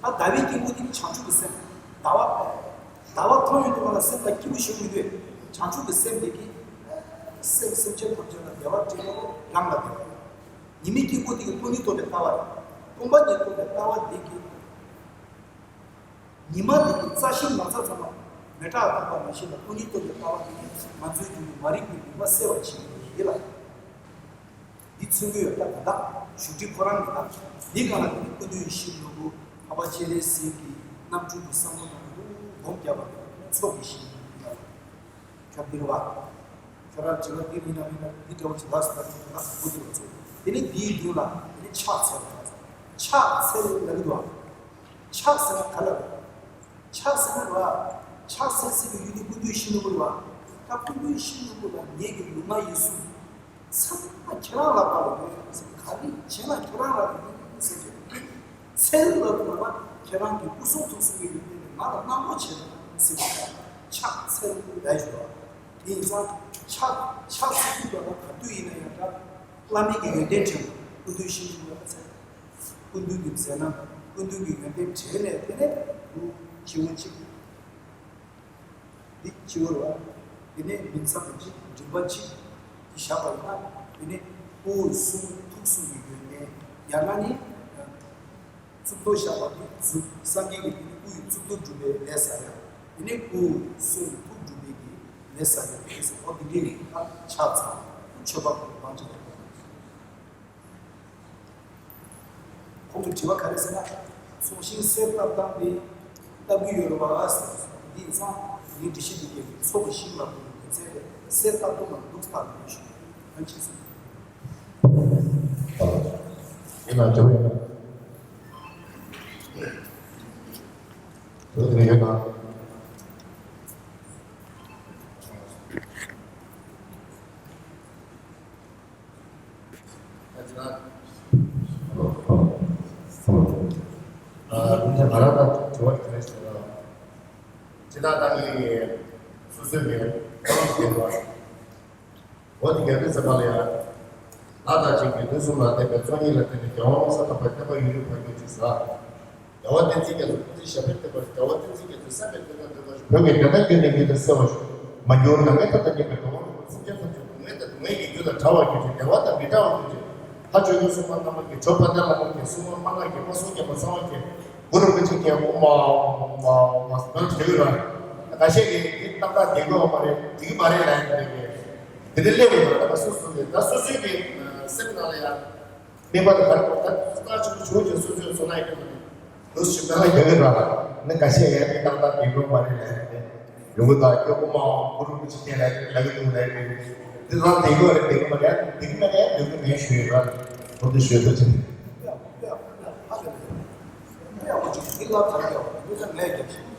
ཟླ་བའི་སྐྱེ་དགུ་དེ་བྱང་ཆུབ་ཀྱི་སེམས། ཟླ་བ། ཟླ་བ་མཐོང་ཡོང་དུས་ང་ལ་སེམས་ལ་སྐྱིད་པོ་ཞིག་མི་འདུག་བྱང་ཆུབ་ཀྱི་སེམས་དེ་གིས་སེམས་སེམས་ཅན་ཐམས་ཅད་ལ་བདེ་བ་སྤྲད་ཡོང་རང་ལ་བདེ་བ་ཡོད། ཉི་མའི་སྐྱེ་དགུ་དེ་གིས་སྟོང་ཉིད་རྟོགས་པའི་ལྟ་བ་རེད། སྟོང་པ་ཉིད་རྟོགས་པའི་ལྟ་བ་དེ་གིས། ཉི་མ་དེ་གི་རྩྭ་ཤིང་ནགས་ཚལ་ཚང་མ་མེ་སྲེག་བཏང་པ་ནང་བཞིན་ལ་སྟོང་ཉིད་རྟོགས་པའི་ལྟ་བ་དེ་གིས་ང་ཚོའི་རྒྱུད་ཀྱི་མ་རིག་པའི་ཉི་མ་སེལ་བར་བྱེད་ཀྱི་ཡིན་ལ། འདི་མཚོན་གྱི་ཡོད་ད་ད་ལྟ་བཞུགས་ཁྲི་ཁོ་རང་གི་ད་འདི་གང་ལ་དེ་ནི་ཀུན་འདུས་ཡེ་ཤེས་ནོར་བུ་འཕགས་པ་སྤྱན་རས་གཟིགས་ཀྱི་རྣམ་འཕྲུལ་གྱི་བསམ་བློ་ནང་དུ་སྒོམ་བརྒྱབ་པ་དེ་ཚོགས་ཀྱི་ཞིང་ཡིན་ལ། ཁྱབ་འདིར་བ། ཁྱོད་རང་བྱེད་པ་འདི་མིན་ན་མིན་ན་འདི་འདྲ་བ་ཅིག་ལགས་སོ་ད་ཅིག་ལགས་སོ་དགོས་འདུག་ཚོ། དེ་ནི་འདིའི་མདུན་ལ་དེ་ནི་ཕྱག་འཚལ་བ། ཕྱག་འཚལ་ལ་གི་འདུག་བ། ཕྱག་ཟེར་ན་ག་ལ་རེད། ཕྱག་ཟེར་ན་ར། ཕྱག་འཚལ་སྲིད་པའི་ཡུལ་ནི་ཀུན་འདུས་ཡེ་ཤེས་ནོར་བུ་རེད་བ། ད་ཀུན་འདུས་ཡེ་ཤེས་ནོར་བུ་ལ་ངེད་ཀྱི་ལུས་ངག་ཡིད་གསུམ། ཚང་མ་ཁྱེད་རང་ལ་དགའ་བ་ཡོད་ཟེར་ག་རེ་བྱས་ན་ཁྱེད་རང་ལ་ཡིན་ཟེར་གྱི། འཚལ་ལབ་པ་ན་ཁྱེད་རང་གི་སྐུ་གསུང་ཐུགས་གསུང་གི་ཡོན་ཏན་ནི་ང་ལ་གནང་སྒོ་བྱས་ན་ཟེར་གྱི། ཕྱག་འཚལ་ལབ་ཞུ་བ། དེ་ཡིན་ཙང་ཕྱག་ཕྱག་འཚལ་དུས་ལ་ག་དུས་ཡིན་ན་ཡང་འདྲ། བླ་མེད་ཀྱི་ཡོན་ཏན་དྲན་པ་ཀུན་འདུས་ཡེ་ཤེས་ནོར་བུ་ལ་འཚལ། ཀུན་འདུས་ཀྱི་མཛད་རྣམ་ཀུན་འདུས་ཀྱི་ཡོན་ཏན་དྲན་ནས་དེ་ནས་འདུག་སྤྱི་བོ་གཅིག་འདི་སྤྱི་བོར་བ། དེ་ནས་མིང་ཚབ་ཏུ་གཅིག་མགྲིན་པ་གཅིག་འདི་བཞག་པ་ཡིན་ན་དེ་ནས་སྐུ་གསུང་ཐུགས་གསུང་གི་ཡོན་ཏན་ཡང་ན་ནི། གཙུག་ཏོར་བཞག་པ་དེ་གཙུག་སངས་རྒྱས་ཀྱི་དེ་ནི་སྐུ་ཡི་གཙུག་ཏོར་སྒྲུབ་པའི་ལས་ས་ཡ། དེ་ནི་སྐུ་གསུང་ཐུགས་སྒྲུབ་པའི་གི་ལས་ས་ཡ་དེ་སོགས་འོ་དེ་འདྲའི་རིགས་ལ་ཕྱག་འཚལ་མཆོད་པ་གང་ཅི་དང་། ཁོང་གི་དྲི་བ་ག་རེ་ཟེར་ན། ཚོགས་ཞིང་གསེར་བཏབ་སྟངས་དེ་བཏབ་ཀྱི་ཡོད་རེད་བ་ཟེར་སོང་། འདི་ཡིན་ཙང་ངའི་འདྲི་གཞི་འདི་གའི་ཚོགས་ཀྱི་ཞིང་ལ་ཀུན་ནས་བཙལ་བས་གསེར་བཏབ་ཐུབ་ན་འདུག་བཏབ་མི་ཤེས། ཨ་ཅེ་སོང་། ཡིན་ན་འགྲོ་ཡིན་ན། འགྲོ་དེ་ཡོད་ན། ཨ་ཅེ་ན། ཨ་ང་རང་ད་དྲི་བ་དེ་རེད་ཟེར་ན། ཇི་ལྟར་བཏང་ཡིན་ངེས་སོ་སོའི་ངེས་ཁོ་རང་ཞིག་ཡིན་པ། འོ་དེ་རྒྱལ་པོའི་ཚེ་པ་ལ་ཡང་། ལྷ་དང་བཅས་པའི་དུས་གསུམ་ལ་བསྟན་པའི་ཚོགས་གཉིས་ལ་བརྟེན་ནས་རྒྱལ་བ་ཀུན་བཟང་དམ་པ་བསྟན་པ་ཡུན་རིང་འཕེལ་འགྱུར་ཅིག་བསགས། རྒྱལ་བ་བསྟན་འཛིན་རྒྱ་མཚོ་སྐུ་ཚེ་ཞབས་པད་བརྟན་པར་རྒྱལ་བ་བསྟན་འཛིན་རྒྱ་མཚོའི་བསམ་པའི་དོན་དང་ལྡན་པ་ཞིག་བོད་ཀྱི་འགྲན་ཟླ་ཀུན་ནས་ཉིད་དུ་གསལ་བར་ཤོག་མ་གྱུར་ནམ་མཁའི་མཐའ་དང་མཉམ་པའི་འགྲོ་བ་སེམས་ཅན་ཐམས་ཅད་སྡུག་བསྔལ་དང་སྡུག་བསྔལ་གྱི་རྒྱུ་དང་བྲལ་བར་གྱུར་ཅིག་བདེ་བ་དང་མི་འབྲལ་བར་གྱུར་ཅིག་ལྷ་ཆོས་སྐྱོང་སྲུང་མ་རྣམ་པ་ཀྱི་མཆོད་པ་སྟན་ལ་ཕོག་གི་སྲུང་མ་དམར་ནག་གི་དམར་སྲུང་རྒྱལ་པོ་ཚངས་པ་གི་གུ་རུ་ཀུན་མཁྱེན་ཨོཾ་ཨཱཿཧཱུྃ་ཨོཾ་ཨཱཿཧཱུྃ་ཨོཾ་ཨཱཿཧཱུྃ། ད་ཁ་ཤས་ཀྱིས་འདི་ཏག་ཏག་བསྡད་དགོས་མ་རེད། འགྲིག་གི་མ་རེད་ལབ་ཡོང་གི་རེད། དེ་འདྲ་སླེབས་ཡོང་ད་ལྟ་སོ་སོ་གི་ད་སོ་སོའི་གི་སེམས་ནང་ལ་ཡང་དམིགས་པ་དེ་ག་རེ་ད་ལྟ་ཆུང་ཆུང་ཆུང་ཆུང་སོ་སོའི་ཚོར་སྣང་ཡོད་དེ་འདུག་ཞིག་ད་ལ་རྒྱག་གི་ར་ནི་ཁ་ཤས་ཡང་འདི་ཏག་ཏག་བསྡད་དགོས་མ་རེད་ལབ་ཡོང་གི་རེད། ཡོང་གི་ད་སྐྱོ་པོ་མ་གུ་རུ་ཀུན་མཁྱེན་ལབ་ལབ་གི་འདུག་ལབ་ཡོང་གི་རེད། འདི་རང་བསྡད་དགོས་རེད། བསྡད་དགོས་མ་རེད། བསྡད་གི་མ་རེད། སྡོད་གི་མེད་ཞུ་ཡོད་ར་ཁོང་ཚོ་ཞུ་ཐུབ་ཅིང་། དེ་ལ་ཐར་རྒྱག་པ་མི་ཚང་ལས་རྒྱག་ཞིང་།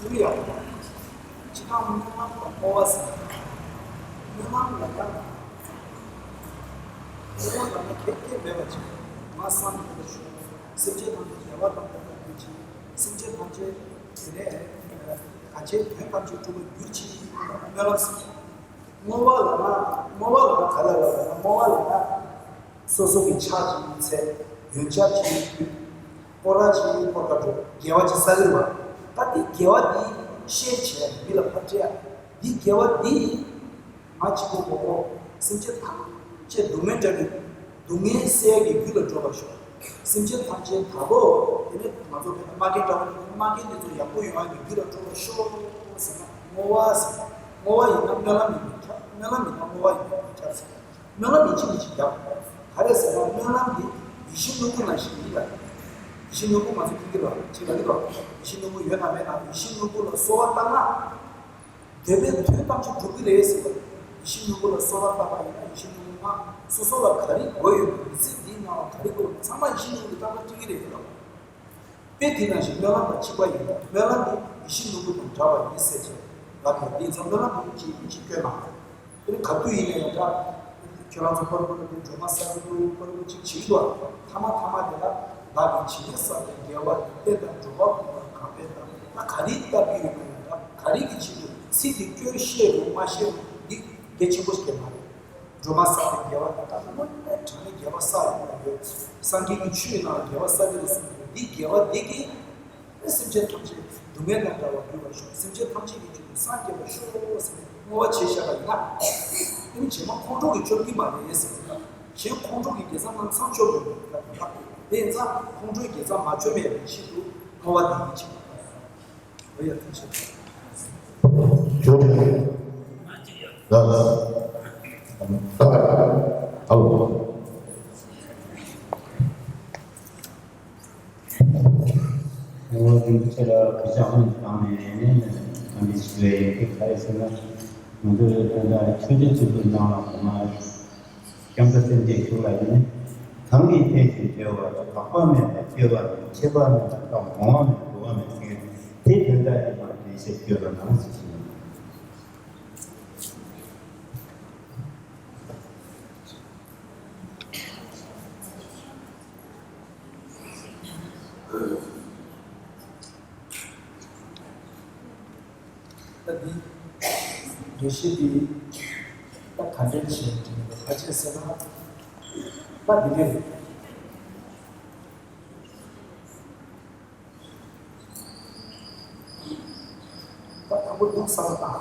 དེ་ཡང་། ཅི་ཐང་སྨོན་ལམ་དང་སྤོབས་པ་ཟེར། སྨོན་ལམ་ལ་ཡང་། སྨོན་ལམ་ལ་ཡང་ཁྱད་ཁྱད་མེད་པ་ཅིག་ང་བསམ་ཡོད་པ་ཞུ། སེམས་ཅན་ཐམས་ཅད་བདེ་བ་དང་ལྡན་པར་གྱུར་ཅིག་སེམས་ཅན་ཐམས་ཅད་དེ་ནས་གང་ཆེའི་དོན་ཐམས་ཅད་གྲུབ་པར་གྱུར་ཅིག་སྨོན་ལམ་ཟེར། བསྔོ་བ་ལབ་ན་བསྔོ་བ་ལབ་ན་ག་ལ་ལབ་ན་བསྔོ་བ་ལབ་ན། སོ་སོ་གི་ཕྱག་གཅིག་གིས་འཚལ། ཡོན་ཆབ་གཅིག་གིས་ཕུལ། སྐོར་ར་གཅིག་གིས་སྐོར་ག་འགྲོ། དགེ་བ་གཅིག་བསགས་ཀྱི་རེད་བ། ད་དེ་དགེ་བ་དེ་ཤེར་བྱས་མི་ལ་ཕར་སྤྲད་ཡ། འདི་དགེ་བ་འདི་ང་གཅིག་པོ་མ་གཏོགས་སེམས་ཅན་ཐམས་ཅད་སྡུག་བསྔལ་བྲལ་ནས་སྡུག་བསྔལ་སེལ་ཡ་གི་རྒྱུ་ལ་འགྲོ་བར་ཤོག་སེམས་ཅན་ཐམས་ཅད་དག་གོ། དེ་ནས་ང་ཚོ་བོད་ན་མ་རྒན་འདྲ་བོ་ཡོད། མ་རྒན་དེ་ཚོ་ཡག་པོ་ཡོང་ཡ་གི་རྒྱུ་ལ་འགྲོ་བར་ཤོག་ཟེར་ན་བསྔོ་བ་ཟེར། བསྔོ་བ་ཡིན་ན་སྨོན་ལམ་ཡིན་པས་ཁྱབ། སྨོན་ལམ་ཡིན་ན་བསྔོ་བ་ཡིན་པས་ཁྱབ་ཟེར། སྨོན་ལམ་ཡིན་གཅིག་མིན་གཅིག་རྒྱག་ག་རེ་ཟེར་ན་སྨོན་ལམ་འདི་ཡིད་བཞིན་ནོར་བུ་ནང་བཞིན་ཡིན་ལ། ཡིད་བཞིན་ནོར་བུ་ང་ཚོ་ཁྱེད་ཀྱི་ལ་ཅིག་ལ་ཡིན་ལ། ཡིད་བཞིན་ནོར་བུ་ཡོད་ན་མེད་ན་ཡིད་བཞིན་ནོར་བུ་ལ་གསོལ་བ་བཏབ་ན། འདོད་པའི་དོན་ཐམས་ཅད་འགྲུབ་ཀྱི་རེད་ཟེར་བ། ཡིད་བཞིན་ནོར་བུ་ལ་གསོལ་བ་བཏབ་པ་ཡིན་ན་ཡིད་བཞིན་ནོར་བུ་ང་སོ་སོ་ལ་ག་རེ་དགོས་ཡོད་པ་མི་ཚེ་འདིའི་ནང་ལ་ག་རེ་དགོས་པ་ཚང་མ་ཡིད་བཞིན་ནོར་བུ་གིས་བཏབ་པ་སྤྲད་ཀྱི་རེད་ལ། དཔེ་དེ་ནང་བཞིན་སྨོན་ལམ་དང་གཅིག་པ་ཡིན་ལ། སྨོན་ལམ་ནི་ཡིད་བཞིན་ནོར་བུ་དང་འདྲ་བ་ཡིན་ཟེར་བྱས། ལབ་ཡོད། དེ་ཚོ་སྨོན་ལམ་འདི་གཅིག་གཅིག་སྐྱོན་མ་རེད། དེ་ནི་ག་དུས་ཡིན་ན་ཡང་འདྲ། ཁྱོད་རང་ཚོ་པར་པར་དེ་སྒྲོལ་མ་གསར་པའི་པར་པར་གཅིག་བྱེད་ཀྱི་འདུག་ཐ་མ་ཐ་མ་དེ་ལ་བདག་གིས་བྱིན་གྱིས་བསགས་པའི་དགེ་བ་དེ་དང་འགྲོ་བ་ཀུན་ལ་གང་ཕན་ཐབས། ད་ག་རེ་བཏབ་ཀྱི་ཡོད་ན་ཡང་འདྲ། ག་རེ་གི་ཆེད་དུ་ཚིག་དེ་སྐྱོན་བཤད་རུང་མ་བཤད་རུང་འདི་གལ་ཆེན་པོ་ཞིག་མ་རེད། སྒྲོལ་མ་བསགས་པའི་དགེ་བ་དང་། ད་དངོས་གནས་དྲང་གནས་དགེ་བ་བསགས་ཡོད་པ་ཡོད། སངས་རྒྱས་ཀྱི་ཆོས་ནང་དགེ་བ་བསགས་ཀྱི་རེད་གསུངས་ཡོད། འདི་དགེ་བ་འདི་གིས་སེམས་ཅན་ཐམས་ཅད་སྡུག་བསྔལ་དང་བྲལ་བར་གྱུར་པར་ཤོག་སེམས་ཅན་ཐམས་ཅད་ཀྱི་རྒྱུད་དུ་སངས་རྒྱས་པར་ཤོག་ཟེར་ནས་བསྔོ་བ་བྱས་བཞག་པ་ཡིན་ན། དེ་ནི་རྗེས་མ་ཁོང་ཁྲོ་གིས་སྐྱོབ་ཀྱི་མ་རེད་ཟེར་བ་དང་། གཞན་ཁོང་ཁྲོ་གིས་དགེ་རྩ་རྣམས་ཚང་སྐྱོབ་ཡོང་གི་རེད་ལབ་པ་དང་། དེ་ཡིན་ཙང་ཁོང་ཁྲོས་དགེ་རྩ་མ་སྐྱོབ་པའི་ཆེད་དུ་བསྔོ་བ་འདི་ཡིན་ཕྱིན། འོ་ཡ། ཐུགས་རྗེ་ཆེ། ཇོ་རེད། ལ་ལ། ཨའོ། ཨོ། དེང་དུས་ཆེ་ལ་གུས་ཕྱག་ཧོན་བཏང་ནས་ནས་ནས་གང་འདྲ་ཞིག་རེད་ཡིན་གྱི། ག་རེ་ཟེར་ན། ང་ཚོའི་དོན་དག་ཆོས་རྗེ་བཙུན་པོའི་ནང་ལ་མ། སྐྱབས་མགོན་སེམས་བསྐྱེད་ཞུ་ལ་ཡིན། གང་གིས་བསྟེན་ཞིང་བསྒྲལ་བར་འགྱུར། འགག་པ་མེད་པར་སྐྱེ་བ་མེད། ཆད་པ་མེད་པར་སྐྱོབ། འོང་བ་མེད་འགྲོ་བ་མེད་ཟེར། དེ་དོན་དག་ཡིན་པར་འགྲེལ་བཤད་སྐྱོན་རོགས་གནང་ཞེས་ཞུ། ད་འདི་འགྲེལ་བཤད་འདི་ད་ག་འདྲ་བྱས་འདི་ནི་ཕལ་ཆེར་ཟེར་ན་ད་འདི་འདྲ་རེད། ད་དང་པོ་འདུག་བསམ་བློ་བཏང་།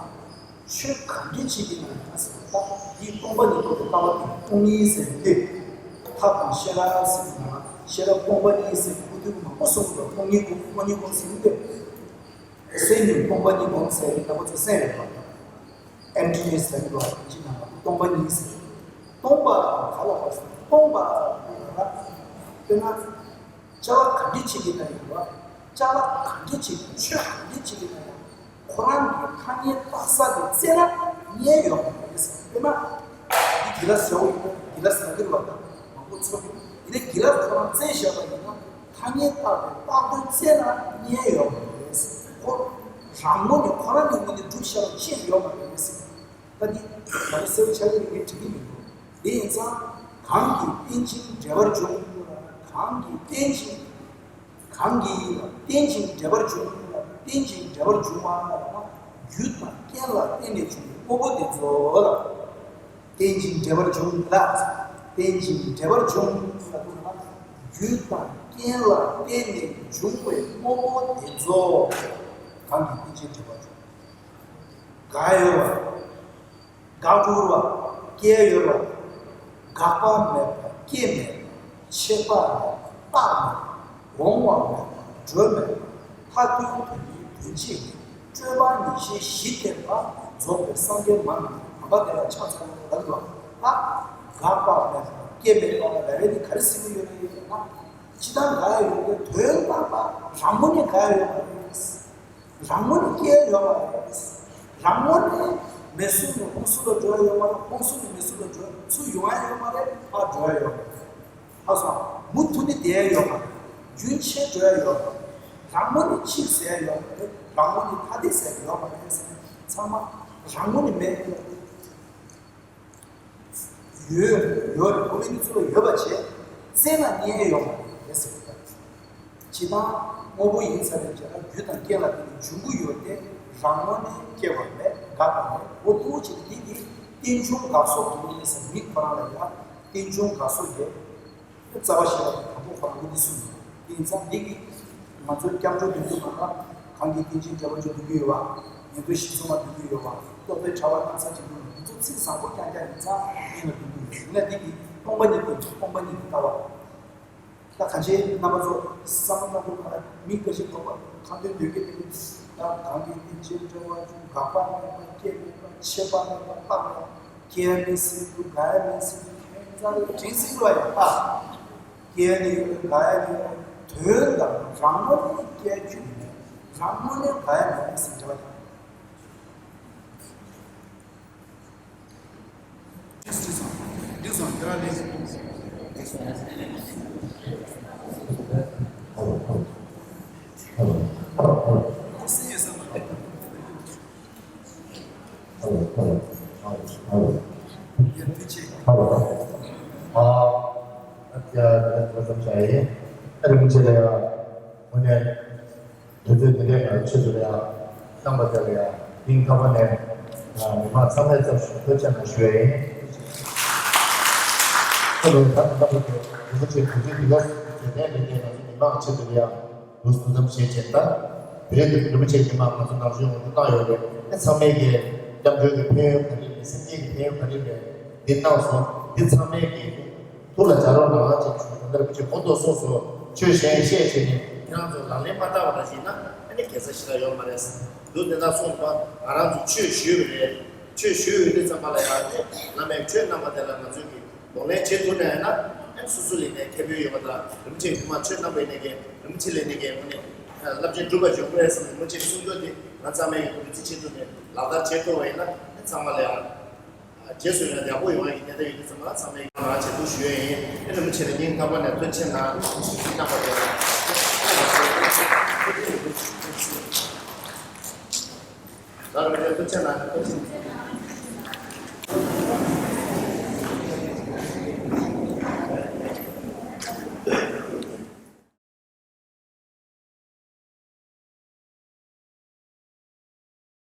ཆོས་ག་འདྲ་བྱེད་ཀྱི་ན་ཡང་ཟེར་བ། ད་འདི་སྟོང་པ་ཉིད་རྟོགས་པའི་ལྟ་བ་དེ་སྟོང་ཉིད་ཟེར་ཏེ། ཐབས་དང་ཤེས་རབ་ཟེར་ན་ཤེས་རབ་སྟོང་པ་ཉིད་ཟེར་ཁུ་ཐུག་མང་པོ་གསུངས་འདུག་སྟོང་ཉིད་སྒོམ། སྟོང་ཉིད་སྒོམ་ཟེར་ཏེ། སེམས་ཉིད་སྟོང་པ་ཉིད་སྒོམ་ཟེར་ཏེ། ད་པོ་ཚོ་སེམས་རེད་པ། ཨེམ་ཊི་ནེ་སི་ཟེར་གྱི་འདུག་བ། དེ་ཅི་ན་སྟོང་པ་ཉིད་ཟེར། སྟོང་པ་དང་ག་ལ་བར་སོང་། སྟོང་པ་དང་ག་ལ་དཔེར་ན། བྱ་བ་ག་འདྲ་བྱེད་ཀྱི་ན་ཡང་བ། ཅ་ལག་ག་འདྲ་བྱེད་ཀྱི། ཆོས་ག་འདྲ་བྱེད་ཀྱི་ན་ཡང་། ཁོ་རང་གི་ཐ་སྙད་བཏགས་ས་དེ་བཙལ་ན་རྙེད་ཡོང་གི་རེད་ཟེར། དཔེར་ན། འདི་གི་ལ་ཟེར་བ་ཡིན་ན་གི་ལ་ཟེར་གྱི་རེད་བ། ད་མང་པོ་ཚོར་གྱི་རེད། དེ་ནས་གི་ལ་ཁོ་རང་བཙལ་བཞག་པ་ཡིན་ན། ཐ་སྙད་བཏགས་པའི་བཏགས་དོན་བཙལ་ན་རྙེད་ཡོང་གི་རེད་ཟེར། ཁོ་རང་ངོས་ནས་ཁོ་རང་གི་ངོས་ནས་སྒྲུབ་བྱ་བ་ཅི་ཡང་ཡོད་མ་རེད་ཟེར། ད་འདི་ད་རེས་གསལ་པོ་ཆགས་ཀྱི་རེད། ངས་དྲན་གྱི་མི་འདུག་དེ་ཡིན་ཙང་། གང་གིས་རྟེན་ཅིང་འབྲེལ་བར་འབྱུང་། གང་གིས་རྟེན་ཅིང་། གང་གིས་རྟེན་ཅིང་འབྲེལ་བར་འབྱུང་། རྟེན་ཅིང་འབྲེལ་བར་འབྱུང་བ་ལ་རྒྱུ་དང་རྐྱེན་ལ་བརྟེན་ནས་བྱུང་བའི་དངོས་པོ་དེ་ཚོ་ལ། རྟེན་ཅིང་འབྲེལ་བར་འབྱུང་ལ། རྟེན་ཅིང་འབྲེལ་བར་འབྱུང་ལ་དུ་ན། རྒྱུ་དང་རྐྱེན་ལ་བརྟེན་ནས་འབྱུང་བའི་དངོས་པོ་དེ་ཚོ། གང་གིས་རྟེན་ཅིང་འབྲེལ་བར་འབྱུང་། འགག་ཡོད་པ། འགག་འགྲོ་བ། སྐྱེ་ཡོད་པ། འགག་པ་མེད་པ། སྐྱེ་མེད་པ། ཆད་པ་མེད་པ། རྟག་མེད་པ། འོང་བ་མེད་པ། འགྲོ་མེད་པ། མཐའ་ཀུན་དོན་ཉིད་དོན་གཅིག་ཡིན། སྤྲོས་པ་ཉེས་བྱས་བཞི་བརྟེན་པ། རྫོགས་པའི་སངས་རྒྱས་མ་ནི་དམ་པ་དེ་ལ་ཕྱག་འཚལ་ལོ་ལབ་ཡོད་པ། ད་འགག་པ་མེད་པ་སྐྱེ་མེད་པ་ལ་རེ་བའི་ནི་ག་རེ་ཟེར་གྱི་ཡོད་རེད་ཟེར་ན། ཅི་ལྟར་འགག་ཡོད་པའི་དོན་དམ་པ་རང་ངོས་ནས་འགག་ཡོད་པ་རེད། རང་ངོས་ནས་སྐྱེ་ཡོད་པ་རེད། རང་ངོས་ནས་མེ་གསུམ་ནས་ཧོང་སུ་ལ་འགྲོ་ཡ་ཡོད་མ་རེད། ཧོང་སུ་ནས་མེ་གསུམ་ལ་འགྲོ་ཚུར་ཡོང་ཡ་ཡོད་མ་རེད། ཕར་འགྲོ་ཡ་ཡོད་མ་རེད། ཧ་སོང་། མུ་མཐུད་ནས་བསྡད་ཡ་ཡོད་མ་རེད། རྒྱུན་ཆད་འགྲོ་ཡ་ཡོད་མ་རེད། རང་ངོས་ནས་ཕྱིས་ཟེར་ཡ་ཡོད་མ་རེད། རང་ངོས་ནས་ཐ་དད་ཟེར་ཡ་ཡོད་མ་རེད་ཟེར་ནས་ཚང་མ་རང་ངོས་ནས་མེད་ཡོད་རེད། ཡོད་ཡོད་རེད། ཁོ་མོས་ནི་ཚུར་ལ་ཡོད་པ་བྱས་བཙལ་ན་རྙེད་ཡོད་མ་རེད་ཟེར་གི་འདུག་ཇི་ལྟར་དངོས་པོ་ཡིན་ཙང་རེད་ཅེ་ན། རྒྱུ་དང་རྐྱེན་ལ་བརྟེན་ནས་འབྱུང་གི་ཡོད་དེ། རང་ངོས་ནས་སྐྱེ་བ་མེད། འགག་པ་མེད། འོ་འདུག་ཅེས་འདི་ནི་རྟེན་འབྱུང་འགག་གསོག་གི་ལུགས་ཡིན་ཟེར། མི་ཁོ་རང་ལ་ཡང་རྟེན་འབྱུང་འགག་གསོག་ཡོད། རྩ་བ་ཤེས་པ་དང་དང་པོ་ཁོ་རང་གིས་འདི་གསུངས་ཡོད། དེ་ཡིན་ཙང་འདི་གིས་ང་ཚོའི་སྐྱབས་འགྲོ་འདོན་རྒྱུ་ནང་ལ་གང་གིས་རྟེན་ཅིང་འབྲེལ་བར་འབྱུང་འདོན་གྱི་ཡོད་པ། ཉན་ཐོས་ཞི་འཚོ་མ་འདོན་གྱི་ཡོད་པ། རྟོགས་པའི་ཕྲ་བ་སྣང་ས་འབྱིན་འདོན། འདི་ཚོ་ཚིག་བཟང་པོ་རྐྱང་རྐྱང་ཡིན་ཙང་ཡིན་ལ་འདོན་གྱི་ཡོད། ཡིན་ན་འདི་གིས་སྟོང་པ་ཉིད་དོན་གྱི་སྟོང་པ་ཉིད་ཀྱི་ལྟ་བ། ད་གང་ཅི་རྣམ་པ་ཚོ་བསམ་བློ་བཏང་དགོས་པ་ལ། མི་འགའ་ཞིག་དོགས་པ་ཁ་འདོན་འདོད་ཀྱི་འདུག་ད་གང་གིས་རྟེན་ཅིང་འབྲེལ་བར་འབྱུང་། འགག་པ་མེད་པ། སྐྱེ་མེད་པ། ཆད་པ་མེད་པ། རྟག་མེད་པ། སྐྱེ་ཡ་མེད་ཟེར་འདུག་འགག་ཡ་མེད་ཟེར་འདུག་ཁྱད་མཚར་རེད། དྲན་སྲིད་ལོ་ཡ་ད། སྐྱེ་ཡ་ནི་ཡོད་རེད། འགག་ཡ་ནི་ཡོད་རེད། དོན་དམ་རང་ངོས་ནས་སྐྱེ་རྒྱུ་མེད། རང་ངོས་ནས་འགག་ཡ་མེད་ཟེར་འདྲ་བ་དང་། འགྲིག་སོང་། འགྲིག་སོང་། དེ་རང་ལས་འགྲིག་སོང་། ཧ་ལོ་ཧ་ལོ་ཧ་ལོ་ཧ་ལོ། ཁོ་སེམས་ཡོད་ས་མ་རེད། ཨ་ལོ། ཨ་ལོ། ཨ་ལོ། ཨ་ལོ། ཨ་ལོ། ཨ་ཡ། ད་ལྟ་ཙམ་བྱ་ཡིན། ཨ་རིན་པོ་ཆེ་ལ་ཡ། དངོས་གནས། དུས་ཚོད་འདི་འདྲའི་ནང་ཆེད་དུ་ལ་ཡ། གནང་བ་དེ་ལ་ཡ། སྙིང་ཐག་པ་ནས། ཨ། མི་མང་ཚང་མའི་ཚབ་ཞུ་ཐུགས་རྗེ་གནང་ཞུ་ཡ་ཡིན། ཨ་ལོ། ད་ལྟ་བུ་དེ་རིན་པོ་ཆེ་དུས་ཚོད་འདི་ག་ཚོད་དེ་ནས་ལས་ཀའི་ང་ཚོ་མི་མང་ཆེད་དུ་ལ་ཡ། ལུས་དུས་ཙམ་བྱེད་ཅེས་ད། དེ་རིང་འདི་རིན་པོ་ཆེ་ཉི་མ་ང་ཚོ་ནང་བཞིན་འོང་དུ་བཏང་ཡོད་རེད། ཨེ། ཚང་མས་ཀྱི་སྐྱབས་འགྲོའི་གི་ཕན་ཡོན་ག་རེ་རེད། སེམས་ཅན་གྱི་ཕན་ཡོན་ག་རེ་རེད། འདི་གནང་སོང་། འདི་ཚང་མས་ཀྱི་ཐུགས་ལ་འཇགས་རོགས་གནང་ཅེས་ཞུ། ད་ལྟ་རིན་པོ་ཆེ་གོ་ཐོས་སོང་སོང་། ཆོས་གཞན་བཤད་བྱས་ནས་ཁྱེད་རང་ཚོ་ལག་ལེན་མ་བསྟར་བ་ལ་བྱས་ན་ཨ་ནི་དགེ་རྩ་ཞེ་དྲག་ཡོད་མ་རེད། འདུག་དེ་འདྲ་སོང་ཙང་ང་རང་ཚོ་ཆོས་ཞུས་པ་རེད། ཆོས་ཞུས་ཡོད་དུས་ཙམ་པ་ལ་ཡང་ནི་བླ་མའི་ཆོས་གནང་བ་དེ་ལ་ང་ཚོས་ཀྱི་གདོང་ལེན་བྱེད་ཐུབ་ན་ཡང་ན་ཨེམ་སོ་སོ་ལས་ནས་ཁེ་ཕན་ཡོད་པ་དང་། རིན་པོ་ཆེ་གི་མ་ཆོས་གནང་བའི་ནས་ཀྱི་རིན་པོ་ཆེ་ལས་ནས་ཀྱི་ངོ་ནས་རླབས་ཆེན་སྒྲུབ་པ་འབྱུང་དགོས་རེད་བསམ་ནས་རིན་པོ་ཆེ་གི་གསུང་ཆོས་དེ་ང་ཚང་མས་ཀྱི་གུས་བརྩི་ཆེད་དུ་ནས་ལག་བསྟར་བྱེད་ཐུབ་པ་ཡིན་ན་ཨེ་ཚང་མ་ལ་ཡང་རྗེས་སུ་ཡང་ཡག་པོ་ཡོང་ཡ་གི་ཉེན་བརྡ་ཡོད་དུས་ཙམ་པ་ཚང་མས་ཡང་རང་བྱེད་ཐུབ་ཞུ་ཡ་ཡིན། ཨེ་རིན་པོ་ཆེ་ལ་སྙིང་ཐག་པ་ནས་ཐུགས་རྗེ་གནང་། གནང་བ་དེ་ལ་ད་རིན་པོ་ཆེ་ཐུགས་རྗེ་གནང་། ཐུགས་རྗེ་གནང་།